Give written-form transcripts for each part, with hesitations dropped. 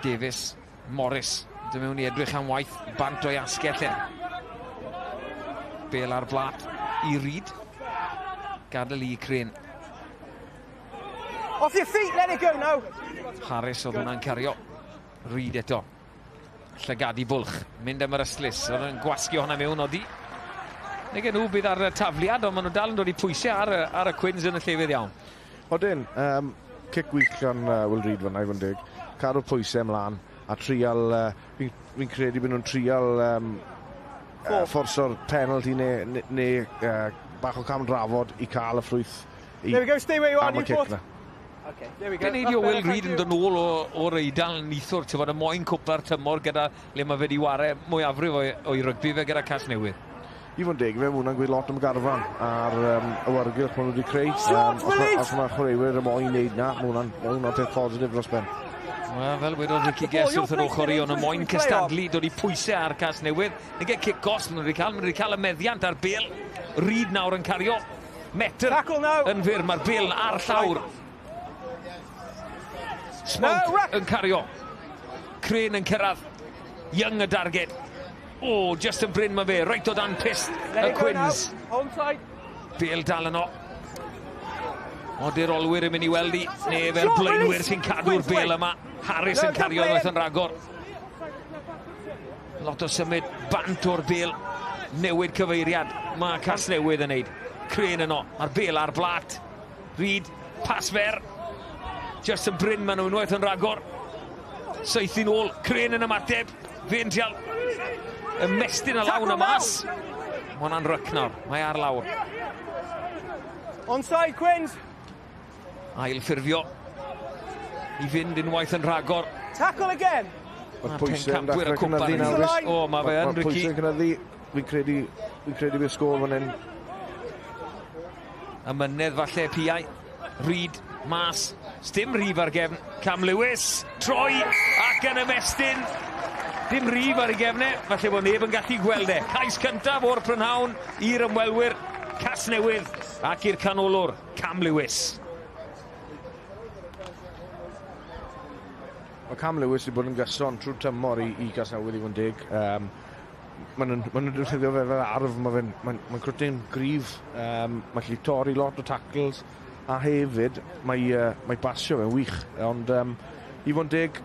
Davies, Morris, dod mewn i edrych am waith, bant o'i asgell e. Bel ar blat i Reid. Gadael i Crane. Off your feet, let it go now. Harris oedd hwnna'n cario. Reid eto. Llygadu bwlch, mynd am yr ystlys, oedd yn gwasgu hwnna mewn odi. Neu gen nhw bydd ar y tafliad, ond maen nhw dal yn dod i pwysau ar, ar y Cwins yn y llefydd iawn. Odyn, cic wych gan Will Reid fan'na i fod yn deg. Cadw'r pwysau ymlaen a trial, fi'n fi credu bod nhw'n trial fforso'r penalty neu, neu, neu bach o cam drafod i cael y ffrwyth i, There we go, stay where you are, am y cic Newport. na. Okay, there we go. Geneidio Will Reid yn dod nôl o'r Eidal neithiwr, ti'n fod y moyn cwpla'r tymor gyda le mae fe wedi ware mwyafrif o'i rygbi fe gyda Casnewydd. I fod yn deg, fe mae hwnna'n gweud lot am y garfan a'r awyrgylch maen nhw wedi creu. Short release! Os mae chwaraewyr y moyn wneud na, mae hwnna'n ma hwnna peth positif dros ben. Wel, fel wedodd Ricky Guest wrth yr ochr i, ond y moyn cystadlu, dod i pwysau ar Casnewydd. Nid e cic gosb maen nhw wedi cael, maen nhw wedi cael y meddiant ar bêl. Reid nawr yn cario. Metr yn fyr, mae'r bêl ar llawr. Smoke yn cario. Crane yn cyrraedd. Young y darged. O, just yn brin mae fe, reit o dan pist y Cwins. Bêl dal yno. Ody'r olwyr yn mynd i weld i, neu fe'r blaenwyr sy'n cadw'r bêl yma. Harris yn cario unwaith yn rhagor. Lot o symud bant o'r bêl. Newid cyfeiriad. Mae Casnewydd yn neud. Crane yno. Mae'r bêl ar blat. Reid, pas fer. Just yn brin maen nhw unwaith yn rhagor. Saethu nôl. Crane yn ymateb. Fe'n trial ymestyn y lawn y mas. Mae hwnna'n ryc nawr. Mae ar lawr. Onside, Quins. Ail ffurfio i fynd unwaith yn rhagor. Tackle again. Mae'r pwysau yn Pencampwyr y dechrau cwpan. cynyddu nawr. Rhys. O, mae fe yn, Mae'r Ricky. pwysau'n cynyddu. Fi'n credu bydd sgôr fan hyn. Y mynedd falle piau. Reid, mas. Sdim rhif ar gefn. Cam Lewis, troi ac yn ymestyn. Dim rhif ar ei gefnau, falle bod neb yn gallu gweld e. Cais cyntaf o'r prynhawn i'r ymwelwyr Casnewydd ac i'r canolwr Cam Lewis. Mae Cam Lewis wedi bod yn gyson trwy'r tymor i Casnewydd i fod yn deg. Maen nhw'n ma nhw defnyddio fe fel arf, mae fe'n ma, ma crwtyn gryf, mae'n gallu torri lot o tackles, a hefyd mae basio fe'n wych. Ond i fod yn deg,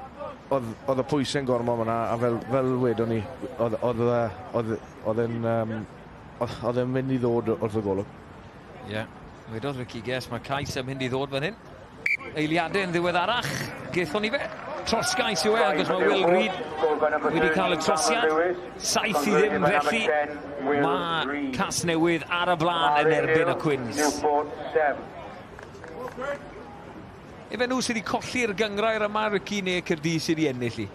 oedd y pwysau'n gormod fyna, a fel wedon ni, oedd e'n mynd i ddod wrth y golwg. Ie, yeah. Wedodd Ricky Guest, mae cais yn mynd i ddod fan hyn. Eiliadau yn ddiweddarach, gethon ni fe. Trosgais yw e, agos mae Will Reid wedi cael y trosiad. 7-0 felly. Mae Casnewydd ar y blaen yn erbyn y Cwins. Efe nhw sydd wedi colli'r gynghrair yma, Ricky, neu Caerdydd sydd wedi ennill i?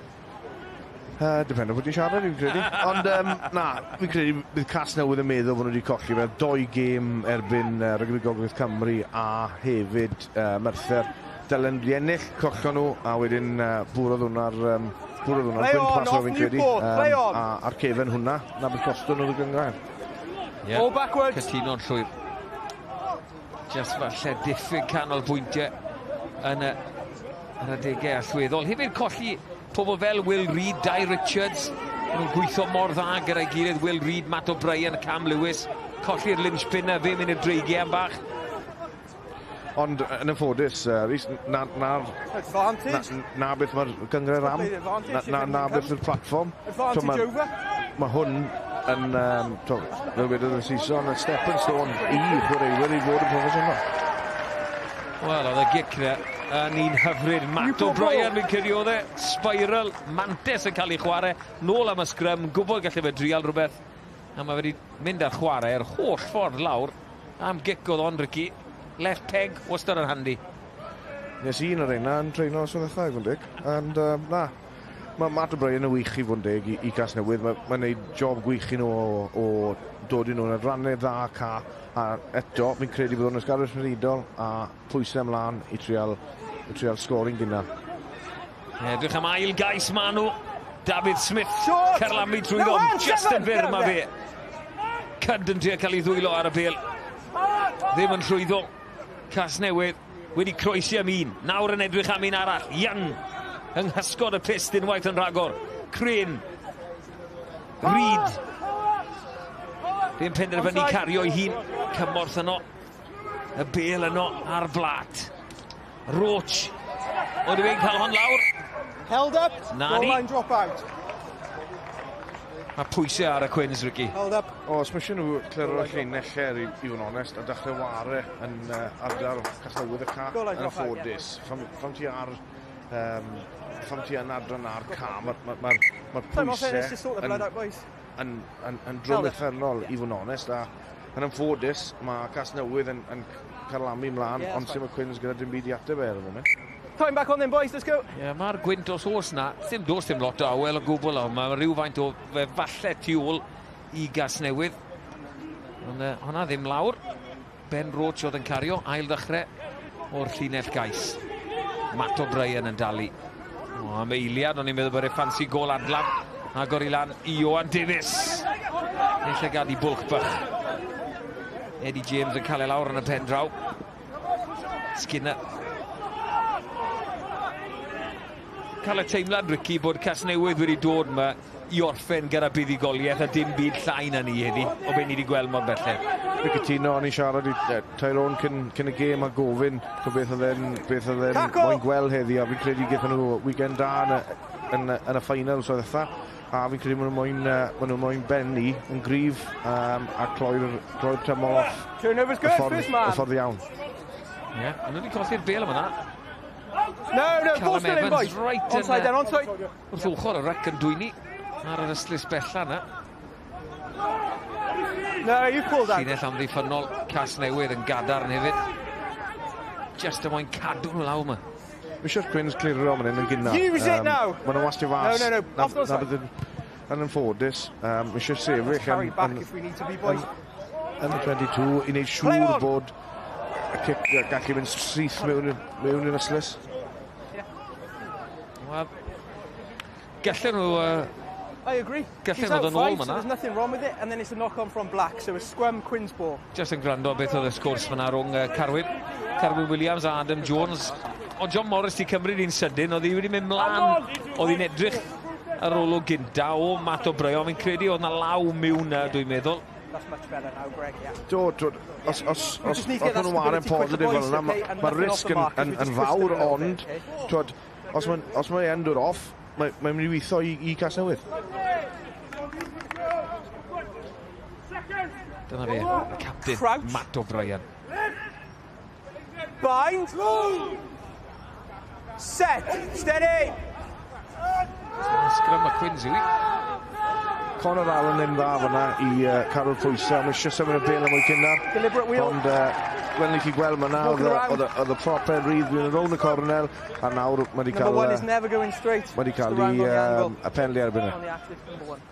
Depend o pwy ti'n siarad, fi'n credu. Ond na, fi'n credu bydd Casnewydd yn meddwl bod nhw wedi colli fe. Doi gêm erbyn Rygbi Gogledd Cymru a hefyd Merthyr. Dylen wedi ennill, collon nhw, a wedyn bwrodd hwnna'r Play gwyn on, paso off fi'n credu. Newport, play on. A a'r cefen hwnna, na beth costio nhw'r gynghrair. Yeah. All backwards. Cytuno'n llwyr. Just falle diffyg canolbwyntiau yn y ar adegau allweddol. Hefyd colli pobl fel Will Reid, Dai Richards. Maen nhw'n gweithio mor dda gyda'i gilydd. Will Reid, Matt O'Brien, Cam Lewis. Colli'r linchpin a fe mynd i'r dreigiau am bach. Ond yn anffodus, Rhys, Advantage. na beth mae'r gynghrair am, na beth yw'r platfform. Advantage over. Mae hwn yn, to, fel wedodd y Saeson, yn stepping stone i chwaraewyr i fod yn proffesiynol. Wel, oedd y gic na yn un hyfryd. Matt Newport O'Brien ball. fi'n credu oedd e. Spiral, Mantes yn cael ei chwarae. Nôl am y sgrym, gwybod gallai fe drial rhywbeth. A mae wedi mynd ar chwarae yr holl ffordd lawr. Am gic oedd on, Ricky. Left peg, wastad yn handi. Nes i un o'r reina yn treino os ddechrau, i fod yn deg. And, na, mae Matt O'Brien yn wych i fod yn deg i Casnewydd. Mae'n ma neud job gwych i nhw o dod i nhw'n adrannau dda ca. A eto, fi'n credu bod nhw'n ysgarwys meddidol a pwysau ymlaen i trial sgori'n gynnar. Edrych am ail gais ma nhw. David Smith, Short. carlamu trwyddo, No, hands, just yn seven. fyr Get ma fe. there. Cyd yn trio cael ei ddwylo ar y bêl. Ddim yn llwyddo. Casnewydd wedi croesi am un. Nawr yn edrych am un arall. Young. Yng nghysgod y pyst unwaith yn rhagor. Crane. Reid. Fe'n penderfynu cario ei hun. Cymorth yno. Y bel yno ar blat. Roach. Oedden fe'n cael hon lawr. Held up. Na Goal ni. line drop out. Mae pwysau ar y Quins, Ricky. Held up. O, os mae eisiau nhw cliro'r llinellau, i fod yn onest, a dechrau ware yn ardal Casnewydd y ca, Goal line yn drop out, ffodus. Pham ti ar... pham ti yn adran ar ca, mae'r ma, ma Time off then, let's just pwysau sort the yn, blood out, boys. yn drwm Held up. uffernol, i fod yn onest. A yn anffodus, mae Casnewydd yn carlamu mlaen, Yeah, ond that's sy'n y Quins gyda dim byd i ateb e ar y foment. Time back on then, boys, let's go. Ie, yeah, mae'r gwynt os oes na, ddim dos dim lot o awel o gwbl, ond mae rhywfaint o fe falle tu ôl i Gasnewydd. Ond hwnna ddim lawr. Ben Roach oedd yn cario, ail ddechrau o'r llinell gais. Matt O'Brien yn dalu. O, am eiliad, o'n i'n meddwl bod e ffansi gol adlam. Agor i lan i Ioan Davies. Neu llygad i bwlch bach. Eddie James yn cael ei lawr yn y pen draw. Skinner. Cael y teimlad, Ricky, bod Casnewydd wedi dod yma i orffen gyda buddugoliaeth a dim byd llai na ni heddi, o be ni wedi gweld mor belled. Fi cytuno, o'n i'n siarad i Tyrone cyn y gêm a gofyn to beth oedd e'n Tackle! moyn gweld heddi, a fi'n credu gaethon nhw weekend da yn y final so ddiwetha, a fi'n credu maen nhw moyn bennu yn gryf a cloi'r tymor off Turnover's y good, ffordd, first man. y ffordd iawn. Ie, yeah, ond nhw wedi colli'r bel yma na. No, Callum ball still in, Evans boys. right yn, Onside then, onside. Wrth ochr y ryc yn dwyni ar yr ystlys bella na. No, you pulled out. Llinell amddiffynnol Casnewydd yn gadarn hefyd. Just y moyn cadw nhw lawr yma. Mae eisiau'r Quins clirio man hyn yn gynnar. Use it now. Maen nhw'n wastio fas. No, off the Na side. bydd yn anffodus. Mae eisiau sefyll Carry back if we need to be, boys. yn y 22 i wneud Play siŵr on. bod y cic gallu mynd syth mewn i'r ystlys. Wel, gallen nhw I agree. Gallen He's nhw out ddod nôl five, so fan'na. there's nothing wrong with it. And then it's a knock-on from Black, so a scrum Quins ball. Just yn gwrando beth oedd y sgwrs fyna rhwng Carwyn Williams a Adam Jones. O John Morris di cymryd un sydyn, oedd hi wedi mynd mlaen, oedd hi'n edrych ar ôl o gynta o Matt O'Brien, fi'n credu oedd na law mewn na, dwi'n meddwl. That's much better now, Greg, yeah. Do, os just need to get maen nhw'n waren that stability positif quicker, fel yna, boys, okay, and ma nothing off risg the mark, yn if we just fawr, twist it a little ond, bit, okay? twod, os mae e'n dod off, mae'n mynd i weithio i Casnewydd. Dyna fe, y captain, Crouch. Matt O'Brien. Bind. Set. Steady. Sgrym y Quins yw i. Conor Allen ddim dda fyna i cadw'r pwysau, mae eisiau symud y bel yn mwy cynnar. Deliberate wheel. Ond, fel ni chi gweld ma nawr, Walking around. oedd y proper rydd yn rownd y cornel, a nawr mae wedi Number cael, one is never going straight. mae wedi Just cael the round on the angle. y penalty erbyn e. On the active, number one.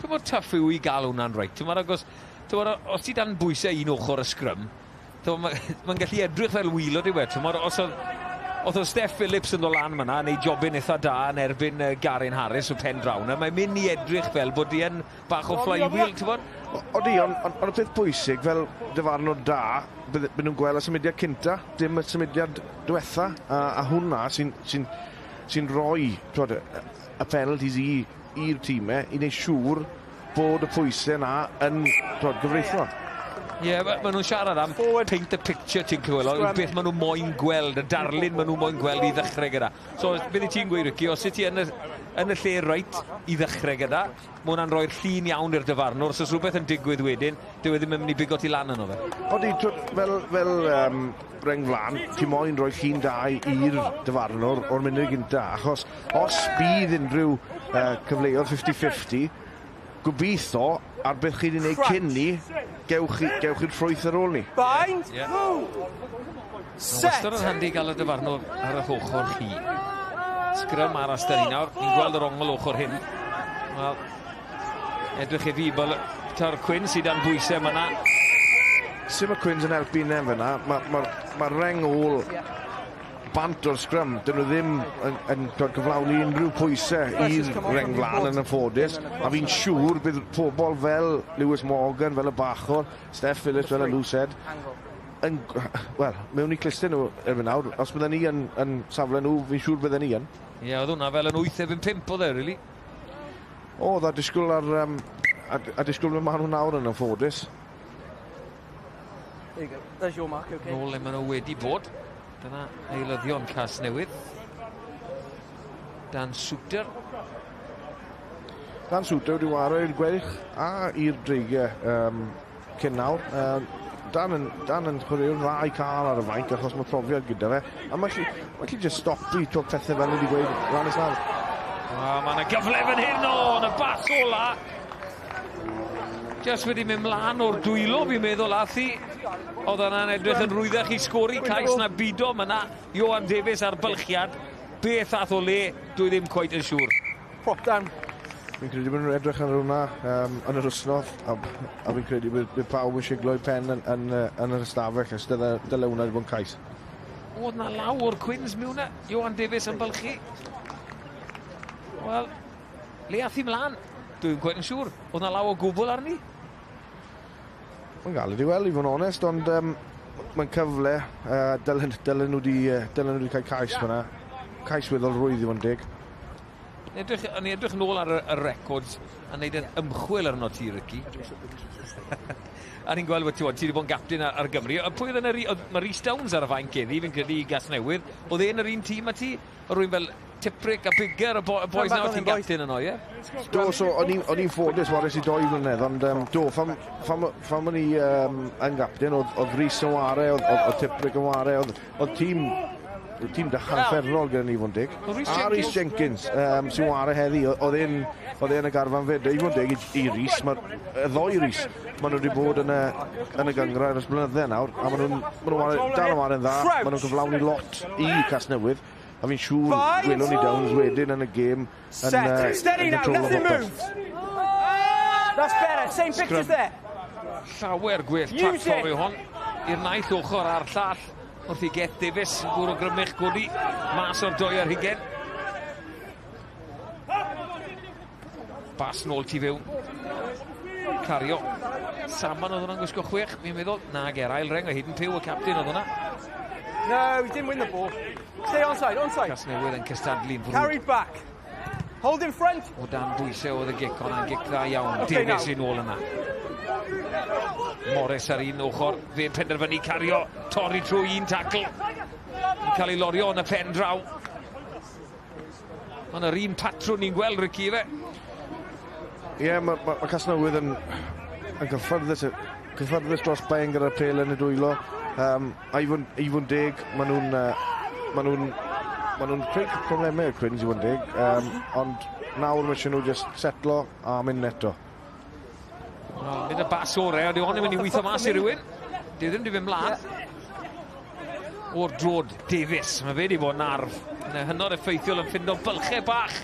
Pa mor tough yw i gael hwnna'n reit? Ti'n meddwl, agos, ti'n meddwl, os ti dan bwysau un ochr y sgrym, mae'n gallu edrych fel wheelod yw e. Ti'n meddwl, os oedd Steff Phillips yn dod lan fyna, neu jobyn eitha da yn erbyn Garin Harris o pen draw na, mae'n mynd i edrych fel bod hi yn bach o flywheel, ti'n bod? Odi, ond y peth bwysig, fel dyfarnwr da, bydde nhw'n gweld y symudiad cynta, dim y symudiad diwetha, a hwnna sy rhoi twod, y penalties i'r tîmau i wneud siŵr bod y pwysau na yn twod, gyfreithlon. Ie, yeah, ma nhw'n siarad am Forward. paint the picture ti'n clywed, Scrum. beth maen nhw moyn gweld, y darlun maen nhw moyn gweld i ddechrau gyda. So, beth i ti'n gweud, Ricky, os wyt ti yn y lle reit i ddechrau gyda, mae hwnna'n rhoi'r llun iawn i'r dyfarnwr, os oes rhywbeth yn digwydd wedyn, dyw e ddim yn mynd i bigo ti lan yno fe. Odi, twod, fel reng flan, ti moyn rhoi llun da i'r dyfarnwr o'r munud gynta, achos os bydd unrhyw cyfleoedd 50-50, gobeithio ar beth chi wedi gwneud Crouch. cyn ni, gewch chi'r ffrwyth ar ôl ni. Bind. Ie. Set. Wastad yn handi gael y dyfarnwr ar eich ochr chi. Sgrym arall dyn ni nawr. Ni'n gweld yr ongl ochr hyn. Wel, edrych i fi bod ta'r Quins sydd dan bwysau yma na. Sim y Quins yn helpu nen fyna, mae ma reng ôl bant o'r sgrym, dyn nhw ddim yn dod cyflawni unrhyw pwysau i'r reng flan yn anffodus, a fi'n siŵr bydd pobl fel Lewis Morgan, fel y bachwr, Steff Phillips fel y loosehead, yn, wel, mewn i clustau nhw erbyn nawr, os bydden ni yn safle nhw, fi'n siŵr bydden ni yn. Ie, oedd hwnna fel yn 8-5 oedd e, really. Oedd, a disgwyl ar... a disgwyl maen nhw nawr yn anffodus. There you go. There's your mark, okay. Nôl le maen nhw wedi bod. Dyna eilyddion Casnewydd. Dan Suter. Dan Suter wedi wario i'r Gweilch a i'r Dreigiau cyn nawr. Dan yn chwaraewr dda i cael ar y fainc achos mae profiad gyda fe. A mae'n gallu just stopi pethau fel ni wedi gweud lan is lawr. Mae yna gyfle fan hyn o, yn y bas ola. Just wedi mynd mlaen o'r dwylo, fi'n meddwl, athi. Oedd yna'n edrych yn rwyddach i sgori cais na bido. Mae yna Johan Davies ar bylchiad. Beth ath o le, dwi ddim cweit yn siŵr. Prop down. Fi'n credu bod nhw'n edrych ar hwnna yn yr wsnos, a fi'n credu bod pawb yn siglo i pen yn yr ystafell, os dyle hwnna wedi bod yn cais. Oedd na law o'r Cwins mewn e, Johan Davies yn bylchu. Wel, le ath i mlaen? Dwi'n cweit yn siŵr. Oedd na law o gwbl arni? Mae'n galed i weld, i fod yn onest, ond mae'n cyfle. Dylen nhw wedi cael cais fyna. Cais weddol rwydd i fod yn deg. O'n i edrych nôl ar y records a wneud yn ymchwil arno ti, Ricky. A ni'n gweld, ti wedi bod yn gapten ar Gymru. Pwy oedd yn yr... Mae Rhys Downs ar y fainc heddi, fi'n credu i Gasnewydd. Oedd e'n yr un tîm â ti? O rwy'n fel Tiprick a Bigger, y boys nawr ti'n gapten yno, ie? Do, so o'n i'n ffodus wares i 2 mlynedd, ond do, pham o'n i yn gapten, oedd Rhys yn ware, oedd Tiprick yn ware, oedd tîm... Tîm dechrau anferthol gyda ni, fod yn deg. A Rhys Jenkins, sy'n ware heddi, oedd e'n y garfan fyd. I fod yn deg i Rhys, y ddoi Rhys, maen nhw wedi bod yn y gynghrair ers blynydde nawr, a maen nhw'n dal yn ware'n dda, maen nhw'n cyflawni lot i Casnewydd, a fi'n siŵr gwelwn ni Downs wedyn yn y gêm yn control o popeth. That's better, same pictures there. Llawer gwell platfform yw hon, i'r naill ochr a'r llall. Wrth i Geth Davies yn gwrw grymych godi mas o'r 22. Bas nôl tu fewn. Cario. Saman oedd hwnna'n gwisgo 6, fi'n meddwl. Nag er, ail reng o hyd yn Pyw, y captain oedd hwnna. No, he didn't win the ball. Stay onside, onside. Casnewydd yn cystadlu'n frwd. Carried back. Hold in front. O dan bwysau oedd y gic, ond gic dda iawn. Okay, Davies yn ôl yna. Morris ar un ochr, fe'n penderfynu cario, torri trwy un tacl. Yn cael ei lorio yn y pen draw. Mae'n yr un patrwn ni'n gweld, Ricky, fe? Ie, mae Casnewydd yn cyffyrddus dros ben gyda'r pêl yn y dwylo. A i fod yn deg, maen nhw'n creu problemau y Cwins, i fod yn deg. Ond nawr mae eisiau nhw just setlo a mynd eto. Nid y bas orau, ond yw hon yn mynd i weithio mas i rywun. Dyw ddim wedi mynd mlaen. O'r drod, Davies. Mae fe wedi bod yn arf. Yn hynod effeithiol yn ffindo bylchau bach.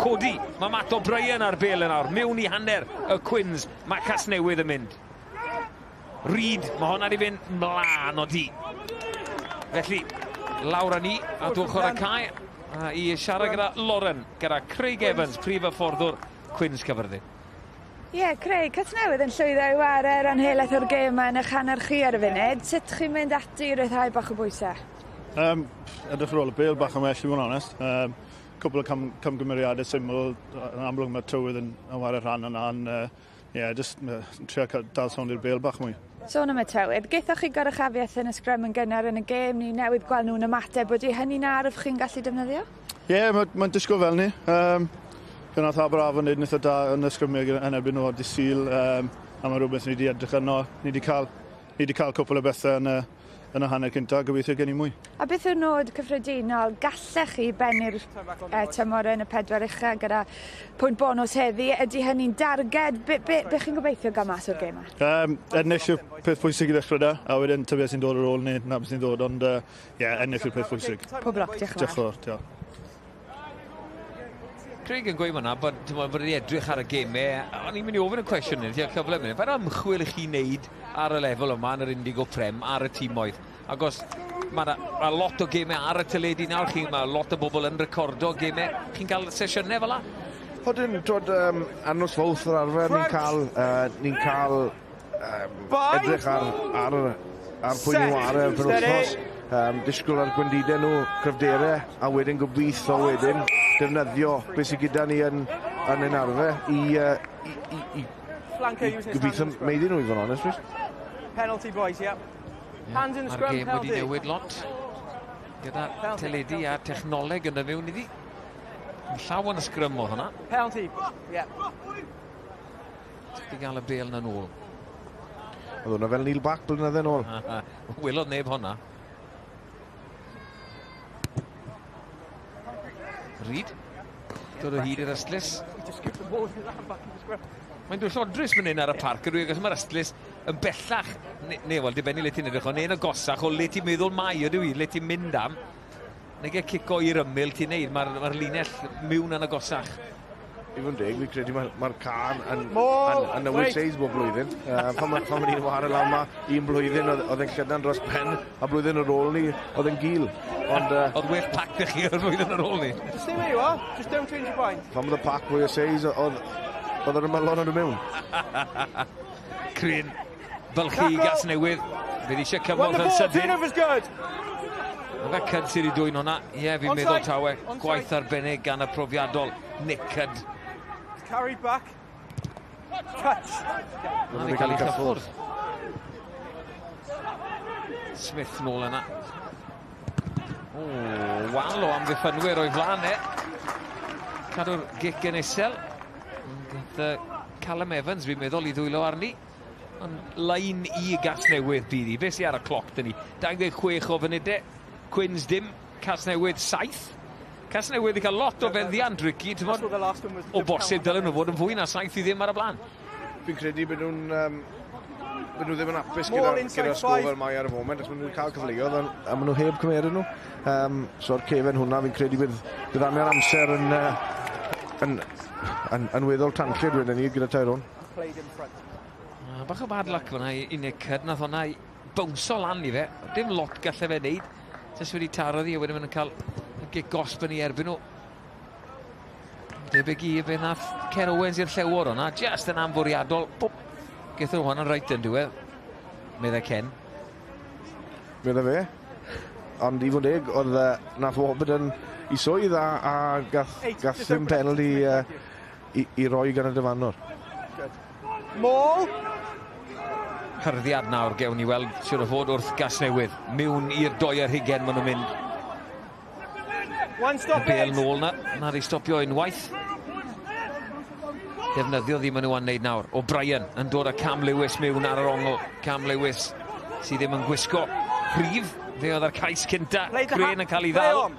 Codi, mae Matt O'Brien ar bêl yn awr. Mewn i hanner y Cwins. Mae Casnewydd yn mynd. Reid, mae honna wedi fynd mlaen o di. Felly, lawr â ni at ochr y cae. I siarad gyda Lauren, gyda Craig Evans, prif hyfforddwr Cwins Caerfyrddin. Ie, yeah, Craig, Casnewydd yn llwyddo i ware ran helaeth o'r gêm yma yn eich hanner chi ar y funud. Sut chi'n mynd ati i ryddhau bach o bwysau? Edrych ar ôl y bêl bach yn well, i fod yn onest. Cwpl o camgymeriadau syml, yn amlwg mae tywydd yn ware rhan yna, ond ie, just trio dal sownd i'r bêl bach mwy. Sôn am y tywydd, gaethoch chi goruchafiaeth yn y sgrym yn gynnar yn y gêm, ni newydd gweld nhw'n ymateb, wedi hynny'n arf chi'n gallu defnyddio? Ie, yeah, mae'n disgwyl fel ni. Fe nath Aberafan wneud yn eitha da yn y sgrymiau yn erbyn nhw ar dydd Sul, a mae rhywbeth ni wedi edrych arno. Ni wedi cael cwpl o bethau yn y hanner cyntaf, gobeithio gen i mwy. A beth yw'r nod cyffredinol? Gallech chi bennu'r tymor yn y 4 ucha gyda pwynt bonws heddi? Ydy hynny'n darged? Be chi'n gobeithio gael mas o'r gêm yma? Ennill yw'r peth pwysig i ddechrau da, a wedyn ta beth sy'n dod ar ôl neu na beth sy'n dod, ond ie, ennill yw'r peth pwysig. Pob lwc, diolch yn fawr. Diolch yn fawr, diolch. Craig yn gweud fyna bod wedi edrych ar y gemau. O'n i'n mynd i ofyn y cwestiwn hyn, ti'n cyfle mynd. Faint o ymchwil i chi wneud ar y lefel yma yn yr Indigo Prem, ar y tîmoedd? Ac mae lot o gemau ar y teledu nawr, mae lot o bobl yn recordo gemau. Chi'n cael sesiynau fel la? Odyn, twod, ar nos Fawrth yr arfer, ni'n cael edrych ar pwy ni'n ware yr penwythnos. Disgwyl ar gwendidau nhw, cryfderau, a wedyn gobeithio wedyn defnyddio beth sydd gyda ni yn ein arfer i gobeithio meiddi nhw, i fod yn onest. Penalty, boys, yeah. Hands in the scrum, penalty. Mae'r gêm wedi newid lot. Gyda teledu a technoleg yn y mewn iddi. Llaw yn y sgrym oedd hwnna. Penalty, yeah. Di gael y bêl na nôl. Oedd hwnna fel Neil Back blynydde nôl. Welodd neb hwnna. Reid. Dod o hyd i'r ystlys. Mae'n dod llodrus fan hyn ar y parc, ydw i, achos mae'r ystlys yn bellach, neu wel, dibynnu le ti'n edrych o, neu'n agosach o le ti'n meddwl mai ydw i, le ti'n mynd am. Neu gael cico i'r ymyl ti'n neud, mae'r linell mewn yn agosach. I fod yn deg, fi'n credu mae'r can yn newid seis bob blwyddyn. Pan o'n i'n ware lawr ma, un blwyddyn oedd e'n llydan dros pen, a blwyddyn ar ôl ni oedd e'n gul. Oedd well pac dy chi o'r blwyddyn ar ôl ni? Just stay where you are, just don't change your mind. Pan oedd y pac fwy o seis, oedd yr ymylon yn y mewn. Cryn, bylchu i Gasnewydd. Fydd eisiau cymorth yn sydyn. Mae fe Cyd sydd wedi dwyn hwnna. Ie, fi'n meddwl tawe. Gwaith arbennig gan y profiadol Nick Cyd. Carried back. Touch. Mae'n wedi cael ei chyffwrdd. Smith nôl yna. O, wal o amddiffynwyr o'i flaen e. Cadw'r gic yn isel. Gath Callum Evans, fi'n meddwl, i ddwylo arni. Ond lein i Gasnewydd bydd hi. Be sy ar y cloc dyn ni? 26 o funudau. Cwins dim, Casnewydd 7. Casnewydd wedi cael lot o feddiant, Ricky. O bosib dylen nhw fod yn fwy na 7-0 ar y blaen. Fi'n credu bod nhw'n nhw ddim yn hapus gyda'r sgôr fel mae ar y foment, achos maen nhw'n cael cyfleoedd a maen nhw heb cymeru nhw. So ar cefen hwnna, fi'n credu bydd angen amser yn weddol tanllyd wedyn ni gyda Tyrone. Bach o bad luck fyna i Nick Cyd, nath hwnna i bownso lan i fe. Dim lot gallai fe wneud. Jyst wedi taro ddi a wedyn maen nhw'n cael y gic gosb yn ei erbyn nhw. Debyg i be nath Ken Owens i'r Llewod o'na, just yn amfwriadol. Bwp, gaethon nhw hwnna'n reit yn diwedd, meddai Ken. Meddai fe, ond i fod yn deg, oedd nath Warburton i swydd a gath ddim penalty i roi gan y dyfarnwr. Maul! Hyrddiad nawr gewn ni weld siwr o fod wrth Gasnewydd. Mewn i'r 22 maen nhw'n mynd. One stop. Y bêl nôl na, na'r i stopio unwaith. Defnyddio ddim maen nhw yn neud nawr. O'Brien yn dod â Cam Lewis mewn ar yr ongl. Cam Lewis sydd ddim yn gwisgo rhif. Fe oedd ar cais cynta. Crane yn cael ei ddal.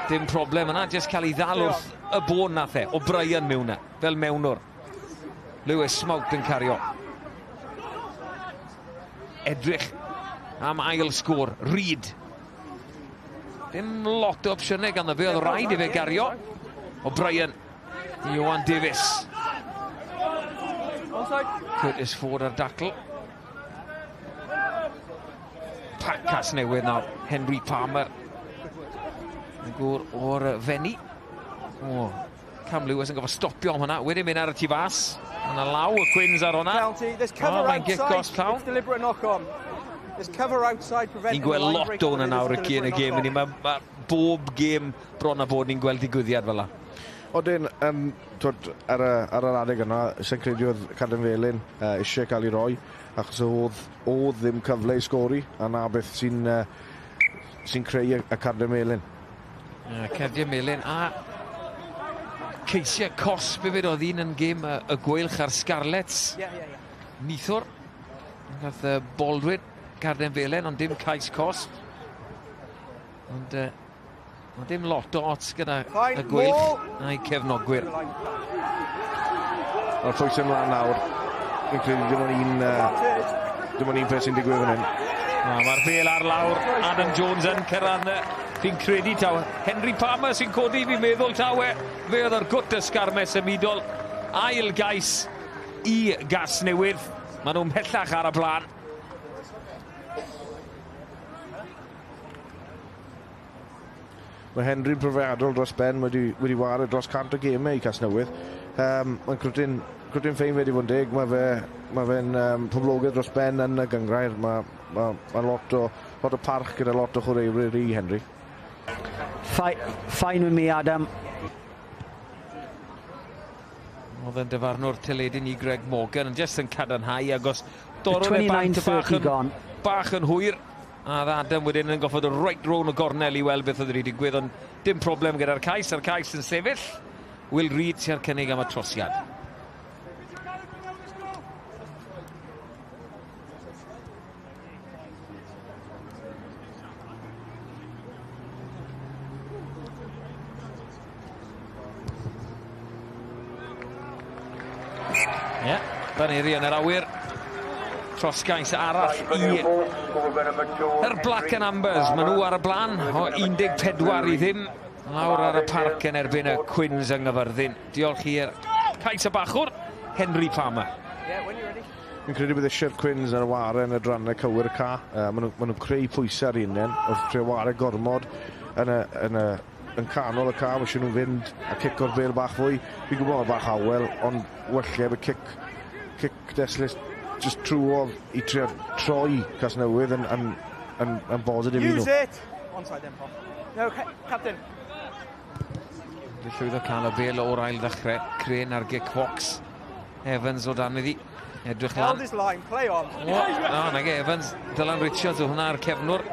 Dim problem yna, jyst cael ei ddal wrth y bôn nath e. O'Brien mewn na, fel mewnwr. Lewis Smout yn cario. Edrych am ail sgôr. Reid. Dim lot o opsiynau ganddo fe, oedd rhaid i fe gario. O'Brien, Ioan Davies. Curtis Ford ar dacl. Pac Casnewydd nawr, Henry Palmer. Yn gŵr o'r Fenni. O, Cam Lewis yn gofio stopio am hwnna. Wedyn mynd ar y tu fas. Yna law y Cwins ar hwnna. Penalty, there's cover outside. It's deliberate knock-on. There's cover outside preventing Ni'n gweld lot o hwnna nawr y yn y gêm. Mae bob gêm bron a bod ni'n gweld digwyddiad fel la. Odyn, ar yr adeg yna, sy'n credu oedd Carden Felin eisiau cael ei roi, achos oedd ddim cyfle i sgori, a na beth sy'n creu y Carden Felin. Carden Melyn a ceisiau cosb hefyd oedd un yn gêm y Gweilch a'r Scarlets. Nithwr, gath Baldwin Carden Felin, ond dim cais cosb. Ond dim lot o ots gyda y Gweilch a'i cefnogwyr. Mae'r pwysau ymlaen nawr. Fi'n credu dim ond un peth sy'n digwydd fan hyn. Mae'r bêl ar lawr. Adam Jones yn cyrraedd. Fi'n credu taw Henry Palmer sy'n codi, fi'n meddwl tawe. Fe oedd ar gwt y sgarmes symudol. Ail gais i Gasnewydd. Maen nhw'n mhellach ar y blaen. Mae Henry'n profiadol dros ben, wedi ware dros 100 o gemau i Casnewydd. Mae'n crwtyn ffein wedi fod yn deg, mae fe'n poblogaidd dros ben yn y gynghrair. Mae lot o lot o parch gyda lot o chwaraewyr i Henry. Fine with me, Adam. Oedd yn dyfarnwr teledu ni Greg Morgan yn jyst yn cadarnhau agos dorrodd e bant bach yn hwyr. A Adam wedyn yn goffod y right rown o gornel i weld beth oedd wedi digwydd, ond dim problem gyda'r cais, a'r cais yn sefyll. Will Reid sy'n cynnig am y trosiad. Ie, yeah, Baneri yn yr awyr. Trosgais arall i yr Black and Ambers. Maen nhw ar y blaen o 14-0. Lawr ar y parc yn erbyn y Cwins yng Nghaerfyrddin. Diolch i'r cais y bachwr, Henry Palmer. Fi'n credu bydd eisiau'r Cwins ar y ware yn y drannau cywir y ca. Maen nhw'n creu pwysau ar unen wrth creu ware gormod yn canol y ca. Mae eisiau nhw fynd a cico'r bêl bach fwy. Fi'n gwybod bach awel, ond wella bydd cic deslis just trwodd i trio troi Casnewydd yn bositif i nhw. Use it! Onside then, Paul. No, captain. Di llwyddo cael y bêl o'r ail ddechrau. Crane ar gic Fox. Evans o dan iddi. Edrych lan. Held his line, play on. O, na, nage Evans. Dylan Richards o hwnna ar cefnwr.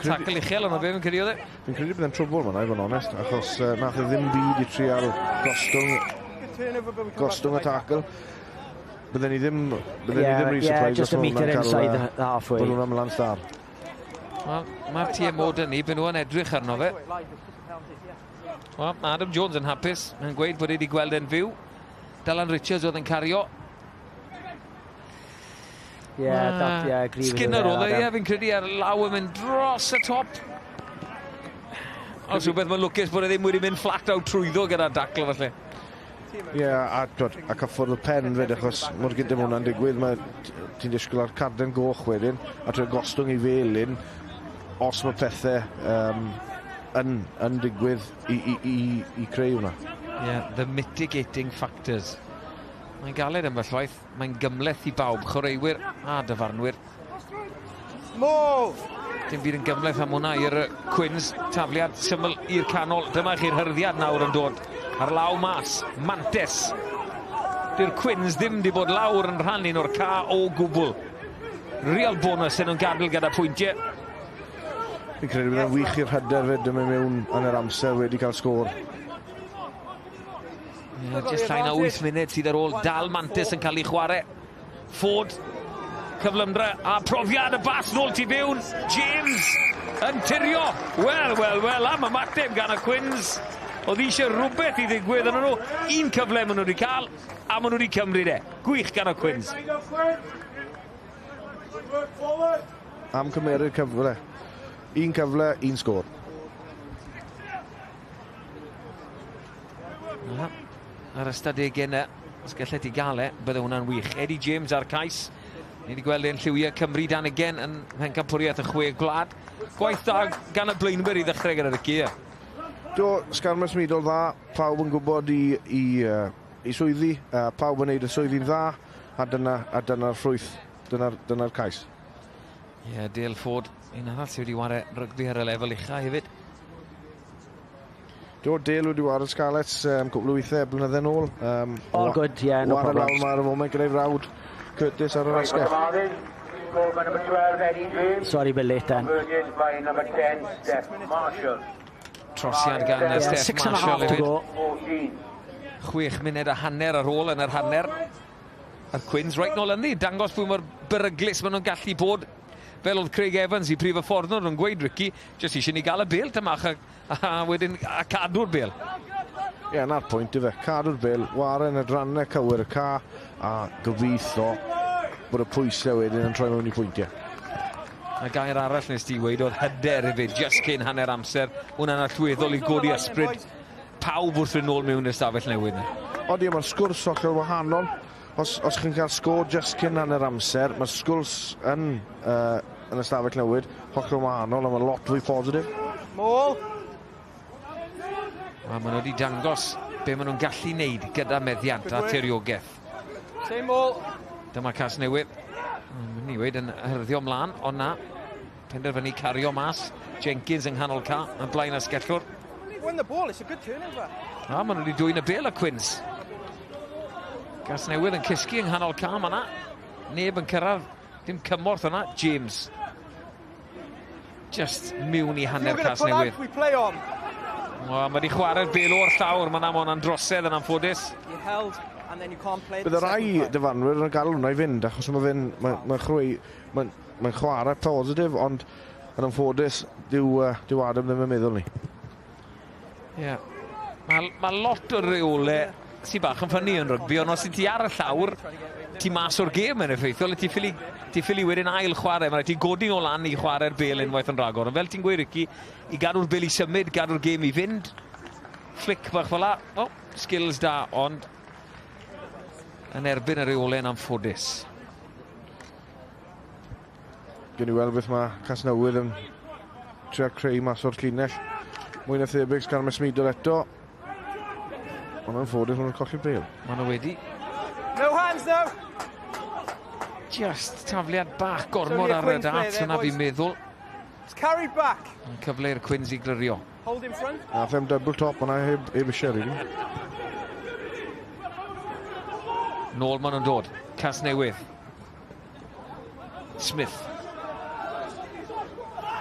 Tackle uchel ond o be fi'n credu oedd e. Fi'n credu bydd e'n trwbl fan'na, i fod yn onest, achos nath e ddim byd i trial gostwng y tackle. Bydden ni ddim really surprised just a meter inside the halfway. Bod hwnna'n mlaen star. Wel, mae'r TMO dyn ni, byd nhw yn edrych arno fe. Wel, mae Adam Jones yn hapus. Mae'n gweud bod e wedi gweld e'n fyw. Dylan Richards oedd yn cario. Yeah, agree with Skinner oedd e, ie, fi'n credu ar law yn mynd dros y top. Os rhywbeth mae'n lwcus bod e ddim wedi mynd flat out trwyddo gyda'r dacl falle. Ie, a cyffwrdd y pen fyd, achos mor gyda hwnna'n digwydd, mae ti'n disgwyl ar carden goch wedyn, a trio gostwng i felyn, os mae pethau yn digwydd i creu hwnna. Ie, the mitigating factors. Mae'n galed ambell waith, mae'n gymhleth i bawb, chwaraewyr a dyfarnwyr. Move! Dim byd yn gymhleth am hwnna i'r Cwins, tafliad syml i'r canol. Dyma chi'r hyrddiad nawr yn dod ar law mas, Mantes. Dy'r Cwins ddim wedi bod lawr yn rhan un o'r ca o gwbl. Real bonus yn nhw'n gadael gyda pwyntiau. Fi'n credu bydd e'n wych i'r hyder fyd yn mynd mewn yn yr amser wedi cael sgôr. Yeah, just llai na 8 munud sydd ar ôl. Dal Mantes yn cael ei chwarae. Ford, cyflymdra a profiad y bas nôl tu fewn. James yn tirio. Wel, wel, wel, am ymateb gan y Cwins. Oedd eisiau rhywbeth i ddigwydd yn nhw. Un cyfle maen nhw wedi cael, a maen nhw wedi cymryd e. Gwych gan y Cwins. Am cymeru'r cyfle. Un cyfle, un sgôr. Ar ystadegau yna, os gallet ti gael e, bydde hwnna'n wych. Eddie James ar cais. Ni wedi gweld e'n lliwiau Cymru dan again yn Mhencampwriaeth y Chwe Gwlad. Gwaith da gan y blaenwyr i ddechrau gyda Ricky. Do, sgarmes symudol dda, pawb yn gwybod i swyddi, pawb yn neud y swyddi'n dda, a dyna'r ffrwyth, dyna'r cais. Ie, yeah, Dale Ford, un arall sydd wedi ware rygbi ar y lefel ucha hefyd. Do, Dale wedi ware Scarlets cwpl o weithiau blynydde nôl. All good, yeah, no problem. Ware lawr mae'r foment gyda'i frawd Curtis ar yr asgell. Sorry, bit late then. Trosiad gan Steph Marshall hefyd. 6 munud a hanner ar ôl yn yr hanner. A'r Cwins reit nôl ynddi, dangos pwy mor beryglus maen nhw'n gallu bod. Fel oedd Craig Evans i prif y ffordd nhw'n gweud, Ricky, jyst eisiau ni gael y bêl tymach a wedyn a cadw'r bêl. Ie, na'r pwynt ife. Cadw'r bêl, ware yn y drannau cywir y ca, a gobeithio bod y pwysau wedyn yn troi mewn i pwyntiau. A gair arall nes ti weud oedd hyder hefyd, just cyn hanner amser. Hwnna'n allweddol i godi ysbryd pawb wrth fynd nôl mewn i'r stafell newydd. Odi, mae'r sgwrs hollol wahanol. Os chi'n cael sgôr just cyn hanner amser, mae'r sgwrs yn y stafell newydd hollol wahanol, a mae lot fwy positif. Môl! Wel, maen nhw wedi dangos be maen nhw'n gallu wneud gyda meddiant a tiriogaeth. Same ball. Dyma Casnewydd. Ni wedi yn hyrddio ymlaen, ond na. Penderfynu cario mas. Jenkins yng nghanol ca, yn blaen asgellwr. Win the ball, it's a good turnover. A, maen nhw wedi dwyn y bel y Cwins. Gasnewydd yn cysgu yng nghanol ca, ma na. Neb yn cyrraedd. Dim cymorth yna. James. Just mewn i hanner Casnewydd. O, mae wedi chwarae'r bel o'r llawr. Mae'n am hwnna'n drosedd yn anffodus. Bydd y rai dyfarnwyr yn gael hwnna i fynd, achos mae fe'n mae, mae chrwy, mae, mae'n chwarae positif, ond yn anffodus, dyw, dyw Adam ddim yn meddwl ni. Ie. Yeah. Mae ma lot o reole sy'n bach yn ffynnu yn rygbi, ond os ti ar y llawr, ti mas o'r gêm yn effeithiol, ti ffili, ti ffili wedyn ail chwarae, mae'n rhaid ti godi o lan i chwarae'r bel unwaith yn rhagor. Ond fel ti'n gweud, Ricky, i gadw'r bel i symud, gadw'r gêm i fynd, flick bach fel la, oh, skills da, ond yn erbyn y reole'n anffodus. Gen i weld beth mae Casnewydd yn trio creu mas o'r llinell. Mwy na thebyg sgan Mesmidol eto. Ond yn ffodus, maen nhw'n colli'r bel. Maen nhw wedi. No hands though! Just tafliad bach gormod ar y dat yna fi'n meddwl. It's carried back. Yn cyfle i'r Cwins i glirio. Hold in front. Nath e'n double top yna heb, heb eisiau, really. Nôl maen nhw'n dod. Casnewydd. Smith.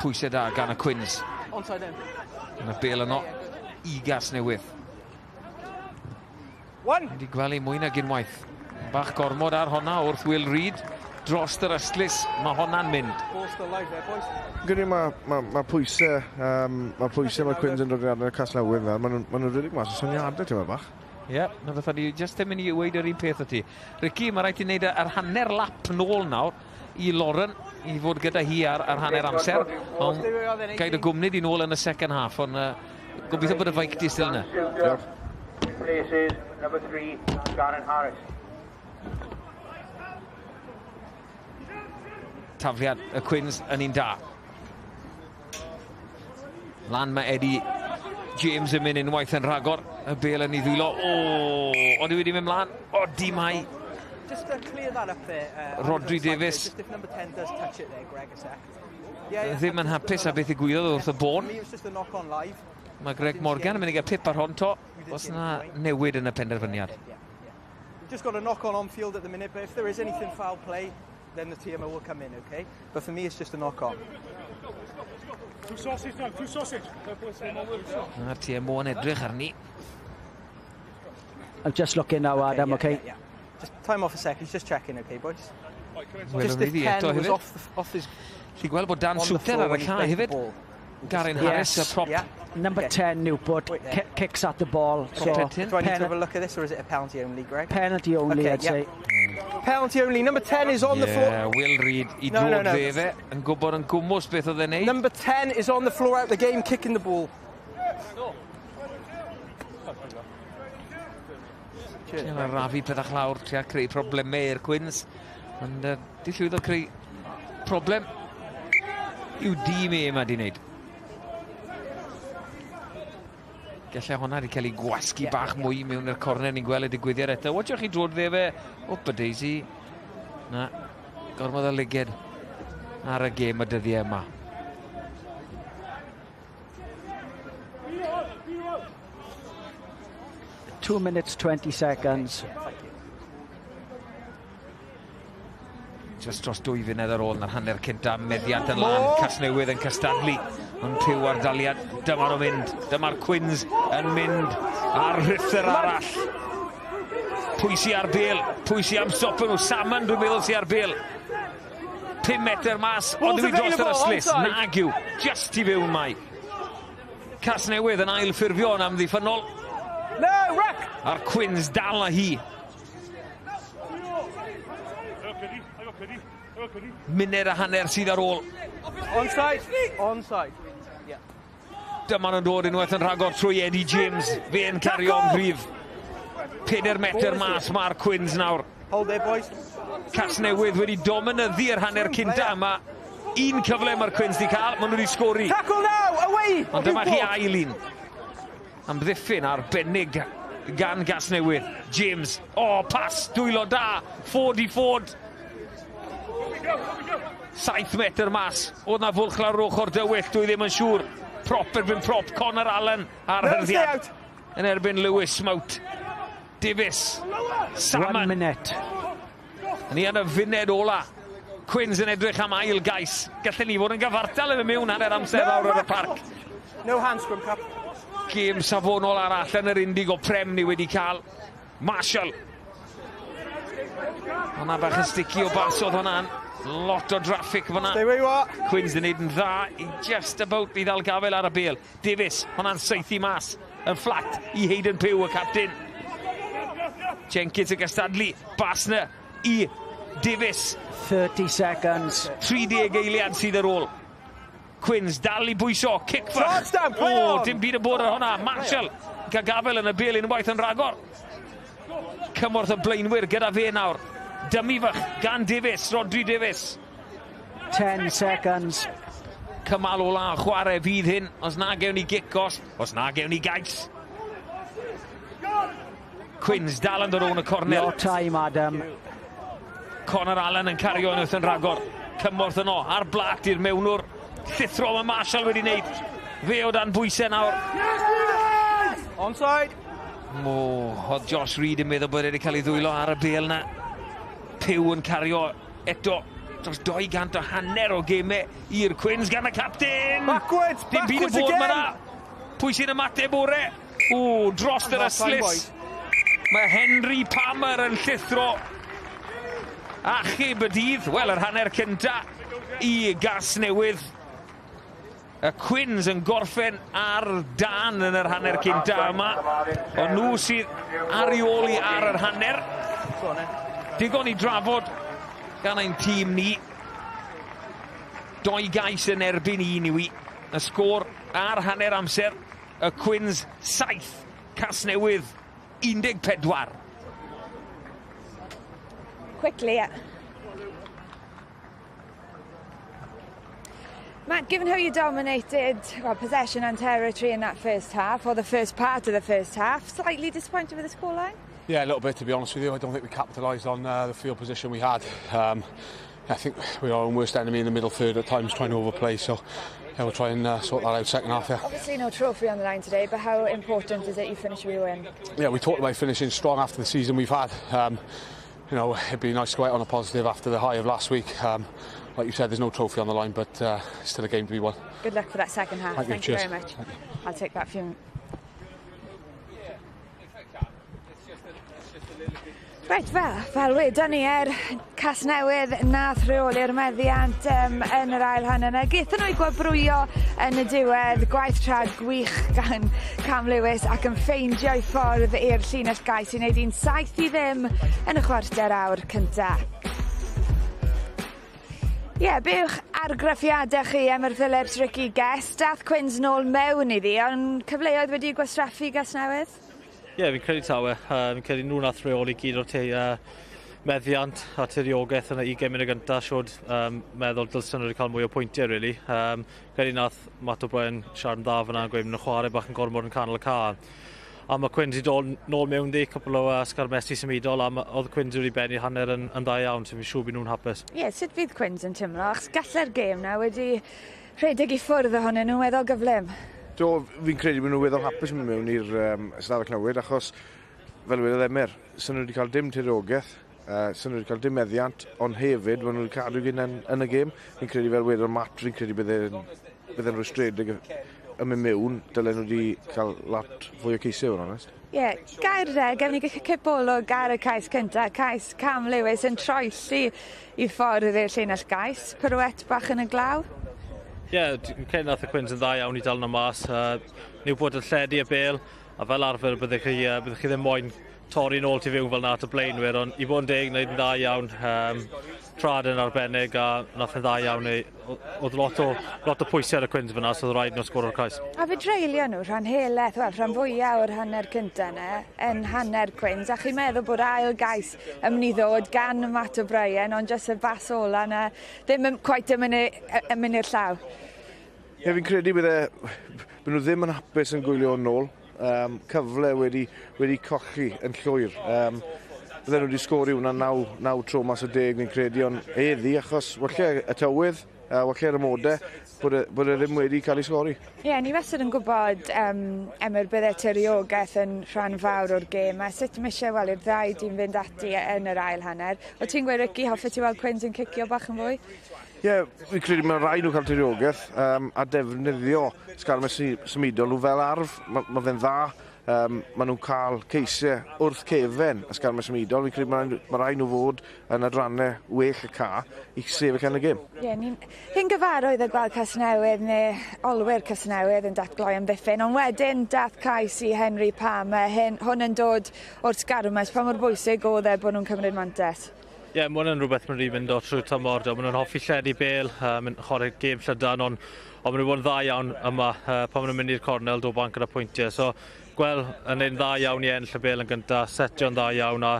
Pwysau da gan y Cwins. Onside in. Yna bel yno i Gasnewydd. One. Wedi gweld ei mwy nag unwaith. Bach gormod ar honna wrth Will Reid. Dros yr ystlys, mae honna'n mynd. Ball still live there, boys. Gyda mae ma, ma pwysau, ma pwysau mae Cwins yn dod ar y Casnewydd fel, maen nhw'n ma nhw rhedeg mas o syniadau ti'n bach. Ie, yeah, na fatha ni jyst ddim yn mynd i weud yr un peth o ti. Ricky, mae rhaid ti wneud yr hanner lap nôl nawr i Lauren i fod gyda hi ar, ar hanner amser. Ond gael y gwmni di nôl yn y second half, ond gobeithio bod y feic di still yna. Diolch. Places, number 3, Darren Harris. Tafliad y Cwins yn un da. Lan mae Eddie James yn mynd unwaith yn rhagor. Y bel yn ei ddwylo. O, ond i wedi mynd mlaen. O, di mai. Just to clear that up there. Rodri Davies. Just if number 10 does touch it there, Greg, a sec. Yeah, yeah, Ddim yn hapus a beth ddigwyddodd wrth y bôn. For me, it was just a knock on live. Mae Greg Morgan yn mynd i gael pip ar hon to. Os na newid yn y penderfyniad. Yeah, yeah. We've just got a knock on on field at the minute, but if there is anything foul play, then the TMO will come in, okay? But for me, it's just a knock on. Two sausage now, two sausage. Mae'r TMO yn edrych arni. I'm just looking now, Adam, yeah, okay? Yeah, yeah. Just time off a sec, he's just checking, okay, boys? Welwn Just ni if ddi Ken eto was hefyd. off, the, off his Lli gweld bod Dan on the Souter floor ar y when he cae played the hefyd. ball. Darren Harris, y prop. Yeah. Number Okay. 10, Newport, Wait there. kicks at the ball. So Plentyn. Do I need to have a look at this, or is it a penalty only, Greg? penalty only, Okay, I'd yeah. say. Penalty only. Number 10 is on the floor. Yeah, Will Reid i No, no, drod no. dde fe, yn gwybod yn gwmws beth oedd e'n neud. Number 10 is on the floor out the game, kicking the ball. Cheers. Trio arafu pethach lawr, trio creu problemau i'r Cwins. Ond di llwyddo creu problem i'w dîm e yma di wneud. Gallai hwnna wedi cael ei gwasgu bach mwy mewn i'r corner, ni'n gweld y digwyddiad eto. Watchwch chi drod dde fe, up a daisy. Na, gormod o liged ar y gêm y dyddiau yma. Two minutes, 20 seconds. Just dros 2 funud ar ôl na'r hanner cynta, meddiant yn lan, Casnewydd yn cystadlu, ond Puw ar daliad, dyma nhw'n mynd, dyma'r Cwins yn mynd ar rhuthr arall. Pwy sy ar bel, pwy sy am stopo nhw, Salmon dwi'n meddwl sy ar bel. 5 metr mas, ond Ball's dwi dros yr available, ystlys, onside. nag yw, just i fewn mai. Casnewydd yn ail ffurfio yn amddiffynnol, No, rec! a'r Cwins dal â hi. Munud a hanner sydd ar ôl. Onside. Onside. Yeah. Dyma nhw'n dod unwaith yn rhagor trwy Eddie James. Fe'n cario'n gryf. 4 metr mas mae'r Cwins nawr. Hold there, boys. Casnewydd wedi dominyddu'r hanner cynta yma. Un cyfle mae'r Cwins wedi cael, maen nhw wedi sgori. Tackle now! Away! Ond dyma chi ail un. Amddiffyn arbennig gan Gasnewydd. James, o, oh, pas, dwylo da. Ford i Ford. 7 metr mas. Oedd na fwlch lawr ochr dywyll, dwi ddim yn siŵr. Prop erbyn prop, Conor Allen ar hyrddiad. Yn erbyn Lewis Smout. Davies. Salmon. 1 minute. Ni yn y funud ola. Quins yn edrych am ail gais. Gallen ni fod yn gyfartal yn y mewn hanner amser lawr ar y parc. No hands from cap. Gêm safonol arall yn yr Indigo Prem ni wedi cael. Marshall. Hwna bach yn sticky o bas oedd hwnna'n. Lot o draffic fyna. Stay where you are. Quins yn neud yn dda i just about i ddal gafel ar y bêl. Davies, hwnna'n saethu mas yn fflat i Hayden Pugh, y captain. Jenkins yn gystadlu. Basner i Davies. 30 seconds. 30 eiliad sydd ar ôl. Quins dal i bwyso, cic fach. O, dim byd yn bod ar hwnna. Marshall cael gafel yn y bêl unwaith yn rhagor. Cymorth y blaenwyr gyda fe nawr. Dymu fach gan Davies, Rodri Davies. 10 seconds. Cymal ola chwarae fydd hyn. Os na gewn ni gic os, os na gewn ni gais. Quins dal yn dod o'n y cornel. Your time, Adam. Conor Allen yn cario yn wrth yn rhagor. Cymorth yno ar blat i'r mewnwr. Llithro mae Marshall wedi wneud. Fe o dan bwysau nawr. Onside. O, oedd Josh Reid yn meddwl bod wedi cael ei ddwylo ar y bêl na. Pugh yn cario eto dros 200 o hanner o gemau i'r Quins gan y captain. Backwards, backwards again. Pwy sy'n ymateb ore? O, dros yr ystlys. Mae Henry Palmer yn llithro. Achub y dydd, wel, yr hanner cynta i Gasnewydd. Y Quins yn gorffen ar dan yn yr hanner cynta yma. Ond nhw sydd ar ei ôl i ar yr hanner. Digon i drafod gan ein tîm ni. 2 gais yn erbyn 1 yw i. Y sgôr ar hanner amser. Y Quins 7, Casnewydd 14. Quickly, yeah. Matt, given how you dominated, well, possession and territory in that first half, or the first part of the first half, slightly disappointed with the scoreline? Yeah, a little bit, to be honest with you. I don't think we capitalised on the field position we had. I think we are our own worst enemy in the middle third at times, trying to overplay, so yeah, we'll try and sort that out second half, yeah. Obviously no trophy on the line today, but how important is it you finish with a win? Yeah, we talked about finishing strong after the season we've had. You know, it'd be nice to go out on a positive after the high of last week. Like you said, there's no trophy on the line, but still a game to be won. Good luck for that second half. Thank you very much. Thank you. I'll take that for you. Reit, fel wedon ni Casnewydd nath rheoli'r meddiant yn yr ail hanner yna. Gaethon nhw i gwobrwyo yn y diwedd, gwaith trad gwych gan Cam Lewis ac yn ffeindio'i ffordd i'r llinell gais i wneud 1-7-0 yn y chwarter awr cynta. Ie, yeah, be yw'ch argraffiadau chi, Emyr Phillips, Ricky Guest? Dath Quins nôl mewn iddi, ond cyfleoedd wedi gwastraffu Casnewydd? Ie, yeah, fi'n credu tawe. Fi'n credu nhw nath reoli gyd o'r meddiant a tiriogaeth yn y 20 munud gyntaf, siwr meddwl dylsen nhw wedi cael mwy o pwyntiau, really. Credu nath Matt O'Brien siarad yn dda fyna yn gweud nhw'n chwarae bach yn gormod yn canol y ca. A mae Quins wedi dod nôl mewn di, cwpl o sgarmesi symudol, a oedd Quins wedi bennu hanner yn dda iawn, so fi'n siŵr bydd nhw'n hapus. Ie, yeah, sut fydd Quins yn teimlo? Achos gallai'r gêm na wedi rhedeg i ffwrdd ohonyn nhw'n weddol gyflym. Do, fi'n credu bod nhw'n weddol hapus mynd mewn i'r ystafell newid, achos fel wedodd Emyr, sy'n nhw wedi cael dim tiriogaeth, sy'n nhw wedi cael dim meddiant, ond hefyd, maen nhw wedi cadw gyn yn y gêm. Fi'n credu fel wedodd Matt, fi'n credu bydde'n rwystredig yn mynd mewn, dylen nhw wedi cael lot fwy o ceisiau, yn onest. Ie, yeah, gair de, gefn ni cipolwg ar y cais cyntaf, cais Cam Lewis yn troelli i ffordd i'r llinell gais, pirouette bach yn y glaw. Ie, yeah, dwi'n credu nath y Quins yn dda iawn i dal nhw mas. Newport yn lledu y bêl, a fel arfer byddech chi ddim moyn torri nôl tu fewn fel na at y blaenwyr, ond i fod yn deg, wneud yn dda iawn. Trad yn arbennig a nath yn dda iawn. Oedd lot o pwysau ar y Quins fyna, so oedd rhaid nhw sgoro'r cais. A fe dreulio nhw rhan helaeth, wel, rhan fwyaf o'r hanner cyntaf yna, yn hanner Quins, a chi'n meddwl bod ail gais yn mynd i ddod gan Matt O'Brien, ond jyst y bas ola yna, ddim yn quite yn mynd i'r llaw. Ie, fi'n credu bydde nhw ddim yn hapus yn gwylio yn ôl. Cyfle wedi colli yn llwyr. Bydden nhw wedi sgori hwnna 9 tro mas o 10 fi'n credu, ond heddi, achos walle y tywydd, walle'r amodau, bod e ddim wedi cael ei sgori. Ie, yeah, ni wastad yn gwybod, Emyr, bydde tiriogaeth yn rhan fawr o'r gêm, a sut mae eisiau, wel, i'r ddau dîm fynd ati yn yr ail hanner. O ti'n gweud, Ricky, hoffet ti weld Quins yn cicio bach yn fwy? Ie, yeah, fi'n credu mae'n rhaid nhw cael tiriogaeth a defnyddio sgarmes symudol nhw fel arf. Mae fe'n dda. Maen nhw'n cael ceisiau wrth cefen y sgarmes symudol. Fi'n credu mae rhaid nhw fod yn adrannau well y ca i sefyll yn y gêm. Ie, yeah, ni'n gyfarwydd y gweld Casnewydd neu olwyr Casnewydd yn datgloi amddiffyn, ond wedyn dath cais i Henry Palmer. Hwn yn dod o'r sgarmes. Pa mor bwysig oedd e bod nhw'n cymryd mantais? Ie, yeah, mae hwn yn rhywbeth mae'n rhaid mynd o trwy tymor. Maen nhw'n hoffi lledu bêl, chwarae gêm llydan, ond maen nhw'n bod yn dda iawn yma pan maen nhw'n mynd i'r cornel, dod banc gyda pwyntiau. So, gwel yn ein dda iawn i ennill y bêl yn gyntaf, setio'n dda iawn, a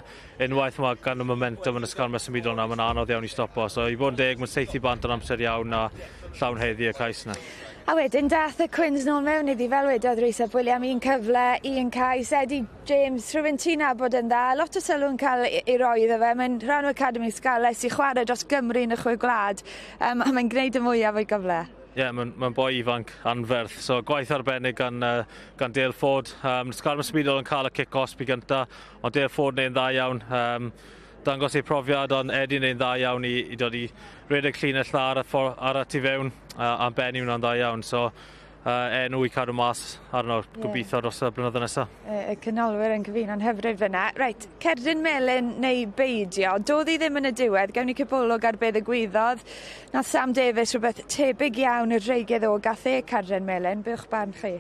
unwaith mae gan y momentum yn y sgarmes symudol yna, mae'n anodd iawn i stopo. So, i fod yn deg, mae'n 7 bant yn amser iawn a llawn heddi y cais yna. A wedyn dath y Quins nôl mewn iddi, fel wedodd Rhys ap William, un cyfle, un cais. Eddie James, rhywun ti'n nabod yn dda, lot o sylw yn cael ei roi iddo fe. Mae'n rhan o Academy Scarlets i chwarae dros Gymru yn y Chwe Gwlad, a mae'n gwneud y mwyaf o'i gyfle. Ie, yeah, mae'n boi ifanc anferth. So gwaith arbennig gan Dale Ford. Sgarmes symudol yn cael y cic osb i gynta, ond Dale Ford neu'n dda iawn. Dangos ei profiad, ond Eddie neu'n dda iawn i dod i redeg llinell dda ar y tu fewn, a benni hwnna'n dda iawn. So, enw i cadw mas arno, yeah, gobeithio dros y blynyddoedd nesaf. Y canolwyr yn cyfuno'n hyfryd fyna. Reit, cerdyn melyn neu beidio. Doedd hi ddim yn y diwedd, gewn ni cipolwg ar beth ddigwyddodd. Nath Sam Davies rhywbeth tebyg iawn i'r Dreigiau ddo, gath e cerdyn melyn. Be o'ch barn chi?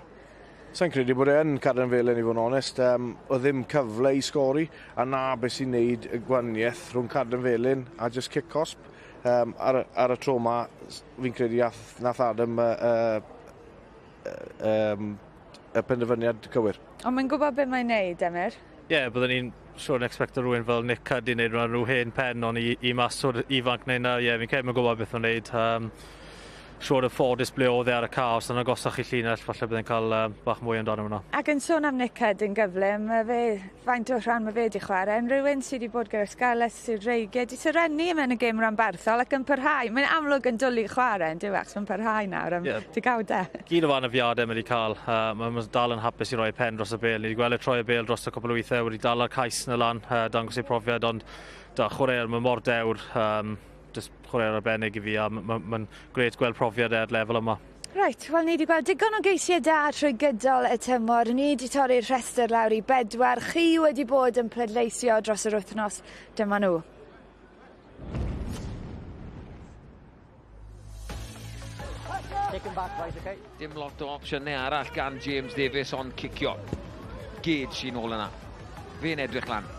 Sa'n credu bod e'n cerdyn felyn i fod yn onest. Oedd ddim cyfle i sgori, a na beth sy'n neud y gwahaniaeth rhwng cerdyn felyn a just cic cosb. Ar y tro ma, fi'n credu nath Adam y penderfyniad cywir. Ond mae'n gwybod beth mae'n neud, Emyr? Ie, yeah, byddwn ni'n siŵr yn expecto rhywun fel Nick Cuddy neu rhywun hen pen, ond i maswr ifanc neu na, ie, yeah, fi'n credu mae'n gwybod beth mae'n neud. Siŵr y ffodus ble oedd e ar y cae, os yn agosach i llinell, falle byddai'n cael bach mwy amdano hwnna. Ac yn sôn am Nick Hudd yn gyflym, mae fe, faint o rhan mae fe wedi chwarae, yn rhywun sydd wedi bod gyda'r Scarlets i'r Dreigiau, di serennu mewn y gêm ranbarthol ac yn parhau. Mae'n amlwg yn dwlu chwarae, yn dyw, achos mae'n parhau nawr am degawdau. Gyd o anafiadau mae wedi cael, mae'n dal yn hapus i roi pen dros y bêl. Ni wedi gweld e troi y bêl dros y cwpl o weithiau, wedi dal ar cais yn y lan, dangos ei profiad, ond da, chwarae'r, mae mor dewr. Just chwarae'r arbennig i fi, a mae'n grêt gweld profiad ar lefel yma. Reit, wel ni wedi gweld digon o geisiau da trwy gydol y tymor. Ni wedi torri'r rhestr lawr i 4. Chi wedi bod yn pleidleisio dros yr wythnos. Dyma nhw. Dim lot o opsiynau arall gan James Davies, ond cicio. Gage sy'n ôl yna. Fe'n edrych lan.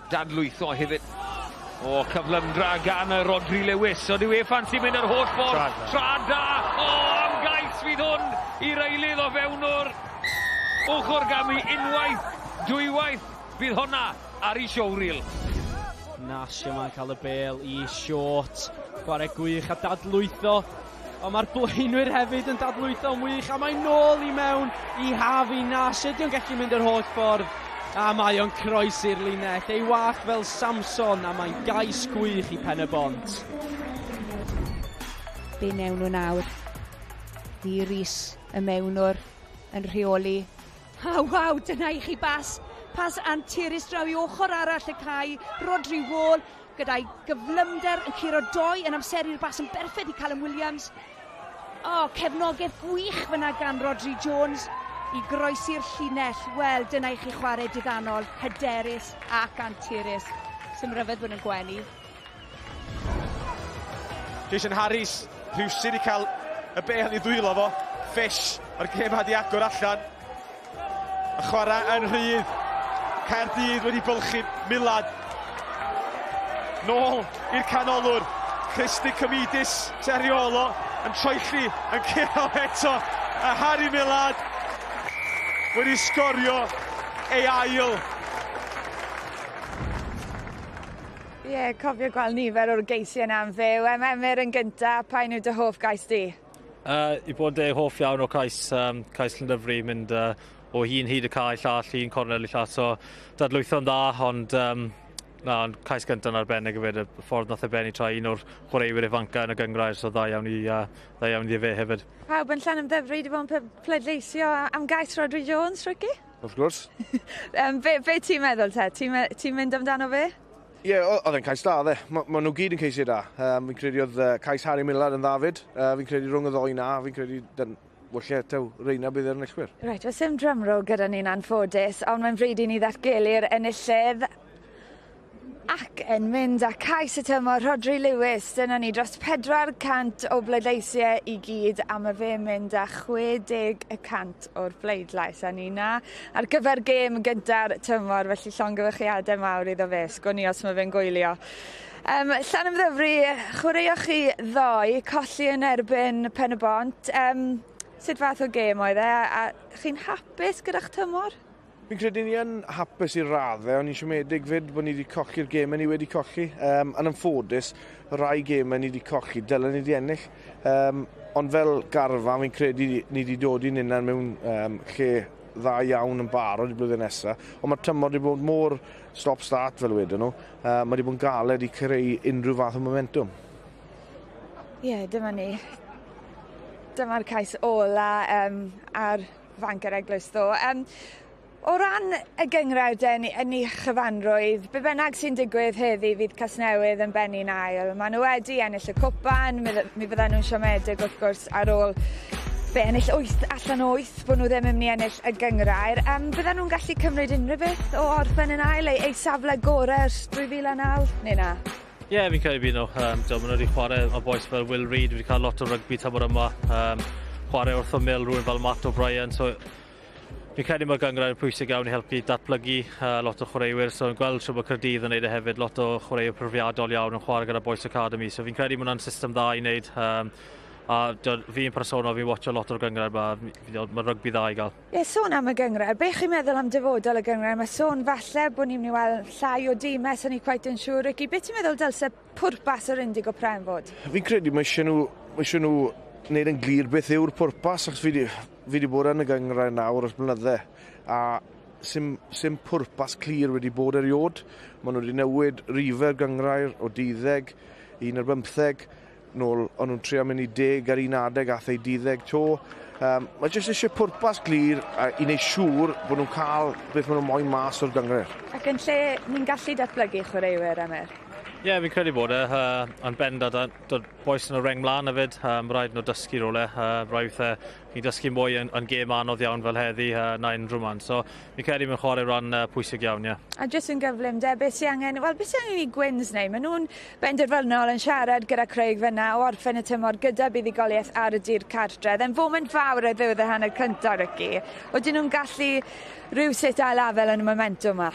Dadlwytho hefyd. O, cyflymdra gan y Rodri Lewis. O, dyw e ffansi mynd yr holl ffordd. Tra da! O, am gais fydd hwn i'r eilydd o fewn o'r ochr gamu unwaith, dwywaith. Bydd hwnna ar ei showreel. Nash yma'n cael y bêl i Short. Chwarae gwych a dadlwytho. Ond mae'r blaenwyr hefyd yn dadlwytho'n wych, a mae'n nôl i mewn i Harvey Nash. Ydy o'n gallu mynd yr holl ffordd? A mae o'n croesi'r linell, ei wallt fel Samson, a mae'n gais gwych i Pen-y-bont. Be newn nhw nawr? Lee Rees, y mewnwr, yn rheoli. A waw, dyna i chi bas. Pas anturus draw i ochr arall y cae. Rodri Wall gyda'i gyflymder yn curo doi yn amseru'r bas yn berffaith i Callum Williams. O, cefnogaeth gwych fyna gan Rodri Jones i groesi'r llinell. Wel, dyna i chi chwarae diddanol, hyderus ac anturus. Sym ryfedd bod yn gwenu. Jason Harris, rhywsyn i cael y bêl i ddwylo fo. Fish, mae'r gêm had i agor allan. Y chwarae yn rhydd. Caerdydd wedi bylchu Milad. Nôl i'r canolwr. Christy Comidis, Terriolo, yn troelli, yn curo eto. A Harry Milad wedi sgorio ei ail. Ie, yeah, cofio gweld nifer o'r geisiau yna yn fyw. Emyr yn gynta, pa un yw dy hoff gais di? I bod yn deg, hoff iawn o cais, cais Llandyfri, mynd o hun hyd y cae llall, un cornel i llall, so dadlwytho'n dda, ond na, ond cais gyntaf yn arbennig hefyd, y ffordd nath e benni tra un o'r chwaraewyr ifanca yn y gynghrair, so dda iawn i, dda iawn iddi fe hefyd. Pawb yn Llanymddyfri wedi bod yn pleidleisio am gais Rhodri Jones, Ricky? Wrth gwrs. Be ti'n meddwl te? Ti'n ti mynd amdano fe? Ie, yeah, oedd e'n cais da, oedd e. Ma nhw gyd yn ceisiau da. Fi'n credu oedd cais Harry Millard yn dda fyd. Fi'n credu rhwng y ddoi na, fi'n credu walle taw reina bydd yr enillwyr. Reit, oes dim drumroll gyda ni'n anffodus, ond mae'n bryd i ni ddatgelu'r enillydd ac yn mynd â cais y tymor Rhodri Lewis. Dyna ni, dros 400 o bleidleisiau i gyd, a mae fe'n mynd â 60% o'r bleidlais. A ni na ar gyfer gêm gynta'r tymor, felly llongyfarchiadau mawr iddo fe. Sgwn i os mae fe'n gwylio. Llanymddyfri, chwaraeoch chi ddoe, colli yn erbyn Pen y Bont. Sut fath o gêm oedd e? A chi'n hapus gyda'ch tymor? Fi'n credu ni yn hapus i'r raddau, ond ni'n siomedig fyd bod ni wedi colli'r gemau ni wedi colli. Yn anffodus, rai gemau ni wedi colli, dylen ni wedi ennill. Ond fel garfan, fi'n credu ni wedi dod i'n hunan mewn lle dda iawn yn barod i blwyddyn nesaf. Ond mae'r tymor wedi bod mor stop-start fel wedyn nhw. Mae wedi bod yn galed i creu unrhyw fath o momentum. Ie, yeah, dyma ni. Dyma'r cais ola ar fanc yr eglwys ddo. O ran y gynghrair de yn ei chyfanrwydd, be bynnag sy'n digwydd heddi fydd Casnewydd yn benni'n ail. Maen nhw wedi ennill y cwpan, mi fydden nhw'n siomedig wrth gwrs ar ôl be ennill 8 allan o 8 bod nhw ddim yn mynd i ennill y gynghrair. Bydden nhw'n gallu cymryd unrhyw beth o orffen yn ail, eu safle gorau ers 2009, neu na? Ie, yeah, fi'n credu bydd nhw. Maen nhw wedi chwarae o bois fel Will Reid, wedi cael lot o rygbi tymor yma. Chwarae wrth ymyl rhywun fel Matt O'Brien, so fi'n credu mae'r gynghrair yn pwysig iawn i helpu datblygu lot o chwaraewyr, so yn gweld trwy bod Caerdydd yn neud e hefyd, lot o chwaraewyr profiadol iawn yn chwarae gyda Boys Academy, so fi'n credu mae hwnna'n system dda i wneud. A fi'n personol, fi'n watcho lot o'r gynghrair yma, mae rygbi dda i gael. Ie, yeah, sôn am y gynghrair, be chi'n meddwl am dyfodol y gynghrair? Mae sôn falle bod ni'n mynd i weld llai o dimau, so ni quite yn siŵr. Ricky, beth ti'n meddwl dylse pwrpas yr Indigo Prem fod? Fi'n credu mae eisiau nhw wneud yn glir beth yw'r pwrpas, achos fi wedi bod yn y gynghrair nawr ers blynydde, a sim pwrpas clir wedi bod eriod. Maen nhw wedi newid rifau'r gynghrair o 12 i 15, nôl, o'n nhw'n trio mynd i 10 ar un adeg, ath ei 12 to. Mae jyst eisiau pwrpas glir i wneud siŵr bod nhw'n cael beth maen nhw'n moyn mas o'r gynghrair. Ac yn lle ni'n gallu datblygu chwaraewyr, Emyr? Ie, yeah, fi'n credu bod e. Yn bendant, dod bois yn y reng mlaen hefyd. Rhaid nhw dysgu rhywle. Rhaid ni'n dysgu mwy yn gêm anodd iawn fel heddi na unrhyw man. So, fi'n credu mae'n chwarae rhan pwysig iawn, ie. Yeah. A jyst yn gyflym, de, beth sy'n angen, wel, beth sy'n angen i Gwins neu? Maen nhw'n benderfynol yn siarad gyda Craig fyna o orffen y tymor gyda buddugoliaeth ar y dir cartre. Yn foment fawr ar ddiwedd y hanner cyntaf, Ricky. Oedden nhw'n gallu rhywsut ail-afel yn y momentum yma?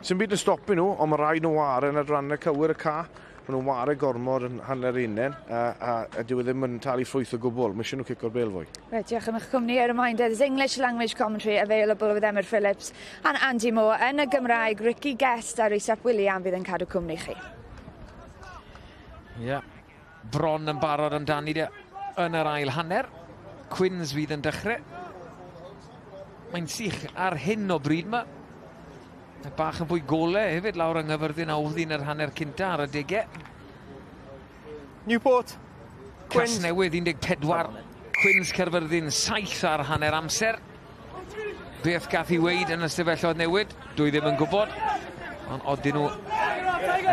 Sy'n byd yn stopio nhw, ond mae rhaid nhw ware yn adrannau cywir y ca. Maen nhw'n ware gormod yn hanner unen, a dyw e ddim yn talu ffrwyth o gwbl. Mae eisiau nhw cico'r bêl fwy. Right, diolch am eich cwmni. A reminder, there's English language commentary available with Emyr Phillips and Andy Moore. Yn y Gymraeg, Ricky Guest a Rhys ap William fydd yn cadw cwmni chi. Ie, yeah. Bron yn barod amdani de yn yr ail hanner. Quins fydd yn dechrau. Mae'n sych ar hyn o bryd yma. Bach yn fwy gole hefyd lawr yng Nghaerfyrddin a oedd un yr hanner cynta ar y degau. Newport. Casnewydd 14, Quins Caerfyrddin 7 ar hanner amser. Beth gath i weid yn y stafelloedd newid, dwi ddim yn gwybod. Ond oedden nhw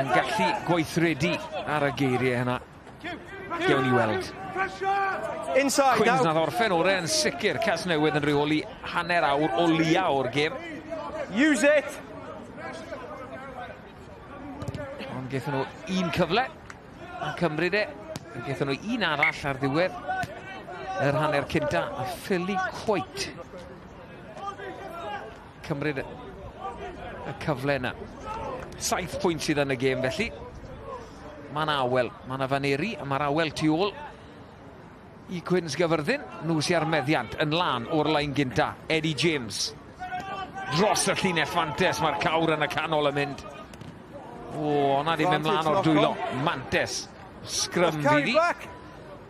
yn gallu gweithredu ar y geiriau yna. Gewn ni weld. Inside Quins nath orffen orau yn sicr. Casnewydd yn rheoli hanner awr o leia o'r gêm. Use it! Ond gaethon nhw un cyfle a cymryd e. Gaethon nhw un arall ar ddiwedd yr hanner cynta a ffili cweit cymryd y cyfle yna. 7 pwynt sydd yn y gêm felly. Mae'n awel, mae'n afaneri a mae'r awel tu ôl i Quins Gaerfyrddin. Nhw sy'n ar meddiant yn lan o'r lein gynta. Eddie James. Dros y llinell fantes, mae'r cawr yn y canol yn mynd. O, o'na ddim ymlaen o'r dwylo. Mantes. Sgrym fydd hi.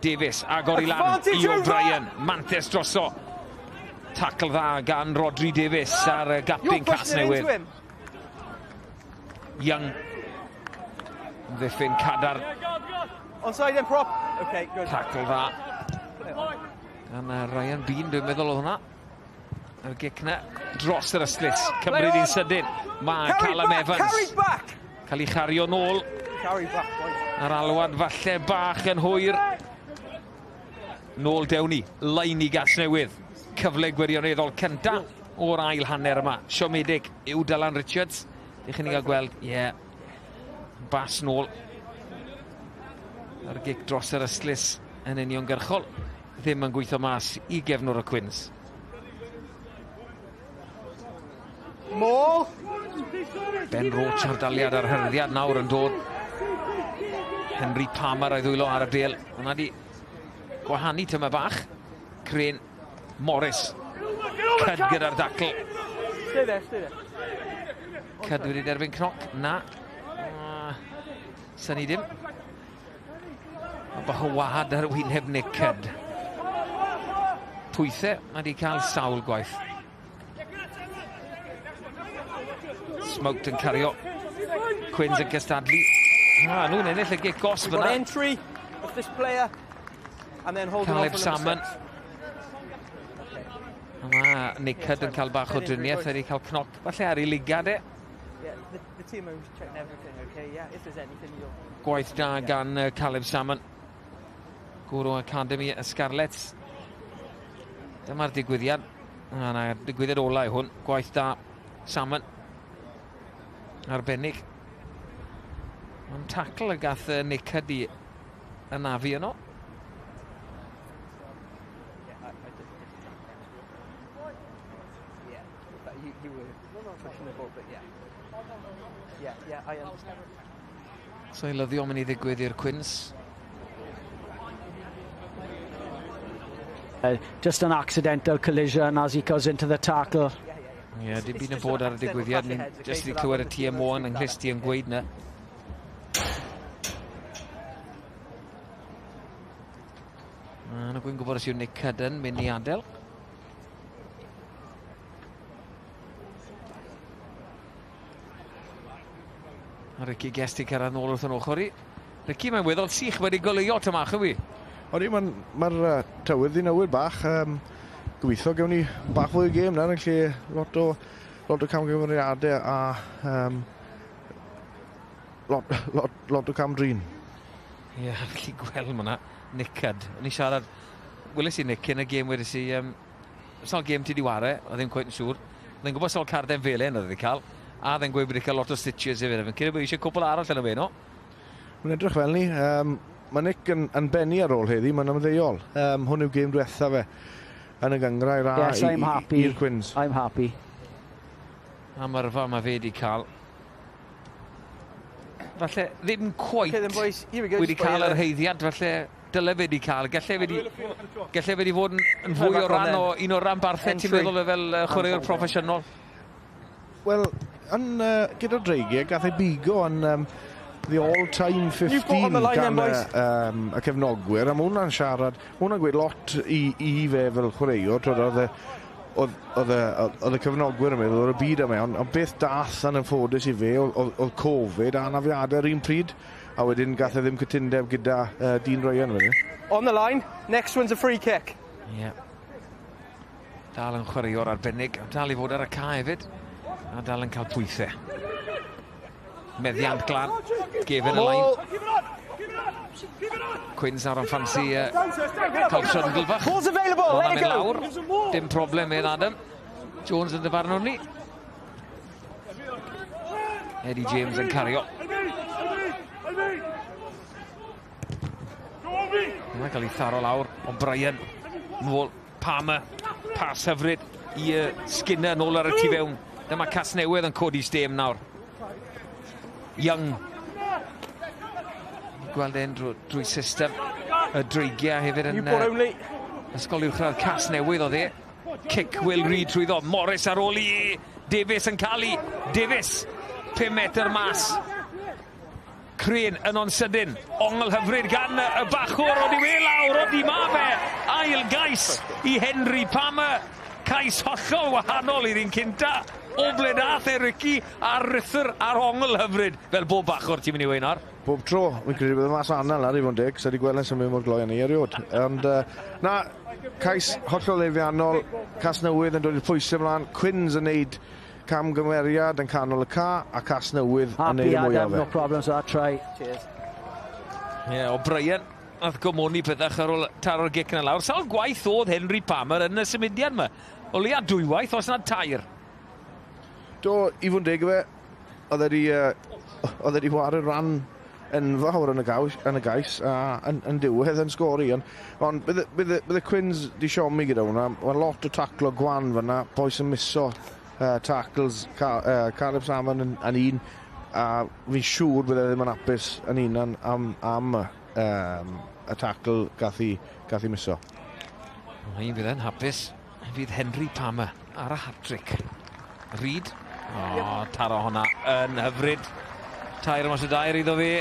Davies agor i lan i O'Brien. Mantes droso. Tackle dda gan Rodri Davies ar y gapten Casnewydd. Young. Ddiffyn cadar. Onside and prop. Okay, good. Tackle dda. Gan Ryan Bean, dwi'n meddwl oedd hwnna. Yr gic na dros yr ystlys. Cymryd i'n sydyn. Mae Callum Evans. Cael ei chario nôl. A'r alwad falle bach yn hwyr. Nôl dewn ni. Lein i Gasnewydd. Cyfle gwirioneddol cynta o'r ail hanner yma. Siomedig yw Dylan Richards. Dych chi'n gael gweld, ie, yeah, bas nôl. Yr gic dros yr ystlys yn uniongyrchol. Ddim yn gweithio mas i gefnwr y Cwins. Môl! Ben Roach ar daliad ar hyrddiad nawr yn dod. Henry Palmer a'i ddwylo ar y bel. Hwna di gwahanu tyma bach. Crane Morris. Cyd gyda'r dacl. Stay there, stay there. Cyd wedi derbyn cnoc. Na. Syni dim. Mae bach o wahad ar wyneb Nick Cyd. Pwythau, mae wedi cael sawl gwaith. Smoked yn cario. Quins yn cystadlu. Ah, nhw'n ennill y gic gos fyna. Entry of this player and then holding Caleb Salmon. A mae Nick Hudd yn cael bach o driniaeth, wedi cael cnoc falle ar ei ligad e. Gwaith da gan Caleb Salmon. Gwr o Academy y Scarlets. Dyma'r digwyddiad. Na, na, digwyddiad ola i hwn. Gwaith da Salmon. Arbennig. Mae'n tackle y gath Nick Hudd i anafu yno. So eilyddio mynd i ddigwydd i'r Cwins. Just an accidental collision as he goes into the tackle. Ie, yeah, dim byd yn bod ar y digwyddiad. Ni'n jyst wedi clywed y TMO yn ynghlist i yn gweud na. Na gwyn gwybod os yw Nick Hudden mynd i adael. A Ricky Guest i cyrraedd nôl wrth yn ochr i. Ricky, mae'n weddol sych wedi goleuo tymach yw i. Odi, mae'r tywydd i newid bach. Gobeithio gewn ni bach fwy o gêm nawr yn lle lot o camgymeriadau a lot o cam-drin. Ie, yeah, felly gweld ma' 'na Nick Hudd. O'n i siarad, weles i Nick cyn y gêm wedes i, sawl gêm ti di ware, oedd ddim cweit yn siŵr. Oedd e'n gwybod sawl carden felen oedd wedi cael, a oedd e'n gweud bod wedi cael lot o stitches hefyd. Fi'n credu bod eisiau cwpl arall yn y fe, no? Mae'n edrych fel ni. Mae Nick yn bennu ar ôl heddi, mae'n ymddeol. Hwn yw gêm diwetha fe yn y gynghrair a yes, I'm happy. I'r Cwins. I'm happy. Am yrfa mae fe wedi cael. Falle ddim cweit wedi cael yr haeddiant, falle dyle fe wedi cael. Gallai fe wedi fod yn fwy o ran o un o'r ranbarthau, ti'n meddwl, fel chwaraewr proffesiynol? Wel, gyda'r Dreigiau, gath ei bigo yn the all-time 15 gan y cefnogwyr, a mae hwnna'n siarad, mae hwnna'n gweud lot i fe fel chwaraewr, oedd y cefnogwyr yn meddwl, oedd y byd am e, ond beth dath yn anffodus i fe, oedd Covid a anafiadau ar un pryd, a wedyn gath e ddim cytundeb gyda Dean Ryan wedyn. On the line, next one's a free kick. Ie. Yeah. Dal yn chwaraewr arbennig, dal i fod ar y cae hefyd, a dal yn cael pwythau. Meddiant glan, gefn y lein. Cwins nawr yn ffansi cael trundle fach. Ball's available, let it go! Lawr. Dim problem i'r Adam. Jones yn dyfarnwr ni. Eddie James yn cario. Mae'n cael ei tharo lawr, O'Brien. Nôl, Palmer, pas hyfryd i Skinner nôl ar y tu fewn. Dyma Casnewydd yn codi stêm nawr. Young. Gweld e'n drwy system y Dreigiau hefyd yn Ysgol Uwchradd Casnewydd oedd e. Cic Will Reid trwyddo. Morris ar ôl i Davies yn cael ei. Davies, 5 metr mas. Crane yn on sydyn. Ongl hyfryd gan y bachwr o diwe lawr o di ma fe. Ail gais i Henry Palmer. Cais hollol wahanol i'r un cynta. O ble dath e Ricky a'r rhythr a'r ongl hyfryd. Fel bob bachwr ti'n mynd i weud nawr. Bob tro, fi'n credu bydd y mas anel ar i fod yn deg, sa di gweld yn symud mor gloi yn ei erioed. Ond na, cais hollol efiannol, Casnewydd yn dod i'r pwysau ymlaen, Quins yn neud camgymeriad yn canol y ca, a Casnewydd yn neud y mwyaf. Adam, no problems with that try. Cheers. Ie, yeah, O'Brien, nath gomoni pethach ar ôl taro'r gic yna lawr. Sawl gwaith oedd Henry Palmer yn y symudiad yma? O leia dwywaith, os na tair. Do, i fod yn deg fe, oedd e wedi chwarae rhan enfawr yn y gais, a yn diwedd yn sgori. Ond bydd y Quins di siomi gyda hwnna. Mae lot o taclo gwan fyna, boys yn miso tackles, Caleb Salmon yn un, a fi'n siŵr bydd e ddim yn hapus yn un am y tackle gath i miso. Un fydd e'n hapus, fydd Henry Palmer ar y hat-trick. Reid, o, taro hwnna yn hyfryd. 3-2 iddo fi.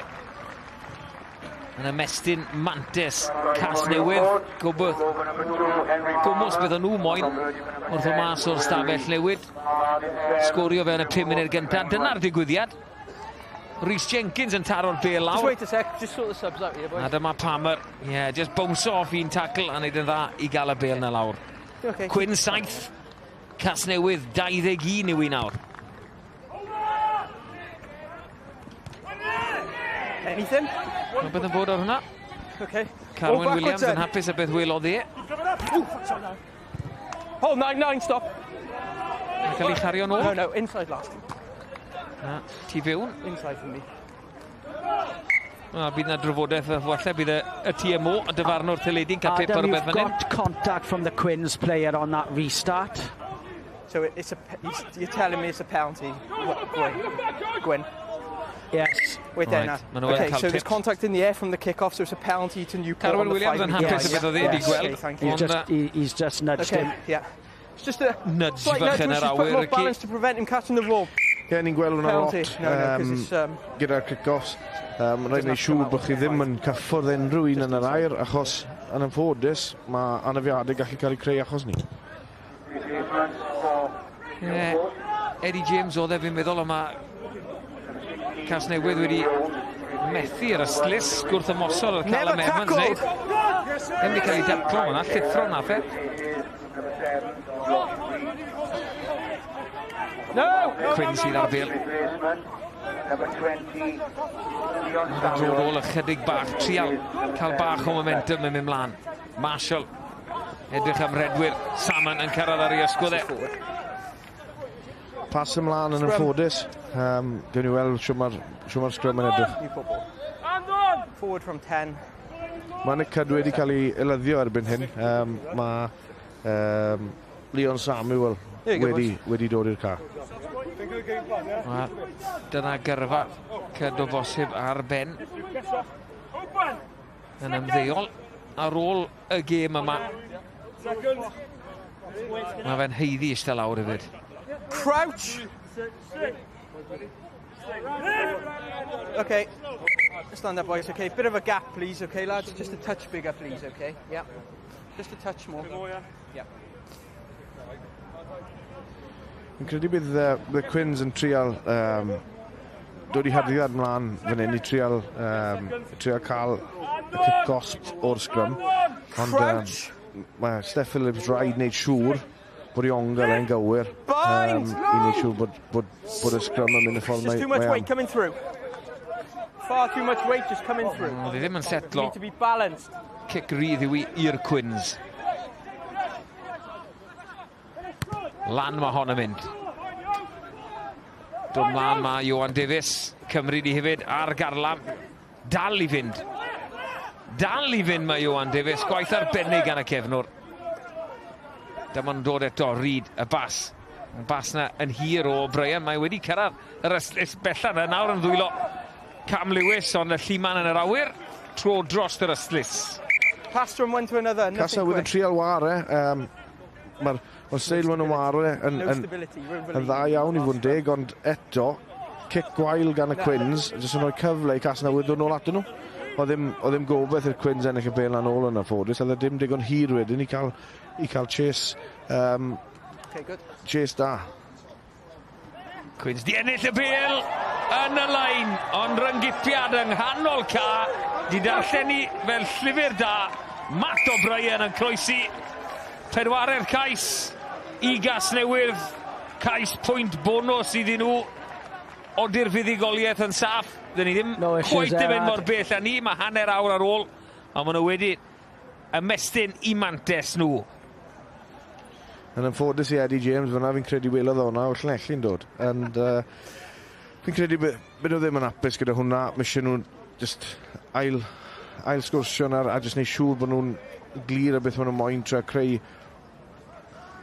Yn ymestyn mantes Casnewydd. Gwbeth gwmws bydden nhw moyn wrth o mas o'r stafell newid. Sgorio fe yn y 5 munud gyntaf. Dyna'r digwyddiad. Rhys Jenkins yn taro'r bêl lawr. Just wait a sec, just sort the subs out here, boys. A dyma Palmer. Yeah, just bounce off un tackle a wneud yn dda i gael y bêl na lawr. Okay. Cwyn 7, Casnewydd 21 yw i nawr. Anything? Mae beth yn bod ar hwnna. Okay. Carwyn Williams yn hapus y beth welodd e. Oh, 9-9, stop. Mae'n cael ei chario nôl. No, no, inside last. Na, ti fewn. Inside for me. A bydd na drafodaeth falle, bydd y TMO, y dyfarnwr teledu'n cael pip ar Adam, y beth you've fan hyn. got contact from the Quins player on that restart. So it's a, you're telling me it's a penalty, Gwyn. Yes. Wait there now. Right, Okay, so there's contact in the air from the kick-off, so it's a penalty to Newport. Carwyn Williams yn hapus y beth oedd e wedi gweld. Okay, thank you. He's just nudged okay, him. Yeah. It's just a nudge slight fach nudge, yn which yr is put awyr. more balance to prevent him catching the ball. Ie, ni'n gweld hwnna lot gyda'r kick-offs. Rhaid ni siŵr bod chi ddim yn cyffwrdd unrhyw un yn yr air, achos yn anffodus mae anafiadau gallu cael eu creu achos ni. Eddie James oedd e, fi'n meddwl, ond mae Casnewydd wedi methu yr ystlys gwrth ymosod oedd Callum Evans wneud. Ddim wedi cael ei daclo hwnna, llithro nath e. Quinn sydd ar bêl. Dod ôl ychydig bach, trial cael bach o momentum yn mynd mlaen. Marshall, edrych am redwyr. Salmon yn cyrraedd ar ei ysgwydd e. Pas ymlaen yn anffodus. Gewn ni weld shwt mae'r sgrym yn edrych. Forward from 10. Mae Nick Cudd wedi cael ei elyddio erbyn hyn. Mae Leon Samuel wedi dod i'r ca. Dyna gyrfa Cudd o bosib ar ben. Yn ymddeol ar ôl y gêm yma. Mae fe'n haeddu eistedd lawr hefyd. Crouch! Okay, stand up, boys, okay? Bit of a gap, please, okay, lads? Just a touch bigger, please, okay? Yeah. Just a touch more. Yeah. Fi'n credu bydd y Quins yn trial dod i harddiad mlaen fan hyn i trial cael y cic gosb o'r sgrym. Ond mae Steph Phillips rhaid wneud siŵr bod i ongl e'n gywir i wneud siŵr bod y sgrym yn mynd y ffordd mae Just too much weight coming through. Far too much weight just coming through. Oedd e ddim yn setlo. Need to be balanced. Cic rydd yw i'r Quins. Lan mae hon yn mynd. Dod mlaen mae Ioan Davies. Cymru di hefyd ar garlam. Dal i fynd. Dal i fynd mae Ioan Davies. Gwaith arbennig gan y cefnwr. Dyma'n dod eto, Reid, y bas. Y bas na yn hir o O'Brien. Mae wedi cyrraedd yr ystlys bellach na nawr yn ddwylo Cam Lewis, ond y lliman yn yr awyr. Tro dros yr ystlys. Pass from one to another. Casnewydd yn trial ware. Mae'r steil maen nhw'n ware yn dda iawn i fod yn deg, ond eto Cic gwael gan y Cwins, jyst yn rhoi cyfle i Casnewydd ddod nôl atyn nhw. Oedd ddim gobeith i'r Cwins ennill y bêl yn ôl yn anffodus, oedd e dim digon hir wedyn i cael chase, okay, good. Chase da. Cwins di ennill y bêl yn y lein, ond ryngipiad yng nghanol ca, di darllen ni fel llyfr da. Matt O'Brien yn croesi. Pedwaredd cais i Gasnewydd, cais pwynt bonws iddyn nhw. Odi'r fuddugoliaeth yn saff? Dyn ni ddim cweit yn mynd mor bell â ni, mae hanner awr ar ôl, ond maen nhw wedi ymestyn i mantes nhw. Yn anffodus i Eddie James, fyna fi'n credu welodd o'na o'r Llanelli'n dod. And fi'n credu byd nhw ddim yn hapus gyda hwnna, mae eisiau nhw just ail sgwrsio a just neud siŵr bod nhw'n glir o beth maen nhw'n moyn trio creu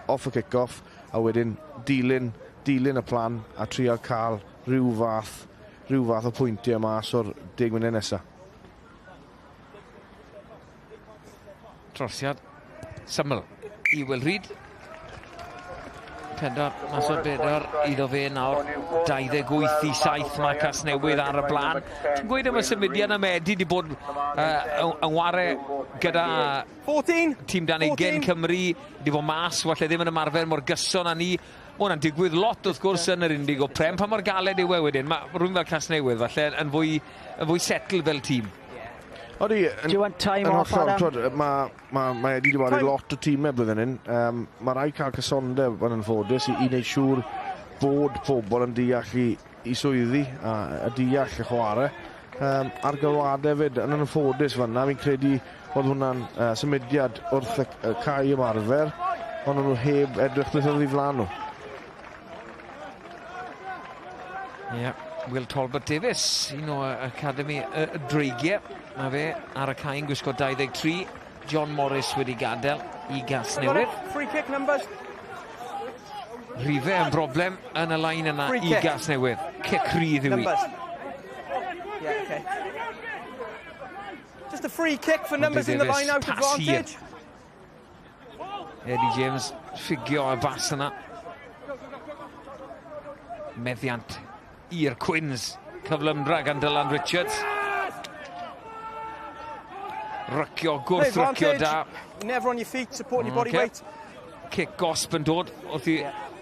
off y kick-off, a wedyn dilyn y plan a trio cael rhyw fath o pwyntiau mas o'r 10 munud nesaf. Trosiad syml i Will Reid. 4 mas o'r 4 iddo fe nawr, 28-7 mae Casnewydd ar y blaen. Ti'n gweud am y symudiad am Eddie wedi bod yn ware gyda tîm dan 20 Cymru, wedi bod mas, falle ddim yn ymarfer mor gyson â ni. Mae hwnna'n digwydd lot wrth gwrs yn yr Indigo Prem. Pa mor galed yw e wedyn? Mae rhywun fel Casnewydd falle yn fwy settle fel tîm. Odi, yn hollol, mae Eddie wedi bod i lot o tîmau blwyddyn hyn. Mae rhaid cael cysondeb yn anffodus i wneud siŵr bod pobl yn deall i swyddi a deall y chwarae. A'r galwadau hefyd, yn anffodus fan'na, fi'n credu oedd hwnna'n symudiad wrth y cae ymarfer, ond nhw heb edrych beth oedd i flaen nhw. Ie. Will Talbot Davies, un o Academy y Dreigiau. Mae fe ar y cae yn gwisgo 23. John Morris wedi gadael i Gasnewydd. Free kick numbers. Rhifau yn broblem yn y lein yna i Gasnewydd. Cic rhydd yw i. Yeah, okay. Just a free kick for numbers in the line out advantage. Eddie James ffugio y bas yna. Meddiant i'r Cwins. Cyflymdra gan Dylan Richards. Rycio, gwrth rycio da. Never on your feet, supporting your body weight. Cic gosb yn dod wrth i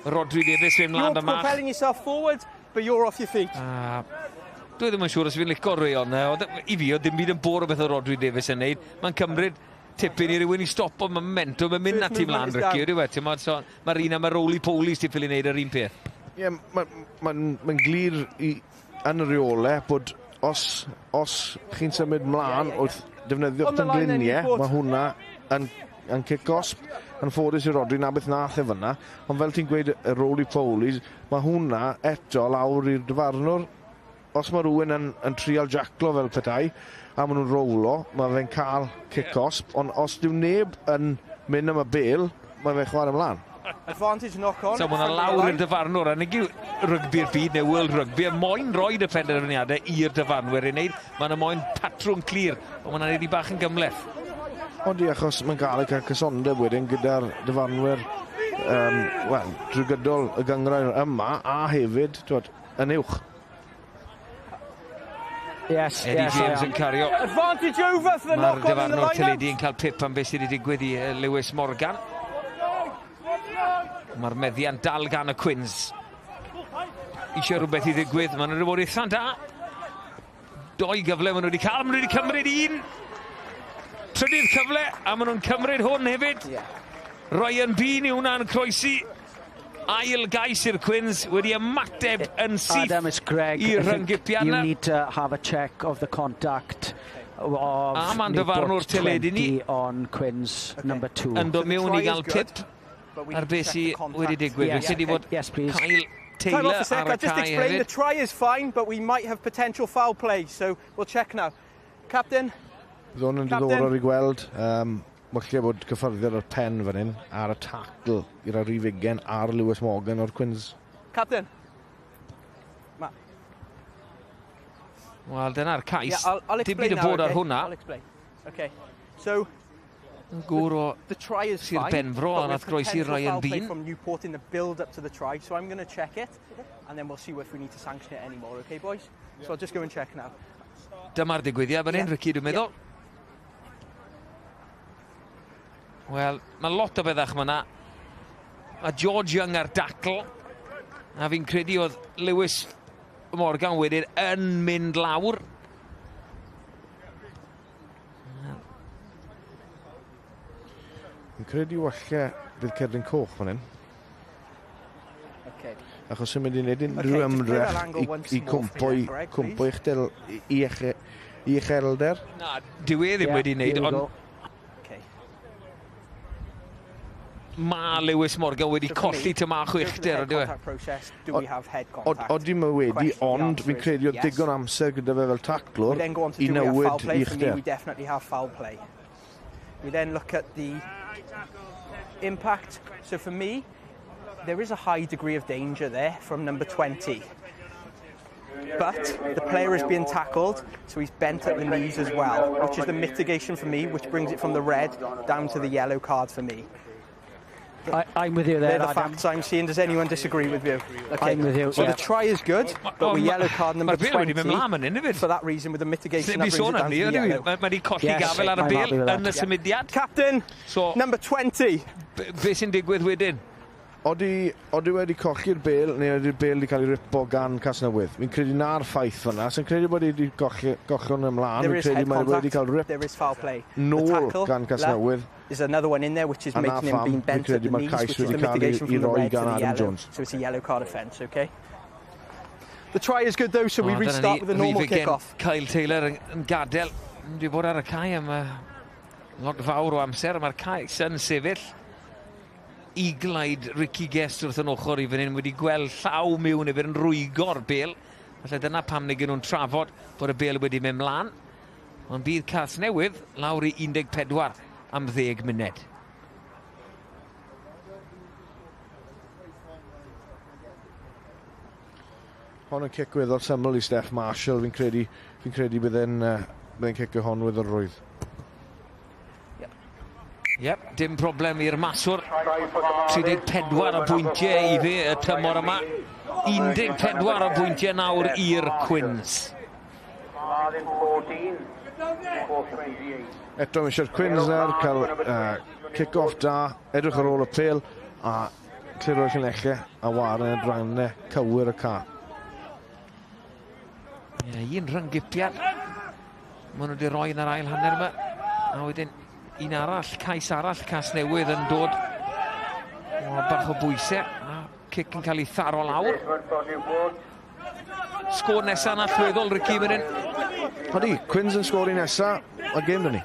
Rodri Davies fynd mlaen da mach. You're propelling yourself forward, but you're off your feet. Dwi ddim yn siŵr os fi'n licio rhai ond i fi, oedd ddim byd yn bôr o beth o Rodri Davies yn neud. Mae'n cymryd tipyn i rywun i stopo momentum, mae'n mynd ati mlaen rycio, yw e? Mae'r un am y roly-polies ti'n ffili neud yr un peth. Ie, mae'n glir yn y reolau bod os chi'n symud mlaen wrth defnyddio'ch pengliniau, mae hwnna yn cic gosb. Yn ffodus i Rodri, na beth nath e fyna. Ond fel ti'n gweud y roly-polies, mae hwnna eto lawr i'r dyfarnwr. Os mae rhywun yn trial jaclo fel petai, a maen nhw'n rowlo, mae fe'n cael cic gosb. Ond os dyw neb yn mynd am y bêl, mae fe'n chwarae ymlaen. Advantage knock on. So mae hwnna lawr i'r dyfarnwr, a nid yw rygbi'r byd neu World Rugby, a moyn roed y penderfyniadau i'r dyfarnwyr i wneud. Mae'n moyn patrwm clir, ond mae'n neud i bach yn gymhleth. Ond i achos mae'n gael ei cael cysondeb wedyn gyda'r dyfarnwyr, wel, drwy gydol y gynghrair yma, a hefyd, twod, yn uwch. Yes, Eddie James yn cario. Advantage over for the knock on in the Mae'r line-out. dyfarnwr teledu yn cael pip am beth sydd wedi digwydd i Lewis Morgan. Mae'r meddiant dal gan y Cwins. Eisiau rhywbeth i ddigwydd, maen nhw wedi bod eitha'n da. Doi gyfle maen nhw wedi cael, maen nhw wedi cymryd un. Trydydd cyfle, a maen nhw'n cymryd hwn hefyd. Ryan Bean yw hwnna'n croesi. Ail gais i'r Cwins wedi ymateb yn syth i'r rhyngipiad yna. You need to have a check of the contact of A ma'n dyfarnwr teledu ni. on Quins number 2. Yn dod mewn i gael pip ar beth sydd wedi digwydd. Fi'n credu bod Kyle Taylor ar y Just cae explain, the hefyd. try is fine, but we might have potential foul play, so we'll check now. Captain? Bydd hwn yn diddorol i gweld. Falle bod cyffyrddiad ar pen fan hyn, ar y tackle gyda Rhif 20 ar Lewis Morgan o'r Cwins. Captain? Wel, dyna'r cais. Yeah, I'll Dim explain byd yn now, bod ar okay? hwnna. I'll explain. Okay. So, Gŵr o Sir Benfro a nath groesi Ryan Bean. From Newport in the build up to the try, so I'm going to check it and then we'll see if we need to sanction it anymore, okay boys? So I'll just go and check now. Dyma'r digwyddiad fan hyn, Ricky, dwi'n meddwl. Wel, mae lot o bethach yma. Mae George Young ar dacl. A fi'n credu oedd Lewis Morgan wedyn yn mynd lawr. Fi'n credu walle bydd cerdyn coch fan hyn. Okay. Achos sy'n mynd i wneud unrhyw ymdrech i cwmpo i uchelder. Na, dyw e ddim wedi wneud, ond mae Lewis Morgan wedi colli tymach o uchder, ydyw e? Odi mae wedi, ond fi'n credu oedd digon amser gyda fe fel taclwr i newid uchder. We then look at the impact. So for me, there is a high degree of danger there from number 20. But the player is being tackled, so he's bent at the knees as well, which is the mitigation for me, which brings it from the red down to the yellow card for me. I'm with you there. They're the facts I'm seeing. Does anyone disagree with you? Okay. I'm with you. So the try is good, but we yellow card number 20 for that reason with the mitigation that brings it down to the yellow. Mae wedi colli gafel ar y bêl yn y symudiad. Captain, number 20. Be sy'n digwydd wedyn? Odi wedi colli'r bêl, neu ydy'r bêl wedi cael ei ripo gan Casnewydd? Fi'n credu na'r ffaith fyna. Sy'n credu bod wedi gollon ymlaen. Fi'n credu mae wedi cael rip nôl gan Casnewydd. There's another one in there which is making him being bent at the knees, which is the mitigation from the red to the yellow. So it's a yellow card offence, okay? The try is good though, so we restart with a normal kick-off. Kyle Taylor yn gadael. Wedi bod ar y cae am lot fawr o amser. Mae'r cais yn sefyll. Eagle-eyed Ricky Guest wrth yn ochr i fan hyn wedi gweld llaw mewn i fynd yn rwygo'r bêl. Felly dyna pam neu nhw'n trafod bod y bêl wedi mynd mlaen. Ond bydd Casnewydd lawr i 14 am 10 munud. Hon yn cic weddol syml i Steph Marshall. Fi'n credu bydd e'n cicio hon weddol rwydd. Yep, dim problem i'r maswr. 34 o bwyntiau i fe y tymor yma. 14 o bwyntiau nawr i'r Cwins. Eto mae eisiau'r Cwins nawr cael kick-off da, edrych ar ôl y pêl a clirio'r llinellau a waren y drannau cywir y ca. Ie, un rhyng-gipiad. Maen nhw wedi rhoi yn yr ail hanner yma. A wedyn un arall, cais arall, Casnewydd yn dod o bach o bwysau. A cic yn cael ei tharo lawr. Sgôr nesaf yn allweddol, Ricky, fan hyn. Odi, Cwins yn sgori nesaf, a gêm dyn ni.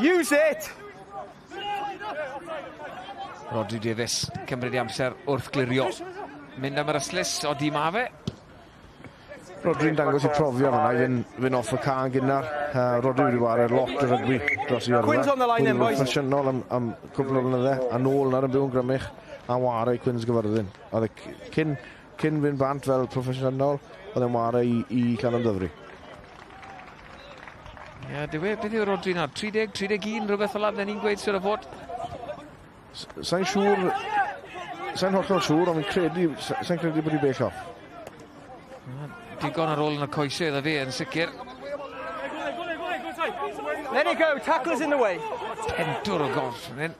Use it! Rodri Davies, cymryd ei amser wrth glirio. Mynd am yr ystlys, odi ma fe. Rodri'n dangos i profio fan'na, i fynd off y ca yn gynnar. Rodri wedi wario lot o rygbi dros i yrfa. Wedi bod proffesiynol am cwpl o flynydde, a nôl nawr yn byw yn Grymych, a wario i Cwins Gyfyrddin. Oedd e cyn fynd bant fel proffesiynol, oedd e'n wario i Llanymddyfri. Ie, dyw e, beth yw Rodri nawr? 30, 31, rhywbeth fel 'na, ni'n gweud sydd o fod? Sa'n siŵr, sa'n hollol siŵr, ond fi'n credu, sa'n credu bod i bell off. Digon ar ôl yn y coesau iddo fe yn sicr. Let it go, tackle's in the way. Pentwr o gorff fan hyn.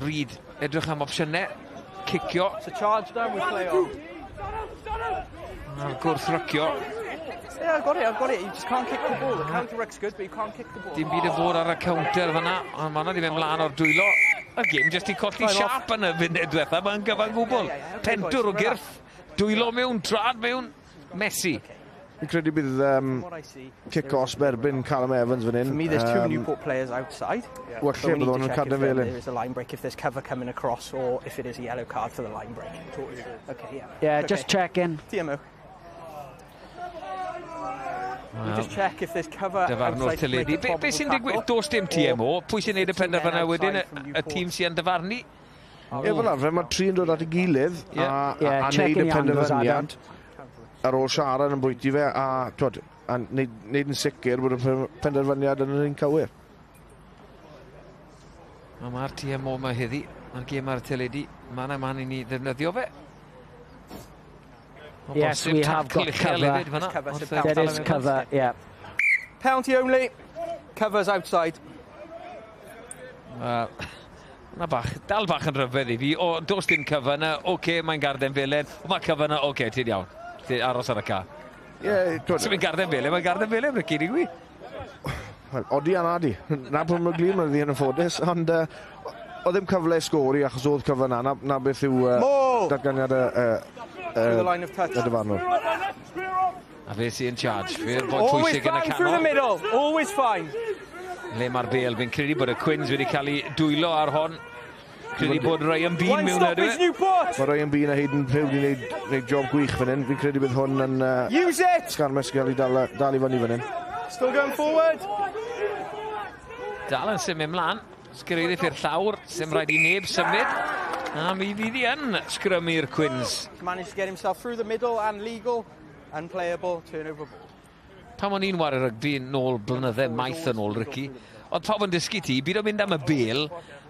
Reid, edrych am opsiynau, cicio. It's a charge down, we play on. A'r gwrthrycio. Yeah, I've got it, I've got it. You just can't kick the ball. The counter ruck's good, but you can't kick the ball. Dim byd y fod ar y counter fan'na, ond ma' hwnna 'di mynd mlaen o'r dwylo. Y gêm jyst i colli siâp yn y funud diwetha, mae'n gyfan gwbl. Pentwr o gyrff, dwylo mewn, trad mewn, Messi. Fi'n credu bydd kick-off erbyn Callum Evans fan hyn. For me, there's two Newport players outside. Well, lle bydd nhw'n cadw fel hyn. There is a line break if there's cover coming across or if it is a yellow card for the line break. Okay, yeah. Yeah, just checking. TMO. We just check if there's cover dyfarnwr teledu. Be sy'n digwydd? Does dim TMO. Pwy sy'n neud y penderfyniad wedyn? Y tîm sy'n dyfarnu? Ie, fel arfer, mae tri'n dod at ei gilydd a neud y penderfyniad ar ôl siarad yn bwyty fe a, twod, a neud yn sicr bod y penderfyniad yn yr un cywir. Mae'r TMO yma heddi, mae'r gêm ar y teledu, mae'n yma i ni ddefnyddio fe. Yes, we have got cover. There is cover, yeah. Penalty only, covers outside. Na bach, dal bach yn rhyfedd i fi. O, does dim cover yna, oce, okay, mae'n garden felen. O, mae cover yna, oce, okay, ti'n iawn. Ti'n aros ar y ca. Ie. Sy'n mynd garden felen, mae'n garden felen, Ricky, ni gwi. Wel, odi a nadi. Na bod nhw'n glir, mae'n ddi'n ffodus, ond oedd ddim cyfle i sgori achos oedd cyfle na, na beth yw datganiad y dyfarnwr. A fe sy'n in charge, fe'r boi pwysig yn y canol. Always fine through the middle, always fine. Le mae'r bel, fi'n credu bod y Quins wedi cael ei dwylo ar hon. Credu bod Ryan Bean mewn ydw e. Mae Ryan Bean a Hayden Pugh wedi gwneud job gwych fan hyn. Fi'n credu bydd hwn yn sgarmes gael ei dal i fyny fan hyn. Still going forward. Dal yn symud mlaen. Sgreiddif i'r llawr, sy'n rhaid i neb symud. A mi fydd hi yn sgrymu'r Quins. Managed to get himself through the middle and legal, unplayable, turnover ball. Pan o'n i'n wario rygbi nôl blynydde maith yn ôl, Ricky, oedd pawb yn dysgu ti, byd o'n mynd am y bel,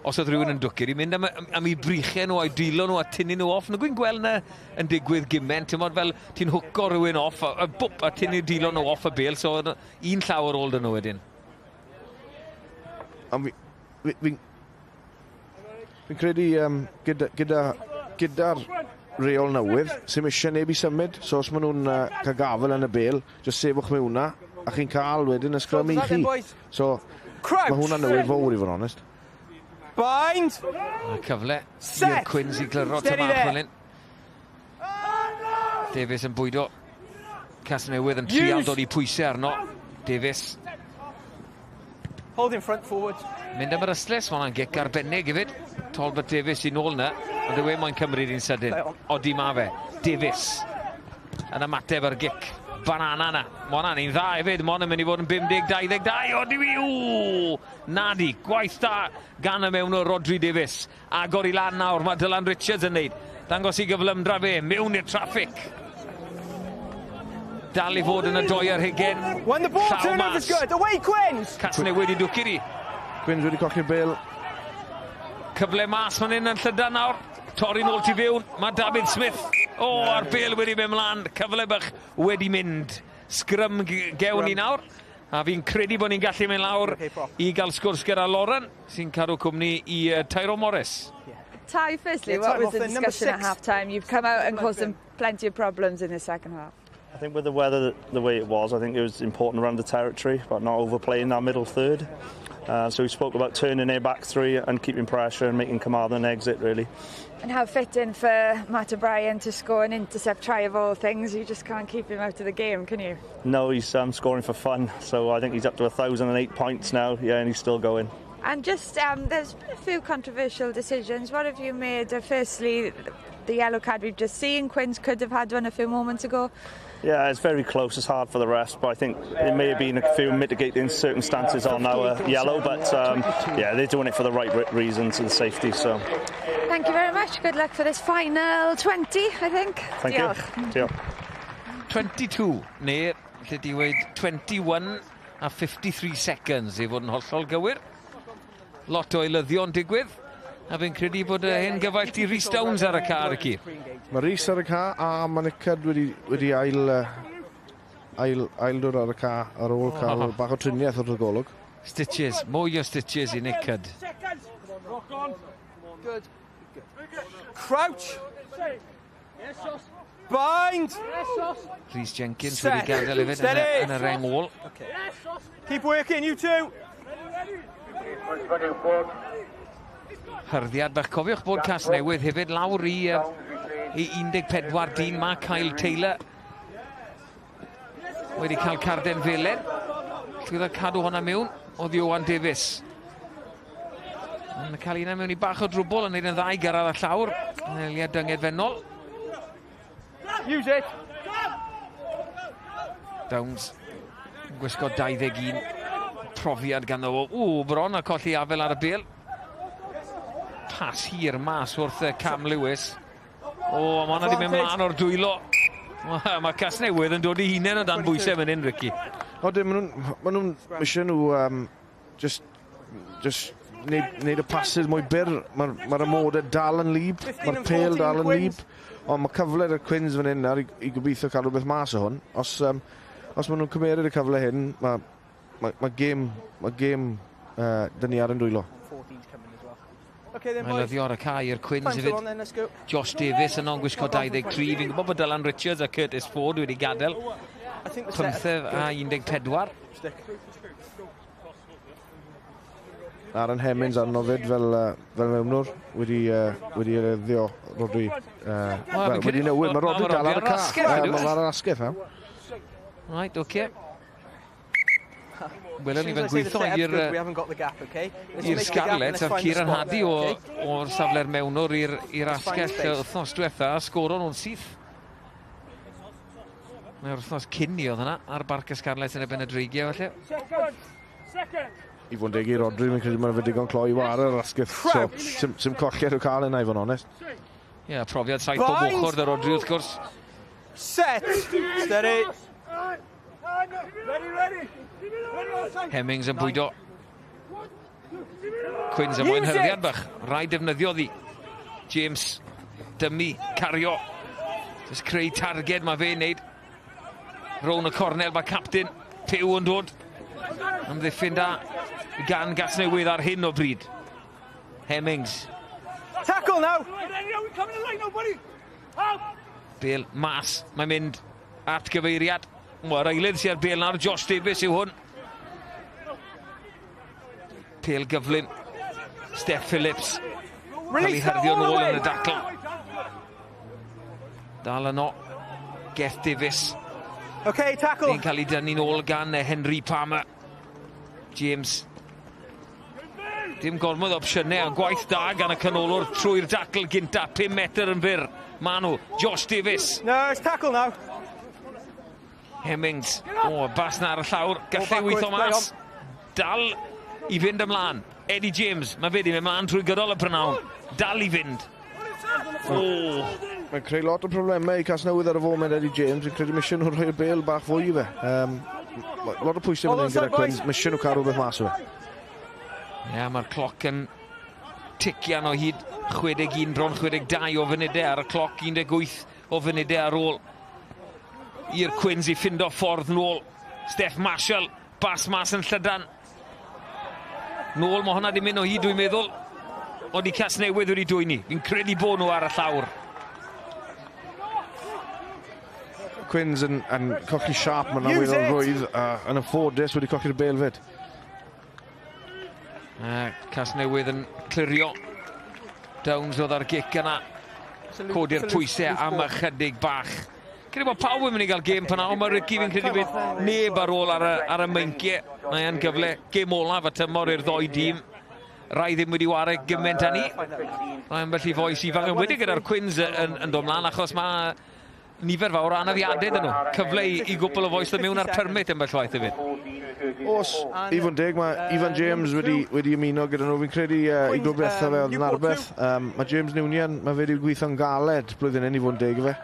os oedd rhywun yn dwcur, i mynd am eu brychau nhw, a'i dwylo nhw, a tynnu nhw off. Nhw gwy'n gweld na yn digwydd gyment, ti'n modd fel ti'n hwco rhywun off, a bwp, a tynnu dwylo nhw off y bel, so un llaw ar ôl dyn nhw wedyn. Fi'n credu gyda'r reol newydd, sy'n eisiau neb i symud, so os maen nhw'n cael gafel yn y bel, jyst sefwch mewn hwnna, a chi'n cael wedyn y sgrym i chi. So, mae hwnna'n newid fawr i fod yn onest. Bind! A cyfle i'r Quins i glyro tymor fel hyn. Davies yn bwydo. Casnewydd yn trial dod i pwysau arno. Davies. Hold in front forward. Mynd am yr ystlys, mae hwnna'n gic arbennig hefyd. Talbot Davies i nôl na, ond yw e moyn cymryd un sydyn. Odi ma fe. Davies yn ymateb ar gic. Banana na. Mae hwnna'n un dda hefyd. Mae hwnna'n mynd i fod yn 50-22. Odi wi! Ww! Nadi. Gwaith da gan y mewn o Rodri Davies. Agor i lan nawr. Mae Dylan Richards yn neud. Dangos i gyflymdra fe. Mewn i'r traffic. Dal i fod yn y 22. When the ball turnover is good. Away Quins! Casnewydd i dwcuri. Quins wedi colli'r bel. Cyfle mas fan hyn yn llydan nawr. Torri nôl tu fewn. Mae David Smith. O, a'r bel wedi mynd mlaen. Cyfle bach wedi mynd. Sgrym gewn ni nawr. A fi'n credu bod ni'n gallu mynd lawr i gael sgwrs gyda Lauren, sy'n cadw cwmni i Tyrone Morris. Ty, firstly, what was the discussion at half-time? You've come out and caused them plenty of problems in the second half. I think with the weather the way it was, I think it was important around the territory, but not overplaying our middle third. So we spoke about turning their back three and keeping pressure and making Carmarthen exit, really. And how fitting for Matt O'Brien to score an intercept try of all things. You just can't keep him out of the game, can you? No, he's scoring for fun. So I think he's up to 1,008 points now, yeah, and he's still going. And just, there's been a few controversial decisions. What have you made? Firstly, the yellow card we've just seen. Quins could have had one a few moments ago. Yeah, it's very close. It's hard for the rest, but I think there may have been a few mitigating circumstances on our yellow, but yeah, they're doing it for the right reasons and safety. So, thank you very much. Good luck for this final 20, I think. Thank Diolch. you. Diolch. 22, neu, lle di weud 21 a 53 seconds i fod yn hollol gywir. Lot o eilyddion digwydd. A fi'n credu bod y hen gyfaill ti Rhys Downs ar y car, Ricky. Mae Rhys ar y car a mae Nick Cudd wedi ail dod ar y car ar ôl cael bach o triniaeth o'r golwg. Stitches, mwy o stitches i Nick Cudd. Good. Crouch! Bind! Rhys Jenkins wedi gadael hefyd yn y reng ôl. Keep working, you two! Hyrddiad bach. Cofiwch bod Casnewydd hefyd lawr i 14 dyn. Mae Kyle Taylor wedi cael carden felen. Llwyddo cadw hwnna mewn oedd Iwan Davies. Yn cael un mewn i bach o drwbl yn neud yn dda i gyrraedd y llawr. Eiliad dyngedfennol. Use it! Downs yn gwisgo 21 profiad ganddo fo. Ww, bron a colli afel ar y bel. Pas hir mas wrth Cam Lewis. O, mae hwnna wedi mynd mlaen o'r dwylo. Mae Casnewydd yn dod i hunain o dan bwysau fan hyn, Ricky. O, dim, maen nhw'n eisiau nhw just neud y passes mwy byr. Mae'r amodau dal yn lib, mae'r pêl dal yn lib. Ond mae cyfle i'r Cwins fan hyn nawr i gobeithio cael rhywbeth mas o hwn. Os maen nhw'n cymeryd y cyfle hyn, mae gêm dyn ni ar yn dwylo. Mae'n lyddio ar y cae i'r Cwins hefyd. Josh Davis yno'n gwisgo 23. Fi'n gwybod bod Dylan Richards a Curtis Ford wedi gadael. 15 a 14. Aaron Hemmings arno fyd fel mewnwr wedi ereddio Rodri. Well, wedi newid, mae Rodri dal ar y ca. Mae ar yr asgell, ha? Right, oce. Okay. Welwn ni fe'n gweithio i'r Scarlets a Kieran Hardy o'r safle'r mewnwr i'r asgell wythnos diwetha a sgoro nhw'n syth. Mae'r wythnos cyn ni oedd hwnna ar Barc y Scarlets yn erbyn y Dreigiau felly. I fod yn deg i Rodri, mae'n credu mae'n fe digon cloi i war yr asgell. So, sim colliad i'w cael yna i fod yn onest. Ie, yeah, profiad saith bob ochr dy Rodri wrth gwrs. Set! Steady! Ready, ready! Hemmings yn bwydo. Cwins yn moyn hyrddiad bach. Rhaid defnyddio ddi. James, dymu, cario. Just creu targed mae fe'n neud. Rown y cornel mae captain Pew yn dod. Amddiffyn da gan Gasnewydd ar hyn o bryd. Hemmings. Tackle now! Bel mas, mae'n mynd at gyfeiriad. Mae'r eilydd sy'n ar bel nawr, Josh Davies yw hwn. Pel gyflym. Steph Phillips. Cael ei hyrddio nôl yn y dacl. Dal yno. Geth Davies. Okay, tackle. Ni'n cael ei dynnu nôl gan Henry Palmer. James. Dim gormod o opsiynau, ond gwaith da gan y canolwr trwy'r dacl gynta, 5 metr yn fyr. Manu, Josh Davies. No, it's tackle now. Hemmings. O, bas na ar y llawr. Gallai weithio mas. Dal i fynd ymlaen. Eddie James, mae fe di mynd ymlaen trwy gydol y prynawn. Dal i fynd. O. Mae'n creu lot o problemau i Casnewydd ar y foment, Eddie James. Fi'n credu mae eisiau nhw rhoi'r bel bach fwy i fe. Lot o pwysau fan hyn gyda Quins. Mae eisiau nhw cael rhywbeth mas o fe. Ie, yeah, mae'r cloc yn tician o hyd. 61 bron 62 o funudau ar y cloc, 18 o funudau ar ôl i'r Cwins i ffindo ffordd nôl. Steph Marshall, bas mas yn llydan. Nôl, mae hwnna di mynd o hyd, dwi'n meddwl. Ond i Casnewydd wedi dwyni. Fi'n credu bod nhw ar y llawr. Cwins yn colli siap, mae'n awyr o'r rwydd, a yn anffodus wedi colli'r bel fyd. Casnewydd yn clirio. Downs oedd ar gic yna. Codi'r pwysau am ychydig bach. Credu bod pawb yn mynd i gael gêm pan ond mae Ricky, fi'n credu bydd neb ar ôl ar y meinciau. Mae e'n gyfle gêm olaf y tymor i'r ddoi dîm. Rai ddim wedi ware gymaint â ni. Mae ambell i fois ifanc yn wedi gyda'r Cwins yn dod mlaen achos mae nifer fawr o anafiadau dyn nhw. Cyfle i gwpl o fois ddod mewn ar permit yn bell waith hefyd. Os, i fod yn deg, mae Ivan James wedi ymuno gyda nhw. Fi'n credu i glwb diwetha fe oedd yn Arbeth. Mae James Newnian, mae fe wedi gweithio'n galed blwyddyn hyn i fod yn deg fe.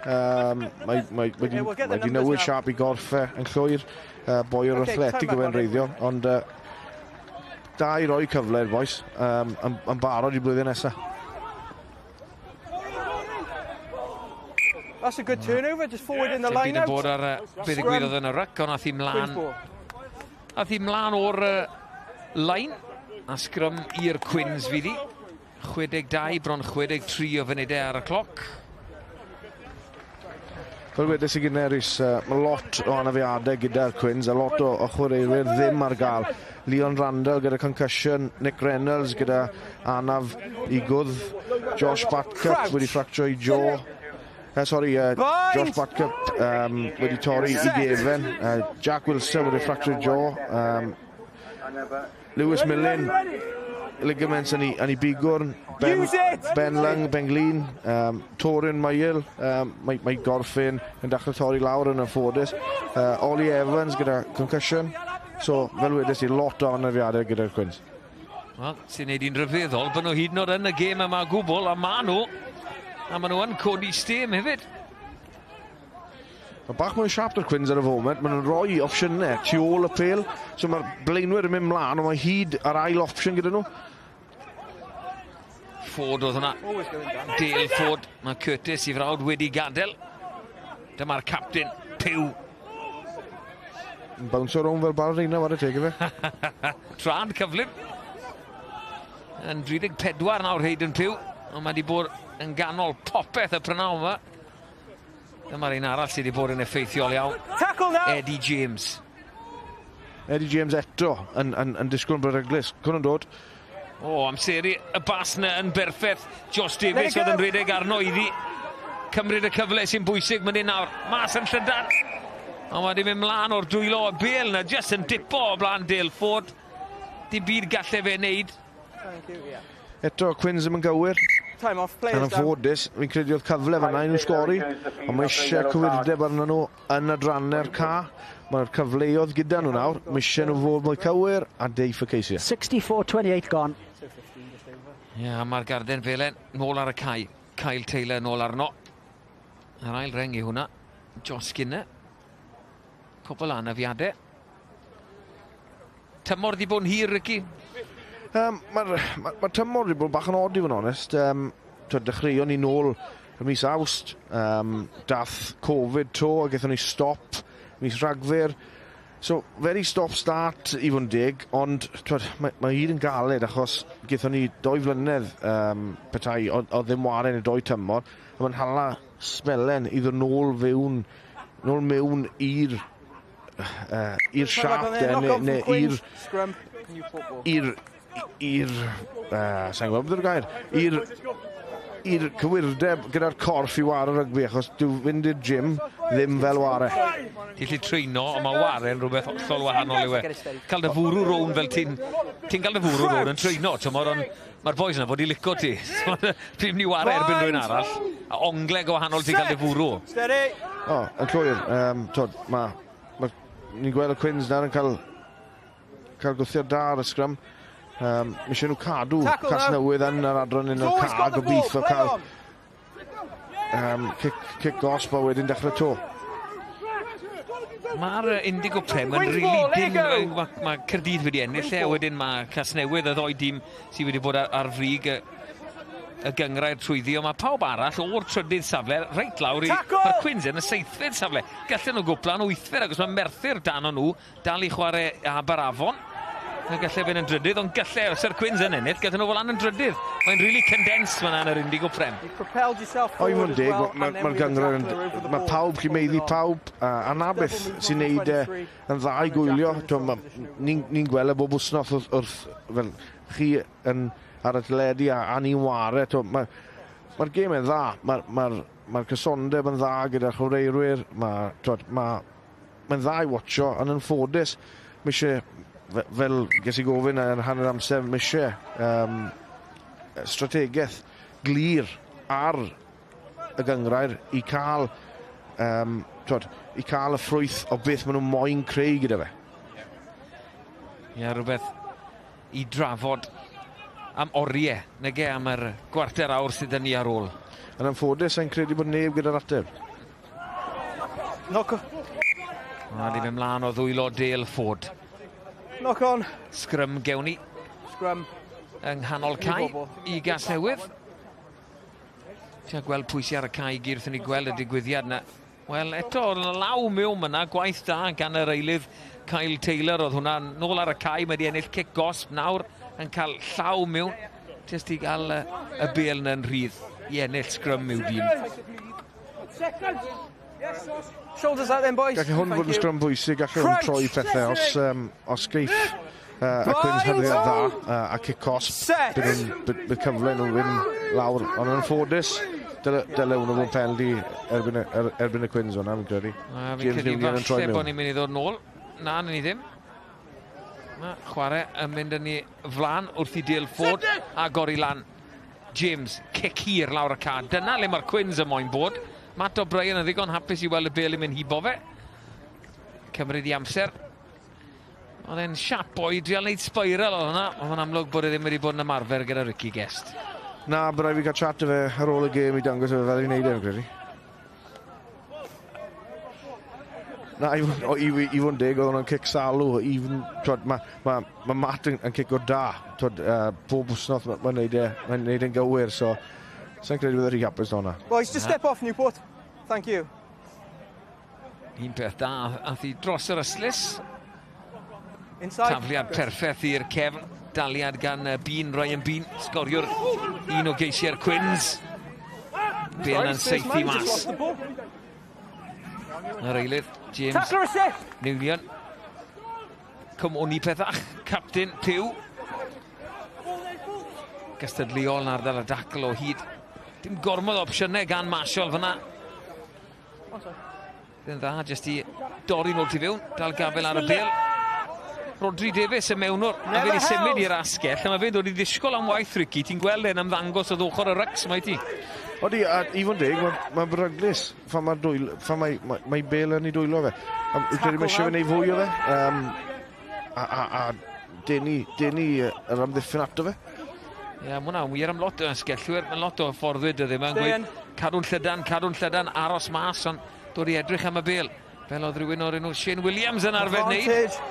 Mae wedi newid siap i gorff e yn llwyr. Boi o'r Athletic o fe'n reiddiol, ond da i roi cyfle i'r boys yn barod i blwyddyn nesaf. That's a good turnover, just forward in the line out. Bod ar beth ddigwyddodd yn y ryc, ond ath i mlaen. Ath i mlaen o'r line. A sgrym i'r Cwins fydd hi. 62, bron 63 o funudau ar y cloc. Fel wedes i gyda Rhys, mae lot o anafiadau gyda'r Cwins a lot o chwaraewyr ddim ar gael. Leon Randall gyda concussion, Nick Reynolds gyda anaf i gwddf, Josh Batcup wedi ffractio i jaw. Sorry, Josh Batcup wedi torri i gefen. Jack Wilson wedi ffractio i jaw. Lewis Millin, ligaments yn ei bigwrn. Ben Lung, Ben Glin, Torin Mayl, mae gorffyn yn dechrau torri lawr yn anffodus. Ollie Evans gyda concussion. So, fel wedes i, lot o anafiadau gyda'r Cwins. Wel, sy'n neud i'n rhyfeddol bod nhw hyd yn oed yn y gêm yma gwbl, a ma nhw, a ma nhw yn codi stêm hefyd. Mae bach mwy siap da'r Cwins ar y foment, maen nhw'n rhoi opsiynau tu ôl y pel, so mae'r blaenwyr yn mynd mlaen, ond mae hyd ar ail opsiwn gyda nhw. Ford oedd hwnna. Dale Ford. Mae Curtis i frawd wedi gadael. Dyma'r captain, Pugh. Yn bownsio rownd fel ballerina, whare teg i fe. Trad cyflym. Yn 34 nawr Hayden Pugh. Ond mae wedi bod yn ganol popeth y prynawn yma. Dyma'r un arall sydd wedi bod yn effeithiol iawn. Tackle now! Eddie James. Eddie James eto yn disgwyl yn beryglus. Cwn yn dod. O, amseru y bas na yn berffaith. Josh Davies oedd yn rhedeg arno iddi. Cymryd y cyfle sy'n bwysig mynd i nawr. Mas yn llydan. Ond mae wedi mynd mlaen o'r dwylo y bel na, jyst yn dipo o blaen Dale Ford. Dim byd gallai fe wneud. Thank you, yeah. Eto, Quins ddim yn gywir. Time off, players Yn anffodus, fi'n credu oedd cyfle fan'na i nhw sgori, ond mae eisiau cywirdeb arnyn nhw yn adrannau'r ca. Mae'r cyfleoedd gyda nhw nawr, mae eisiau nhw fod mwy cywir a deiff y ceisiau. 64-28 gone. Ie, yeah, mae'r garden felen nôl ar y cae. Kyle Taylor nôl arno. Yr ail reng i hwnna. Josh Skinner. Cwpl anafiadau. Tymor di bod yn hir, Ricky? Mae'r tymor wedi bod bach yn od i fod yn onest. Dechreuon ni nôl y mis Awst. Dath Covid to a gaethon ni stop mis Rhagfyr. So, very stop-start i fod yn deg, ond mae hyd yn galed achos gaethon ni 2 flynedd petai o ddim waren y 2 tymor, a mae'n hala smelen i ddod nôl fewn, nôl mewn i'r siap de, neu i'r sa'n gwybod beth yw'r gair, i'r cywirdeb gyda'r corff i ware rygbi, achos dyw fynd i'r gym ddim fel ware. Ti'n gallu treino, ond mae ware yn rhywbeth hollol wahanol yw e. Cael dy fwrw rown fel ti'n cael dy fwrw rown yn treino, t'mod, ond mae'r boys yna fod i lico ti. Ti'n mynd i ware erbyn rhywun arall, a ongle gwahanol ti'n cael dy fwrw. O, yn llwyr, ni'n gweld y Quins nawr yn cael gwthio da ar y sgrym. Mae eisiau nhw cadw Casnewydd yn yr adran un o'r ca, gobeithio cael cic gosb a wedyn dechrau to. Mae'r Indigo Prem yn rili dyn. Mae Caerdydd wedi ennill e, wedyn mae Casnewydd, y ddoi dîm sydd wedi bod ar frig y gynghrair trwyddi, ond mae pawb arall o'r trydydd safle reit lawr i... Mae'r Quins yn y 7fed safle. Gallen nhw gwpla'n 8fed, achos mae Merthyr dan o nhw dal i chwarae Aberafon. Gallai fynd yn drydydd, ond gallai, os yw'r Quins yn ennill, gallen nhw fod lan yn drydydd. Mae'n really condensed fan'na yn yr Indigo Prem. O, i fod yn deg, mae'r gynghrair yn... Mae pawb, chi'n meiddi pawb, a na beth sy'n neud yn dda i gwylio. Ni'n gweld e bob wythnos wrth, fel chi yn ar y teledu a ni'n ware. Mae'r gêm yn dda, mae'r cysondeb yn dda gyda'r chwaraewyr, mae'n dda i watcho, ond yn ffodus, mae eisiau, fel ges i gofyn yn hanner amser, mae eisiau strategaeth glir ar y gynghrair i cael, i cael y ffrwyth o beth maen nhw moyn creu gyda fe. Ie, rhywbeth i drafod am oriau, nage am yr gwarter awr sydd yn ni ar ôl. Yn anffodus, sa'n credu bod neb gyda'r ateb. Knock. Mae di mynd mlaen o ddwylo Dale Ford. Knock on. Sgrym gewn ni. Sgrym. Yng nghanol cae i Gasnewydd. Ti'n gweld pwy sy ar y cae i gyd wrth i ni gweld y digwyddiad yna. Wel, eto, law mewn yna, gwaith da gan yr eilydd Kyle Taylor oedd hwnna. Nôl ar y cae, mae wedi ennill cic gosb nawr yn cael llaw mewn. Jyst i gael y bel yna'n rhydd i ennill sgrym i'w dîm. Shoulders out then, boys. Gallai hwn fod yn sgrym bwysig, gallai hwn troi pethau os geiff y Quins hyrddiad dda a cic cosb, bydd cyfle nhw fynd lawr. Ond yn anffodus, dyle hwnnw fod penalty erbyn y Quins hwnna, fi'n credu. Fi'n credu falle bod ni'n mynd i ddod nôl. Na, ni ddim. Mae chwarae yn mynd yn ei flaen wrth i Dale Ford a gori lan. James, cic hir lawr y ca. Dyna le mae'r Quins yn moyn bod. Matt O'Brien yn ddigon hapus i weld y bel yn mynd hibo fe. Cymryd i amser. Oedd e'n siap o i drial wneud spiral oedd hwnna. Oedd yn amlwg bod e ddim wedi bod yn ymarfer gyda Ricky Guest. Na, bydd rhaid fi gael chat â fe ar ôl y gêm i dangos e fel i wneud e, fi'n credu. Na, i fod yn deg, oedd hwnna'n cic salw. Mae Matt yn cic o da. Pob wsnos mae'n neud e'n gywir, so sa'n credu bydd rhy hapus hwnna. Boys, just step off, Newport. Thank you. Un peth da, ath i dros yr ystlys. Tafliad perffaith i'r cefn. Daliad gan Bean, Ryan Bean, sgoriwr un o geisiau'r Cwins. Bale yn seithi mas. Yr eilydd, James Newlion. Cymoni pethach, captain Pugh. Gystadleuol yn ardal y dacl o hyd. Dim gormod o opsiynau gan Marshall fyna. Yn dda, jyst i dorri nôl tu fewn, dal gafel ar y bêl. Rodri Davies y mewnwr, a fe wedi symud i'r asgell, a mae fe'n dod i ddisgwyl am waith, Ricky. Ti'n gweld e'n ymddangos o ochr y rycs, mae ti? Odi, a i fod yn deg, mae'n beryglus fan mae bêl yn ei dwylo fe. Dwi'n credu mae eisiau fe wneud fwy o fe, a denu yr amddiffyn ato fe. Ie, mae hwnna'n wir am lot o asgellwyr, mae'n lot o fforddwyr dyddiau. Mae'n gweud, cadw'n llydan, aros mas, ond dod i edrych am y bêl. Fel oedd rhywun o'r enw Shane Williams yn arfer wneud.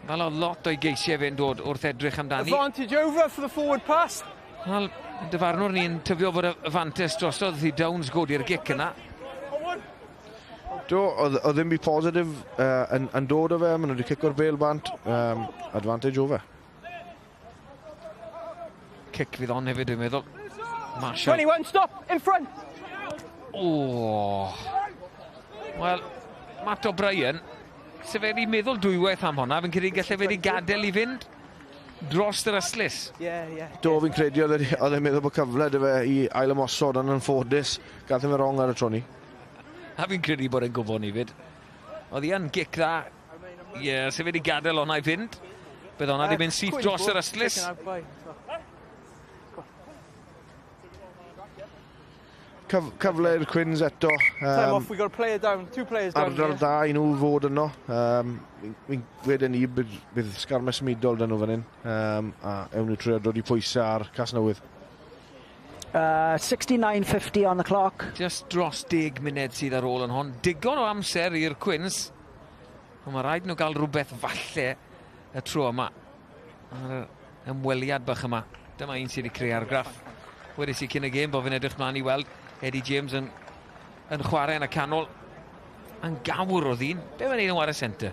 Fel oedd lot o'i geisiau fe'n dod wrth edrych amdani. Advantage over for the forward pass. Wel, dyfarnwr ni'n tyfio bod y fantes drosodd i Downs godi'r gic yna. Do, oedd ddim byd positif yn dod o fe, maen nhw wedi cico'r bêl bant. Advantage over. Cic fydd on hefyd, dwi'n meddwl. Marshall. 21, stop, in front. O. Wel, Matt O'Brien, se fe wedi meddwl dwywaith am hwnna, fi'n credu gallai fe wedi gadael i fynd dros yr ystlys. Do, fi'n credu oedd e'n meddwl bod cyfle dy fe i ail ymosod ond yn ffodus. Gath e'n wrong ar y tro ni. A fi'n credu bod e'n gwybod ni fyd. Oedd hi yn gic dda. Ie, se fe wedi gadael hwnna i fynd. Bydd hwnna wedi mynd syth dros yr ystlys. Cyfle i'r Cwins eto. Time off, we got a player down, two players down. Ardal dda i nhw fod yno. Fi'n gwed ni bydd sgarmes symudol dyn nhw fan hyn. A ewn nhw trio dod i pwysau ar Casnewydd. 69.50 on the clock. Just dros 10 munud sydd ar ôl yn hon. Digon o amser i'r Cwins. Ond mae rhaid nhw gael rhywbeth falle y tro yma. Ar yr ymweliad bach yma. Dyma un sydd wedi creu argraff. Wedes i cyn y gêm bod fi'n edrych mlaen i weld Eddie James yn chwarae yn y canol. Yn gawr o ddyn. Be mae'n neud yn chwarae centre?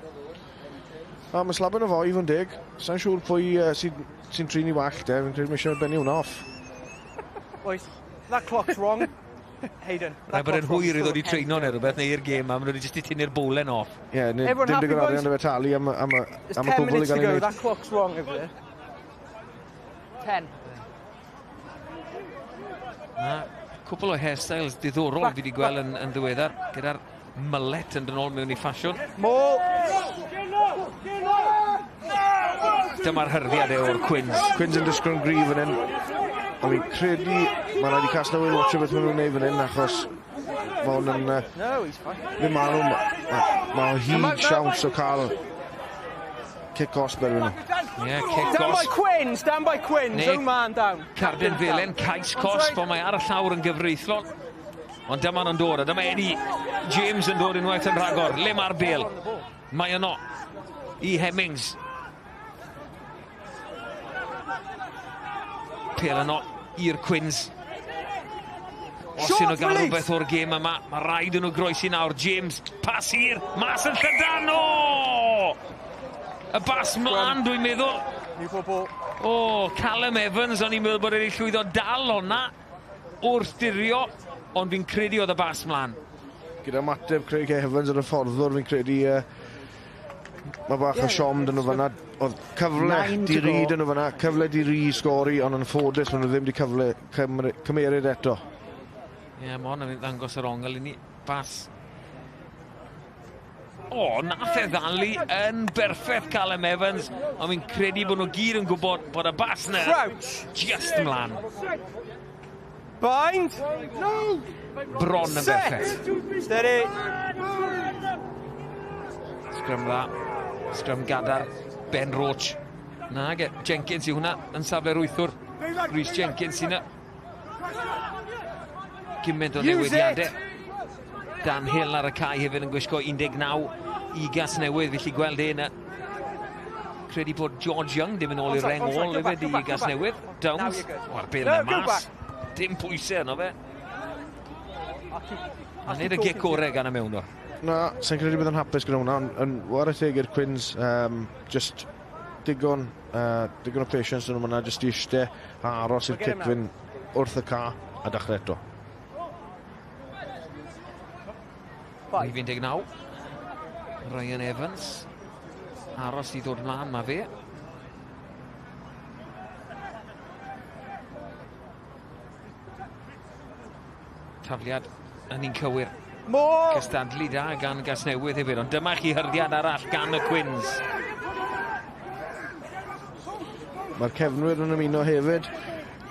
Mae slabyn o foi, fod yn deg. Sa'n siŵr pwy sy'n trin i wallt e. Fi'n credu mae eisiau benni hwnna off. Boys, that clock's wrong. Hayden. Rhaid bod e'n hwyr i ddod i treino neu rhywbeth neu i'r gêm a maen nhw wedi jyst i tynnu'r bowlen off. Ie, dim digon arian efo talu am y cwbl i gael ei wneud. That clock's wrong over there. 10. Na, cwpl o hairstyles diddorol fi wedi gweld yn ddiweddar, gyda'r mullet yn dod nôl mewn i ffasiwn. Dyma'r hyrddiad e o'r Cwins. Cwins yn disgwyl yn gryf fan hyn. Ond fi'n credu mae rhaid i Casnewydd watcho beth maen nhw'n neud fan hyn, achos mae hwn yn... Ddim maen nhw, mae o hyd siawns o cael cic osb erbyn nhw. Ie, cic Down by osb. Quins, down by Quins, oh man down. Carden Felen, cais cosb, ond mae ar y llawr yn gyfreithlon. Ond dyma nhw'n dod, a dyma Eddie James yn dod unwaith yn rhagor. Le mae'r bêl? Mae yno i Hemmings. Pêl yno i'r Cwins. Os ydyn nhw gael rhywbeth o'r gêm yma, mae rhaid nhw groesi nawr. James, pas hir, mas yn llydan, o! Y bas mlaen, dwi'n meddwl. O, Callum Evans, o'n i'n meddwl bod wedi llwyddo dal honna wrth dirio, ond fi'n credu oedd y bas mlaen. Gyda mateb Craig Evans yn y fforddwr, fi'n credu mae bach o siom dyn nhw fanna. Oedd cyfle di ri dyn nhw fanna, cyfle di ri sgori, ond yn ffodus maen nhw ddim wedi cyfle cymeryd eto. Ie, mae hwn yn ddangos yr ongl i ni. Bas. O, nath e ddali yn berffaith Callum Evans, ond fi'n credu bod nhw gyd yn gwybod bod y bas na just mlaen. Bind! Bron yn berffaith. Steady! Sgrym dda. Sgrym gadar. Ben Roach. Nage, Jenkins yw hwnna yn safle'r wythwr. Rhys Jenkins sy'n yna. Gymaint o newidiadau. Dan Hill ar y cae hefyd yn gwisgo 19 i Gasnewydd, felly gweld e yna. Credu bod George Young dim yn ôl i'r reng ôl hefyd i Gasnewydd. Downs, o'r bel na mas. Dim pwysau yno fe. A nid y gic orau gan y mewnwr. Na, sa'n credu bydd yn hapus gyda hwnna, ond whare teg i'r Cwins, just digon o patience yn hwnna, just i eistedd a aros i'r cic fynd wrth y ca a dechrau eto. Rhif 19, Ryan Evans, aros i ddod mlaen mae fe. Tafliad yn un cywir. Cystadlu da gan Gasnewydd hefyd, ond dyma chi hyrddiad arall gan y Cwins. Mae'r cefnwyr yn ymuno hefyd.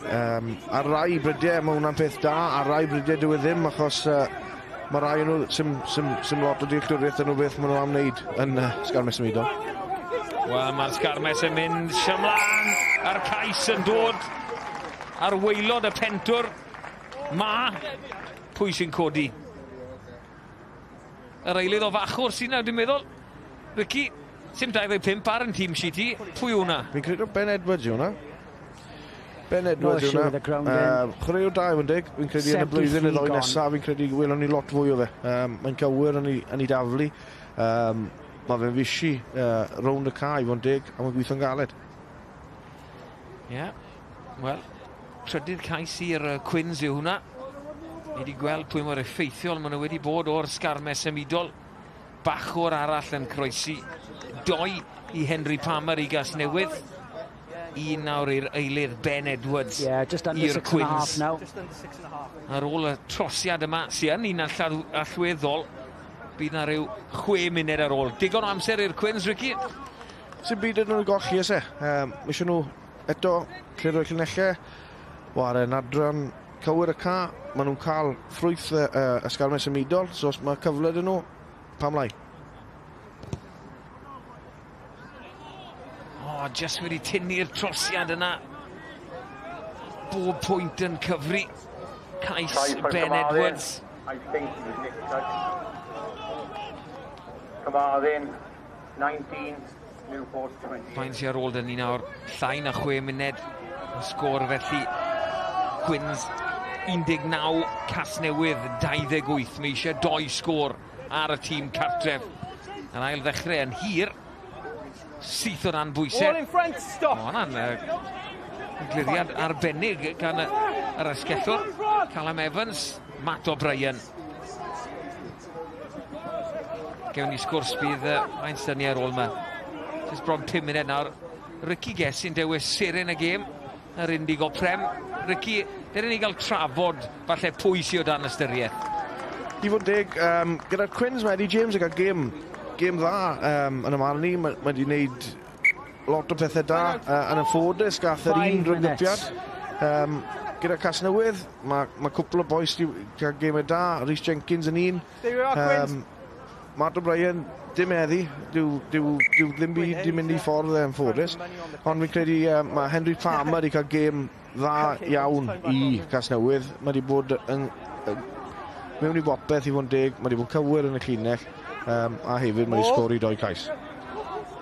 Ar rai brydiau mae hwnna'n peth da, ar rai brydiau dyw e ddim, achos mae rai nhw sy'm lot o dealltwriaeth yn nhw beth maen nhw am wneud yn sgarmes symudol. Wel, mae'r sgarmes yn mynd ymlaen, a'r cais yn dod ar waelod y pentwr. Ma, pwy sy'n codi? Yr eilydd o fachwr sy'n nawr, dwi'n meddwl. Ricky, sy'n 25 ar yn tîm sheet i. Pwy yw hwnna? Fi'n credu Ben Edwards yw hwnna. Ben Edwards yw hwnna. Chwaraewr da i fod yn deg. Fi'n credu yn y blwyddyn neu ddoi nesaf, fi'n credu welwn ni lot fwy o fe. Mae'n gywir yn ei daflu. Mae fe'n fisi rownd y cae i fod yn deg, a mae'n gweithio'n galed. Ie, wel, trydydd cais i'r Cwins yw hwnna. Ni wedi gweld pwy mor effeithiol maen nhw wedi bod o'r sgarmes symudol. Bachwr arall yn croesi. Doi i Henry Palmer i Gasnewydd. Un nawr i'r eilydd Ben Edwards i'r Cwins. Ar ôl y trosiad yma, sy'n un allweddol, bydd na rhyw 6 munud ar ôl. Digon o amser i'r Cwins, Ricky? Sy'n byd yn nhw'n golli, ys e. Mae eisiau nhw eto clirio'r llinellau, waren adran cywir y ca, maen nhw'n cael ffrwyth y sgarmes symudol, so os mae cyfle dyn nhw, pam lai? O, just wedi tynnu'r trosiad yna. Bob pwynt yn cyfri. Cais Ben Edwards. I think it was Nick Judge. Carmarthen, 19, Newport 20. Faint sy'n ar ôl dyn ni nawr, llai na 6 munud. Sgôr felly. Cwins 19, Casnewydd 28. Mae eisiau 2 sgôr ar y tîm cartref. Yr ail ddechrau yn hir. Syth o ran bwysau. All in front, stop! O, hwnna'n gliriad arbennig gan yr asgellwr. Callum Evans, Matt O'Brien. Gewn ni sgwrs bydd faint dyn ni ar ôl yma. Jyst bron 5 munud nawr. Ricky Guest sy'n dewis seren y gêm. Yr Indigo Prem. Ricky, dere ni gael trafod falle pwy sydd o dan ystyriaeth. I fod deg, gyda'r Cwins mae Eddie James yn cael gêm dda yn y marn i. Mae wedi gwneud lot o pethau da. Yn anffodus gath yr un rhynggypiad. Gyda Casnewydd, mae cwpl o bois wedi cael gemau da. Rhys Jenkins yn un. Matt O'Brien, dim heddi, dyw ddim byd di mynd i ffordd yn ffodus. Ond fi'n credu mae Henry Palmer wedi cael gêm dda iawn i Casnewydd. Mae wedi bod yn, mewn i bopeth i fod yn deg, mae wedi bod cywir yn y llinell, a hefyd mae wedi sgori 2 cais.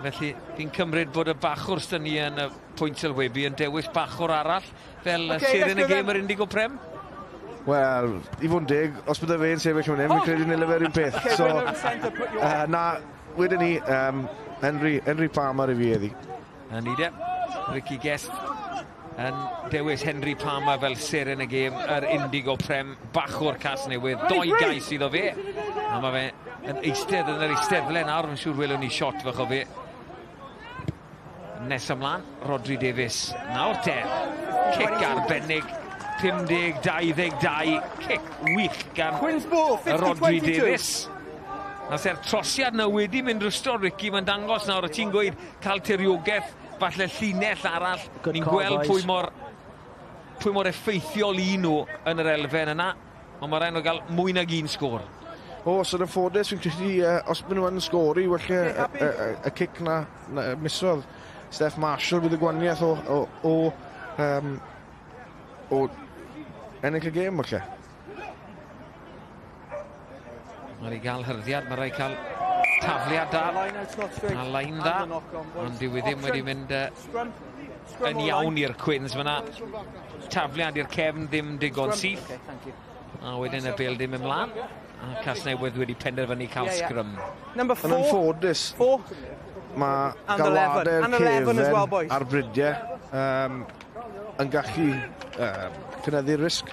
Felly, fi'n cymryd bod y bachwr sydd ni yn y pwynt sylwebu yn dewis bachwr arall fel seren y gêm yr Indigo Prem? Wel, i fod yn deg, os bydde fe'n sefyll fan hyn, fi'n credu nile fe'r un peth. So, na, wedyn ni, Henry Palmer i fi heddi. A ni de, Ricky Guest yn dewis Henry Palmer fel seren y gêm yr Indigo Prem, bachwr Casnewydd, 2 gais iddo fe. A mae fe yn eistedd yn yr eisteddle nawr, yn siŵr welwn ni shot fach o fe. Nes ymlaen, Rodri Davies. Nawr te, cic arbennig. 50-22, cic wych gan Rodri Davies. Nath e'r trosiad na wedi mynd rwystro, Ricky, mae'n dangos nawr, o ti'n gweud cael tiriogaeth, falle llinell arall. Ni'n gweld pwy mor effeithiol i nhw yn yr elfen yna, ond mae rhaid nhw gael mwy nag un sgôr. O, so yn ffodus, fi'n credu, os maen nhw yn sgori, falle y cic na misodd Steph Marshall bydd y gwaniaeth o ennill y gêm, falle. Mae'n ei gael hyrddiad, mae'n rhaid cael Tafliad da, a line da, ond dyw e ddim wedi mynd yn iawn i'r Cwins fyna. Tafliad i'r cefn ddim digon syth. A wedyn y bêl ddim ymlaen. A Casnewydd wedi penderfynu cael sgrym. Number 4. Yn anffodus, mae galwadau'r cefen ar brydiau yn gallu cynyddu'r risg.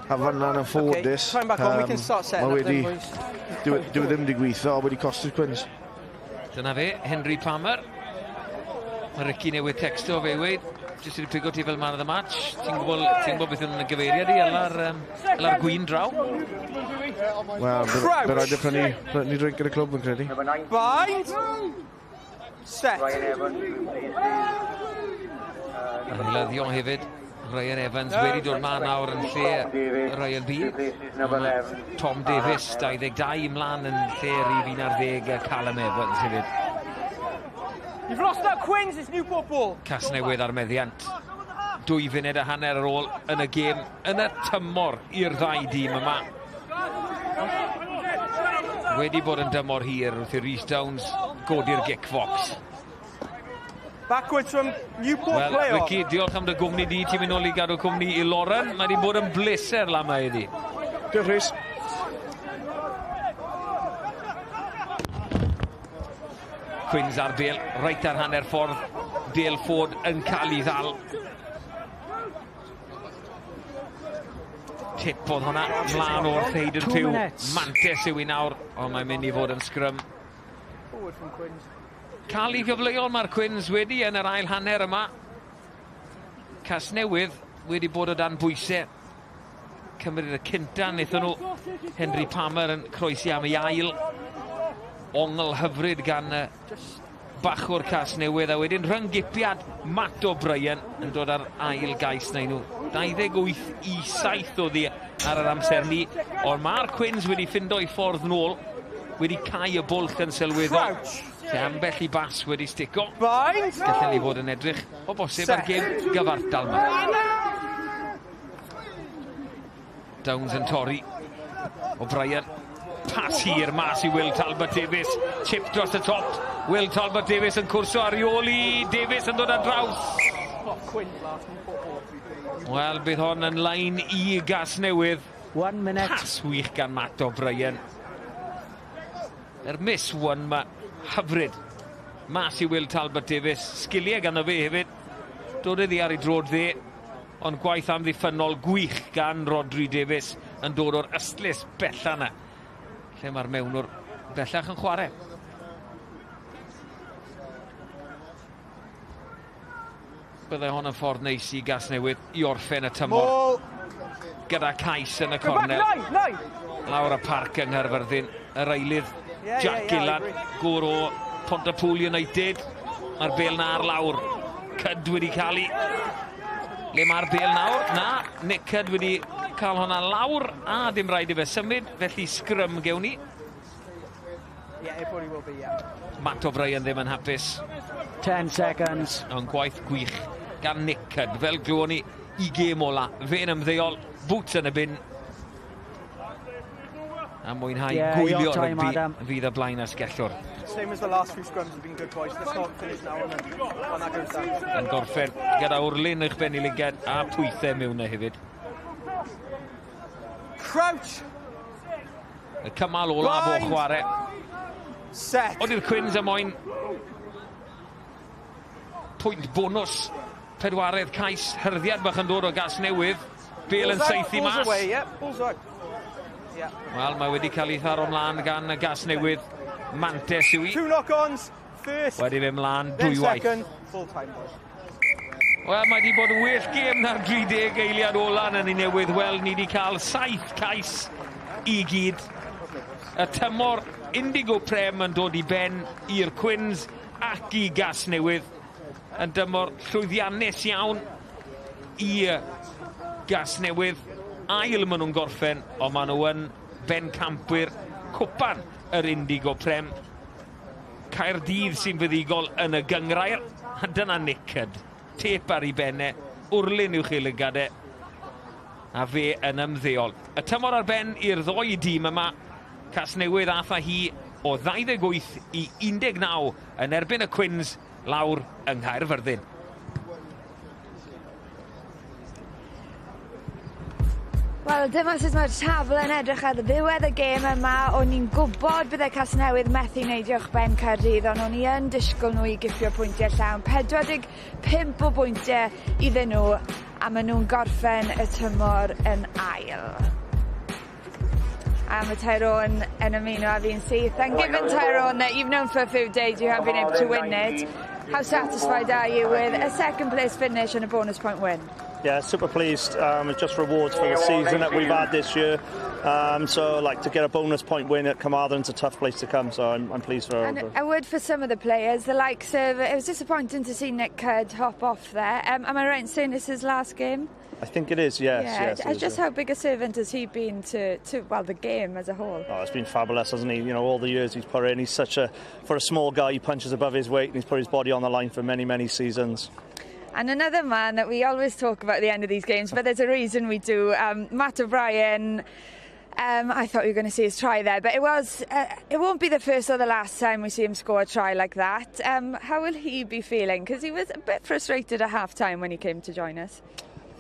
A fanna'n anffodus, mae wedi, dyw e ddim wedi gweithio, wedi costi'r Cwins. Dyna fe, Henry Palmer. Mae Ricky newydd texto fe i weud, jyst wedi pigo ti fel man of the match. Ti'n gwybod beth yw'n gyfeiriad i, ela'r gwyn draw? Wel, bydd rhaid i prynu drink yn y clwb yn credu. Bind! Set! Yr eilyddion hefyd, Ryan Evans wedi dod ma nawr yn lle Ryan Beale. Tom Davies, 22 ymlaen yn lle rhif 11 Callum Evans hefyd. You've lost that Quins, it's Newport ball. Casnewydd ar meddiant. 2 funud a hanner ar ôl yn y gêm, yn y tymor i'r ddau dîm yma. Wedi bod yn dymor hir wrth i Rhys Downs godi'r gic fox. Backwards from Newport Wel, Ricky, diolch am dy gwmni di. Ti'n mynd nôl i gadw cwmni i Lauren. Mae wedi bod yn bleser lan 'ma heddi. Diolch, Rhys. Quins ar bêl, reit ar hanner ffordd. Dale Ford yn cael ei ddal. Tip oedd hwnna, mlaen o'r Hayden Pugh. Mantes yw i nawr, ond mae'n mynd i fod yn sgrym. Cael ei gyfleon mae'r Cwins wedi yn yr ail hanner yma. Casnewydd wedi bod o dan bwysau. Cymryd y cynta, wnaethon nhw. Henry Palmer yn croesi am ei ail. Ongl hyfryd gan bachwr Casnewydd, a wedyn rhyng-gipiad Matt O'Brien yn dod ar ail gais na nhw. 28-7 oedd hi ar yr amser ni, ond mae'r Cwins wedi ffindo i ffordd nôl, wedi cau y bwlch yn sylweddol. Lle ambell i bas wedi stico. Gallen ni fod yn edrych o bosib ar gêm gyfartal yma. Downs yn torri. O'Brien. Pas hir mas i Will Talbot Davies. Chip dros y top. Will Talbot Davies yn cwrso ar ôl i Davies yn dod ar draws. Wel, bydd hon yn line i Gasnewydd. 1 minute. Pas wych gan Matt O'Brien. Yr miss one ma hyfryd. Mas i Will Talbot Davies. Sgiliau ganddo fe hefyd. Dod iddi ar ei drod dde. Ond gwaith amddiffynnol gwych gan Rodri Davies yn dod o'r ystlys bella yna. Lle mae'r mewnwr bellach yn chwarae. Byddai hon yn ffordd neis i Gasnewydd i orffen y tymor. Gyda cais yn y cornel. Lawr y parc yng Nghaerfyrddin. Yr eilydd Jack Gillan, gŵr o Pontypool United. Mae'r bêl na ar lawr. Cyd wedi cael ei. Le mae'r bêl nawr? Na, Nick Cudd wedi cael hwnna lawr a dim rhaid i fe symud, felly sgrym gewn ni. Yeah, it probably will be, yeah. Matt O'Brien ddim yn hapus. 10 seconds. Ond gwaith gwych gan Nick Cudd, fel glywon ni i gêm ola. Fe'n ymddeol, boots yn y bin. A mwynhau gwylio rygbi fydd y blaen asgellwr. Same as the last few scrums have been good, boys. Let's not finish now and then when that goes down. Yn gorffen gyda wrlyn eich ben i lygad a pwythau mewn e hefyd. Crouch! Y cymal olaf o chwarae. Set! Oeddi'r Cwins y moyn pwynt bonws. Pedwaredd cais, hyrddiad bach yn dod o Gasnewydd. Bêl yn saethu mas. Wel, mae wedi cael ei tharo mlaen gan y Gasnewydd. Mantes yw i. Two knock-ons, first. Wedi fe mlaen dwywaith. Wel, mae wedi bod yn well gêm na'r 30 eiliad ola yn ei newydd. Wel, ni wedi cael 7 cais i gyd. Y tymor Indigo Prem yn dod i ben i'r Cwins ac i Gasnewydd. Yn dymor llwyddiannus iawn i Gasnewydd. Ail maen nhw'n gorffen, ond maen nhw yn bencampwyr cwpan yr Indigo Prem. Caerdydd sy'n fuddugol yn y gynghrair, a dyna Nick Cudd. Tep ar ei benne, wrlyn uwch ei lygad e, a fe yn ymddeol. Y tymor ar ben i'r ddoi dîm yma, Casnewydd ath â hi o 28-19 yn erbyn y Cwins lawr yng Nghaerfyrddin. Wel, dyma sut mae'r tafl yn edrych ar ddiwedd y gêm yma. O'n i'n gwybod bydde Casnewydd methu neidio uwchben Caerdydd, ond o'n i yn disgwyl nhw i gipio pwyntiau llawn. 45 o bwyntiau iddyn nhw, a maen nhw'n gorffen y tymor yn ail. A mae Tyrone yn ymuno â fi'n syth. And given, Tyrone, that you've known for a few days you haven't been able to win it, how satisfied are you with a second place finish and a bonus point win? Yeah, super pleased. It's just rewards for the season that we've had this year. So, like, to get a bonus point win at Carmarthen's a tough place to come, so I'm pleased for. And a word for some of the players, the likes of, it was disappointing to see Nick Cudd hop off there. Am I right in saying this is his last game? I think it is, yes. Yeah, yes, it is, just yeah. How big a servant has he been to, well, the game as a whole? Oh, it's been fabulous, hasn't he? All the years he's put in, he's such a, for a small guy, he punches above his weight and he's put his body on the line for many, many seasons. And another man that we always talk about at the end of these games, but there's a reason we do, Matt O'Brien. I thought we were going to see his try there, but it won't be the first or the last time we see him score a try like that. How will he be feeling? Because he was a bit frustrated at half-time when he came to join us.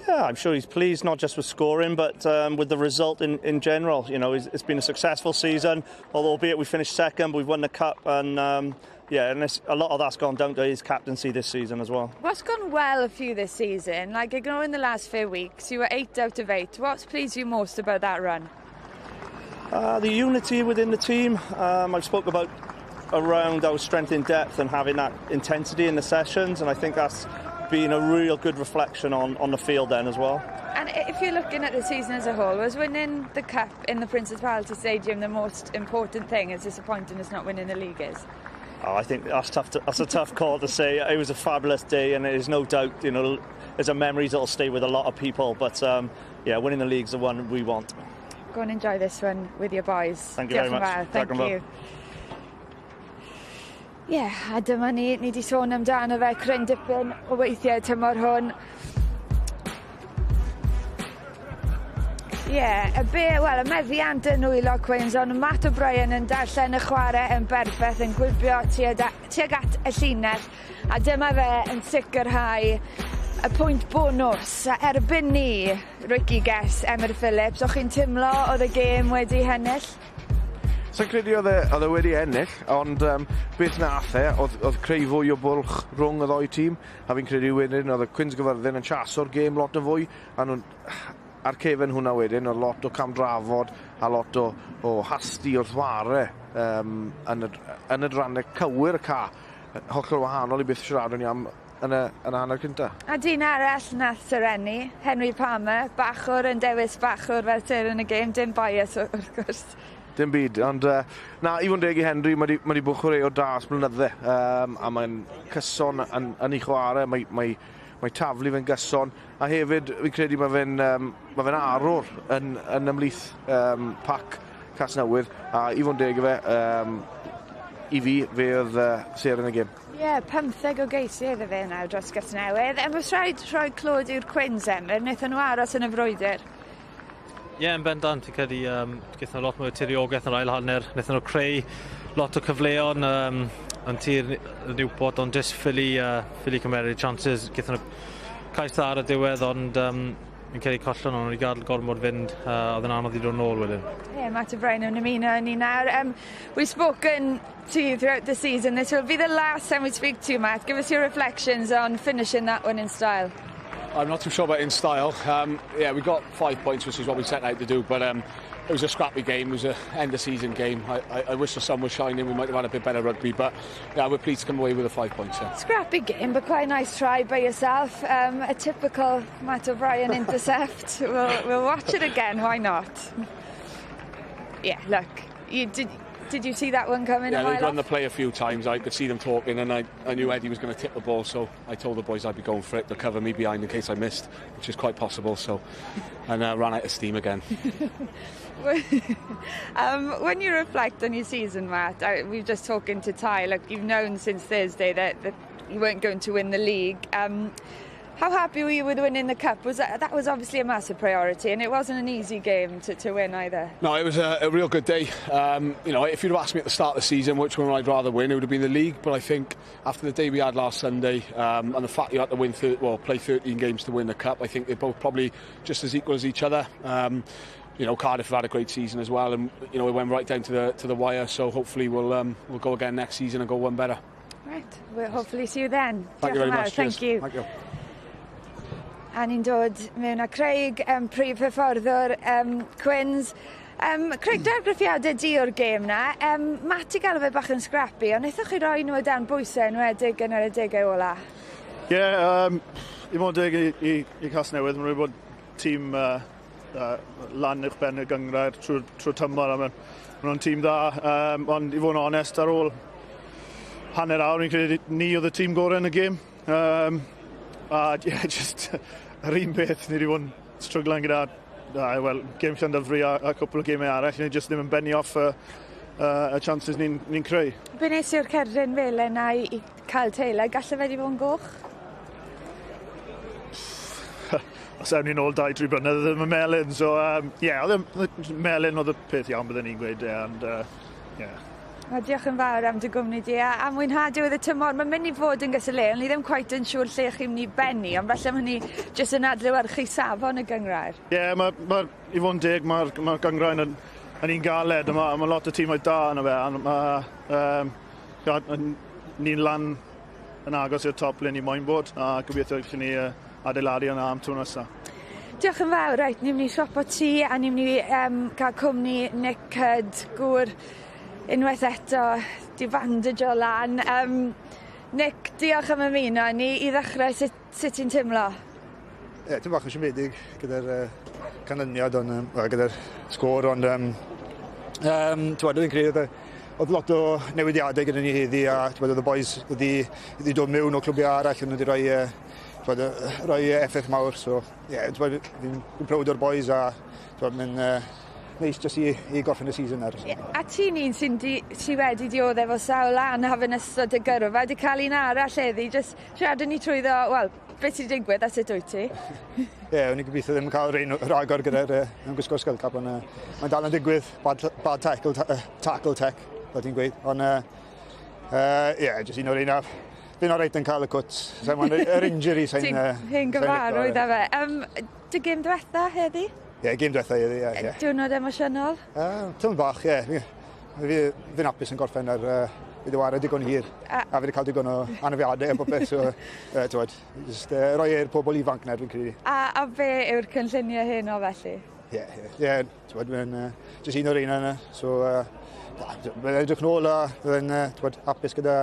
Yeah, I'm sure he's pleased, not just with scoring, but with the result in general. It's been a successful season, although albeit we finished second, we've won the cup, and a lot of that's gone down to his captaincy this season as well. What's gone well for you this season? Like, ignoring the last few weeks, you were 8 out of 8. What's pleased you most about that run? The unity within the team. I've spoke about around our strength in depth and having that intensity in the sessions, and I think that's been a real good reflection on the field then as well. And if you're looking at the season as a whole, was winning the cup in the Principality Stadium the most important thing, as disappointing as not winning the league is? Oh, I think that's tough. That's a tough call to say. It was a fabulous day, and there's no doubt, there's a memories that'll stay with a lot of people. But winning the league's the one we want. Go and enjoy this one with your boys. Thank you very much. Thank you. Ie, yeah, a dyma ni, ni wedi sôn amdano fe cryn dipyn o weithiau tymor hwn. Ie, yeah, y be, wel, y meddiant yn nwylo Cwins, ond Matt O'Brien yn darllen y chwarae yn berffaith, yn gwibio tuag at y llinell, a dyma fe yn sicrhau y pwynt bonws. A erbyn ni, Ricky Guess, Emyr Phillips, o'ch chi'n teimlo oedd y gêm wedi hennill? Sa'n credu oedd e wedi ennill, ond beth nath e, oedd creu fwy o bwlch rhwng y ddoi tîm, a fi'n credu wedyn oedd y Cwins Gyfyrddin yn chaso'r gêm lot o fwy, a nhw'n ar cefen hwnna wedyn, oedd lot o camdrafod a lot o hasti wrth ware yn y drannau cywir y ca, hollol wahanol i beth siaradwn ni am yn y hanner cynta. A dyn arall nath serennu, Henry Palmer, bachwr yn dewis bachwr fel sêr yn y gêm, dim bias wrth gwrs. Dim byd, ond na, i fod yn deg i Henry, mae wedi bod chwaraewr da ers blynydde, a mae'n cyson yn ei chwarae, mae taflu fe'n gyson, a hefyd fi'n credu mae fe'n ma fe arwr yn ymhlith pac Casnewydd, a i fod yn deg i fe, i fi, fe oedd sêr yn y gêm. Ie, yeah, 15 o geisiau iddo fe nawr dros Gasnewydd. A mae'n rhaid rhoi clod i'r Cwins, Emyr, wnaethon nhw aros yn y frwydr. Ie, yeah, yn bendant, fi'n credu gaethon nhw lot mwy o tiriogaeth yn yr ail hanner. Wnaethon nhw creu lot o cyfleon yn tir Newport, ond just ffili cymeryd chances. Gaethon nhw cais dda ar y diwedd, ond fi'n credu collon nhw, wedi gadael gormod fynd, oedd yn anodd i ddod nôl wedyn. Ie, yeah, Matt O'Brien yn ymuno ni nawr. We've spoken to you throughout the season. This will be the last time we speak to you, Matt. Give us your reflections on finishing that one in style. I'm not too sure about in style. Yeah, we got 5 points, which is what we set out to do, but it was a scrappy game. It was an end-of-season game. I wish the sun was shining. We might have had a bit better rugby, but yeah, we're pleased to come away with the 5 points. Yeah. Scrappy game, but quite a nice try by yourself. A typical Matt O'Brien intercept. We'll watch it again. Why not? Yeah, look, you did you see that one coming? Yeah, they'd run the play a few times. I could see them talking, and I knew Eddie was going to tip the ball, so I told the boys I'd be going for it to cover me behind in case I missed, which is quite possible. So, and I ran out of steam again. When you reflect on your season, Matt, we were just talking to Ty. Look, you've known since Thursday that you weren't going to win the league. How happy were you with winning the cup? That was obviously a massive priority, and it wasn't an easy game to win either. No, it was a real good day. If you'd have asked me at the start of the season which one I'd rather win, it would have been the league. But I think after the day we had last Sunday, and the fact you had to win, play 13 games to win the cup, I think they're both probably just as equal as each other. Cardiff have had a great season as well, and it went right down to the wire. So hopefully we'll go again next season and go one better. Right, we'll hopefully see you then. Thank you very much. Thank you. Thank you. A ni'n dod mewn â Craig, prif hyfforddwr Cwins. Craig, dargraffiadau di o'r gêm na. Matt i gael fe bach yn scrappy, ond wnaethoch chi roi nhw o dan bwysau enwedig yn yr adegau ola? Ie, i fod yn deg i Casnewydd, mae'n rhaid bod tîm lan uwch ben y gynghrair trwy'r tymor, a maen nhw'n tîm dda, ond i fod yn onest, ar ôl hanner awr, ni'n credu ni oedd y tîm gorau yn y gêm. A yeah, just yr un beth, ni wedi bod yn stryglan gyda gêm Llandyfri a cwpl o gemau arall, ni just ddim yn benni off y chances ni'n creu. Be nes i'r cerdyn felen na i cael Taylor, gallai fe wedi bod yn goch? Os ewn ni'n ôl 2-3 blynedd, ddim yn melyn, so yeah, oedd melyn oedd y peth iawn byddwn ni'n gweud, and yeah. Wel, diolch yn fawr am dy gwmni di a mwynhau diwedd y tymor. Mae'n mynd i fod yn gystadleuol, ni ddim cweit yn siŵr lle chi'n mynd i benni, ond falle mae hynny jyst yn adlewyrchu safon y gynghrair. Ie, yeah, i fod yn deg, mae'r gynghrair yn un galed, a mae lot o tîmoedd da yna fe, a ni'n lan yn agos i'r top le ni moyn bod, a gobeithio gallwn ni adeiladu yna am tro nesaf. Diolch yn fawr. Reit, ni'n mynd i swapo tŷ a ni'n mynd i cael cwmni Nick Cudd, gŵr unwaith eto di bandageo lan. Nick, diolch am ymuno ni. I ddechrau, sut ti'n teimlo? Ie, yeah, ti'n bach yn siomedig gyda'r canlyniad, ond, well, gyda'r sgôr, ond dwi'n credu oedd lot o newidiadau gyda ni heddi, a oedd y boys wedi dod mewn o clwbiau arall, ond wedi rhoi effaith mawr. So, ie, yeah, fi'n proud o'r boys, a mae'n neis jyst i gorffen y season ar. Yeah, a ti'n un sy'n wedi dioddef o sawl anaf yn ystod y gyrfa, wedi cael un arall heddi, jyst siarad ni trwyddo, wel, beth sy'n digwydd a sut wyt ti? Ie, yeah, o'n i'n gobeithio ddim yn cael rhain rhagor gyda'r gwisgo skull cap, ond mae'n dal yn digwydd, bad tackle tech, fel ti'n gweud, ond ie, jyst un o'r un af. Fi'n alright yn cael y cwt, yr injury sa'n... Ti'n hen gyfarwydd â fe. Dy gêm diwetha heddi? Ie, gêm diwetha heddi, ie. Diwrnod emosiynol? Tipyn bach, ie. Fi'n hapus yn gorffen ar... Fi wedi ware digon hir, a fi wedi cael digon o anafiadau a popeth, so, t'wod, just rhoi i'r pobl ifanc na, dwi'n credu. A be yw'r cynlluniau hyn o felly? Ie, t'wod, mae'n jyst un o'r un yna, so, mae'n edrych nôl a byddai'n, t'wod, hapus gyda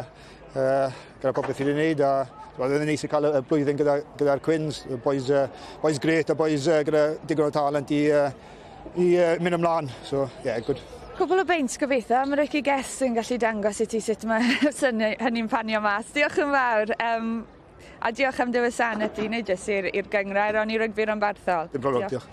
popeth fi wedi gwneud, a t'wod, oedd yn neis i cael y blwyddyn gyda'r Cwins, boys great a boys gyda digon o talent i mynd ymlaen, so, yeah, good. Cwpl o beint gobeithio, mae Ricky Guest yn gallu dangos i ti sut mae hynny'n panio mas. Diolch yn fawr, a diolch am dy wasanaeth di, nid jyst i'r gynghrair, ond i rygbi ranbarthol. Dim problem, diolch.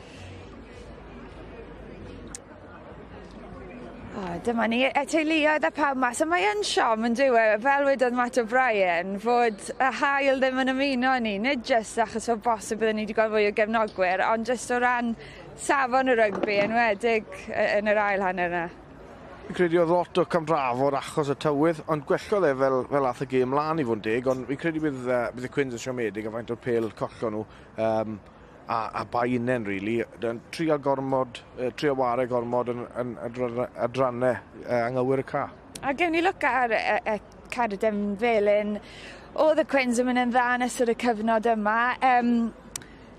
O, dyma ni, y teuluoedd a pawb mas, a mae yn siom yn dyw e, fel wedodd Matt O'Brien, fod y haul ddim yn ymuno ni, nid jyst achos o bosib byddwn ni wedi gweld fwy o gefnogwyr, ond jyst o ran safon y rygbi, enwedig yn yr ail hanner yna. Fi'n credu oedd lot o camdrafod achos y tywydd, ond gwellodd e fel ath y gêm lan i fod yn deg, ond fi'n credu bydd y Cwins yn siomedig a faint o'r pêl collon nhw, a bai unen, really. Trio ware gormod yn adrannau anghywir y ca. A gewn ni look ar y cerdyn felyn. Oedd y Cwins yn mynd yn dda yn ystod y cyfnod yma.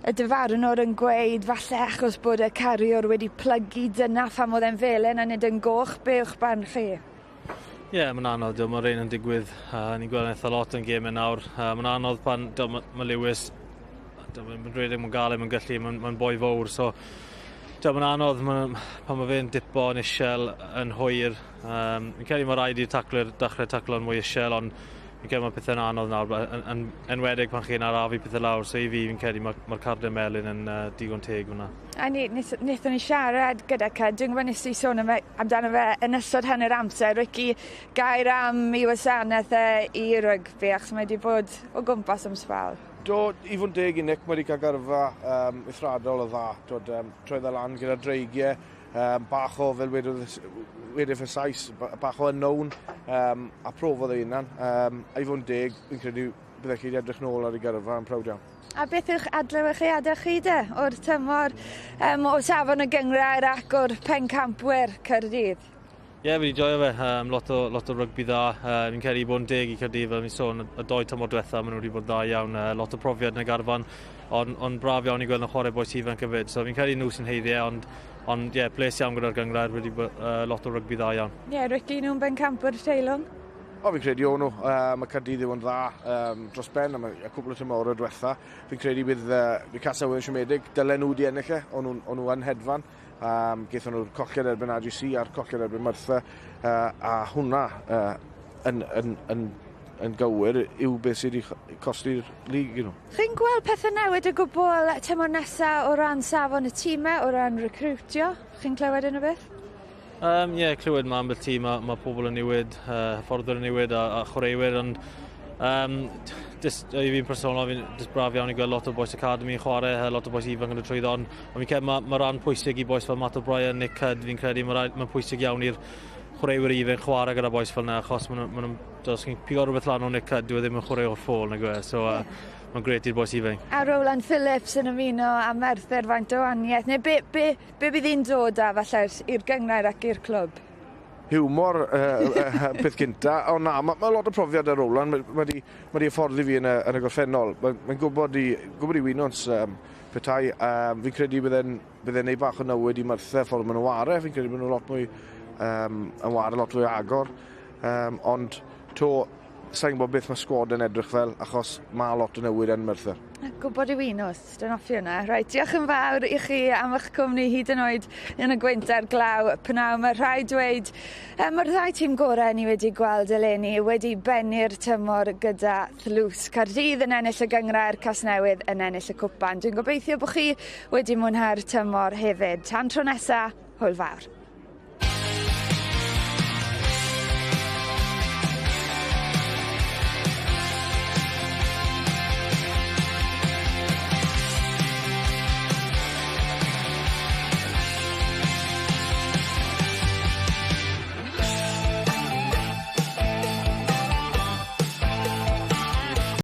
Y dyfarnwr yn gweud falle achos bod y cariwr wedi plygu, dyna pham oedd e'n felyn a nid yn goch. Be yw'ch barn chi? Ie, yeah, mae'n anodd. Mae rhain yn digwydd. Ni'n gweld eitha lot yn gemau nawr. Mae'n anodd pan mae Lewis mae'n rhedeg, mae'n galed, mae'n gallu, mae'n boi fawr, so mae'n anodd pan mae fe'n dipo yn isiel yn hwyr. Fi'n credu mae rhaid i'r taclwyr dechrau taclo'n mwy isiel, ond fi'n credu mae pethau'n anodd nawr, yn enwedig pan chi'n arafu pethau lawr, so i fi fi'n credu mae'r cardau melyn yn digon teg hwnna. A wnaethon ni siarad gyda Cyd, dwi'n gwybod nes i sôn amdano fe yn ystod hanner amser, Ricky, gair am ei wasanaeth e i rygbi, achos mae wedi bod o gwmpas am sbel. Do, i fod yn deg i Nick, mae wedi cael gyrfa eithriadol o dda. Dod, troedd e lan gyda Dreigiau, bach o, fel wedodd y Sais, bach o unknown, a profodd ei hunan. A i fod yn deg, fi'n credu bydde chi wedi edrych nôl ar ei gyrfa yn proud iawn. A beth yw'ch adlewyrchiadau chi de o'r tymor o safon y gynghrair ac o'r pencampwyr Caerdydd? Ie, yeah, fi wedi joio fe. Lot o rygbi dda. Fi'n credu bod yn deg i Caerdydd, fel fi'n sôn, y doi tymor diwetha, maen nhw wedi bod dda iawn. Lot o profiad yn y garfan, ond braf iawn i gweld yn chwarae bois ifanc hefyd. So fi'n credu nhw sy'n haeddu e, ond ie, yeah, bles iawn gyda'r gynghrair, wedi bod lot o rygbi dda iawn. Ie, yeah, Ricky, nhw'n bencampwyr teilwng? O, fi'n credu o'n nhw. Mae Caerdydd yw yn dda dros ben am y cwpl o tymorau diwetha. Fi'n credu bydd Casnewydd yn siomedig. Dylen nhw wedi ennill e, o'n nhw yn hedfan. Gaethon nhw'r colled erbyn AGC a'r colled erbyn Merthyr. A hwnna yn gywir yw beth sydd wedi costi'r lig i nhw. Chi'n gweld pethau newid o gwbl tymor nesaf o ran safon y tîmau, o ran recrwtio? Chi'n clywed unrhyw beth? Ie, yeah, clywed mae ambell tîm, mae pobl yn newid, hyfforddwyr yn newid a chwaraewyr, ond i fi'n personol, fi'n just braf iawn i gweld lot o bois academy yn chwarae, lot o bois ifanc yn y trwyddo, ond fi'n credu mae rhan pwysig i bois fel Matt O'Brien, Nick Cudd, fi'n credu mae ma pwysig iawn i'r chwaraewyr ifanc chwarae gyda bois fel yna, achos maen nhw'n, os chi'n pigo rhywbeth lan o Nick Cudd, dyw e ddim yn chwarae o'r ffôl, nag yw e, so mae'n grêt i'r bois ifanc. A Rowland Phillips yn ymuno a Merthyr, faint o wahaniaeth, neu be bydd hi'n dod â falle i'r gynghrair ac i'r clwb? Hiwmor, peth cynta, ond na, mae lot o profiad ar Rowland, mae di hyfforddi fi yn y gorffennol. Mae'n gwybod i winwns petai, fi'n credu bydde'n neud bach o newid i Merthyr ffordd maen nhw'n ware, fi'n credu bod nhw'n lot mwy yn ware lot fwy agor, ond to, sa'n gwybod beth mae sgwad yn edrych fel, achos mae lot o newid yn Merthyr. Gwybod i winws, dwi'n hoffi hwnna. Reit, diolch yn fawr i chi am eich cwmni hyd yn oed yn y gwynt a'r glaw pnawn. Mae rhaid dweud, mae'r ddau tîm gorau ni wedi gweld eleni wedi bennu'r tymor gyda thlws. Caerdydd yn ennill y gynghrair, Casnewydd yn ennill y cwpan. Dwi'n gobeithio bod chi wedi mwynhau'r tymor hefyd. Tan tro nesa, hwyl fawr.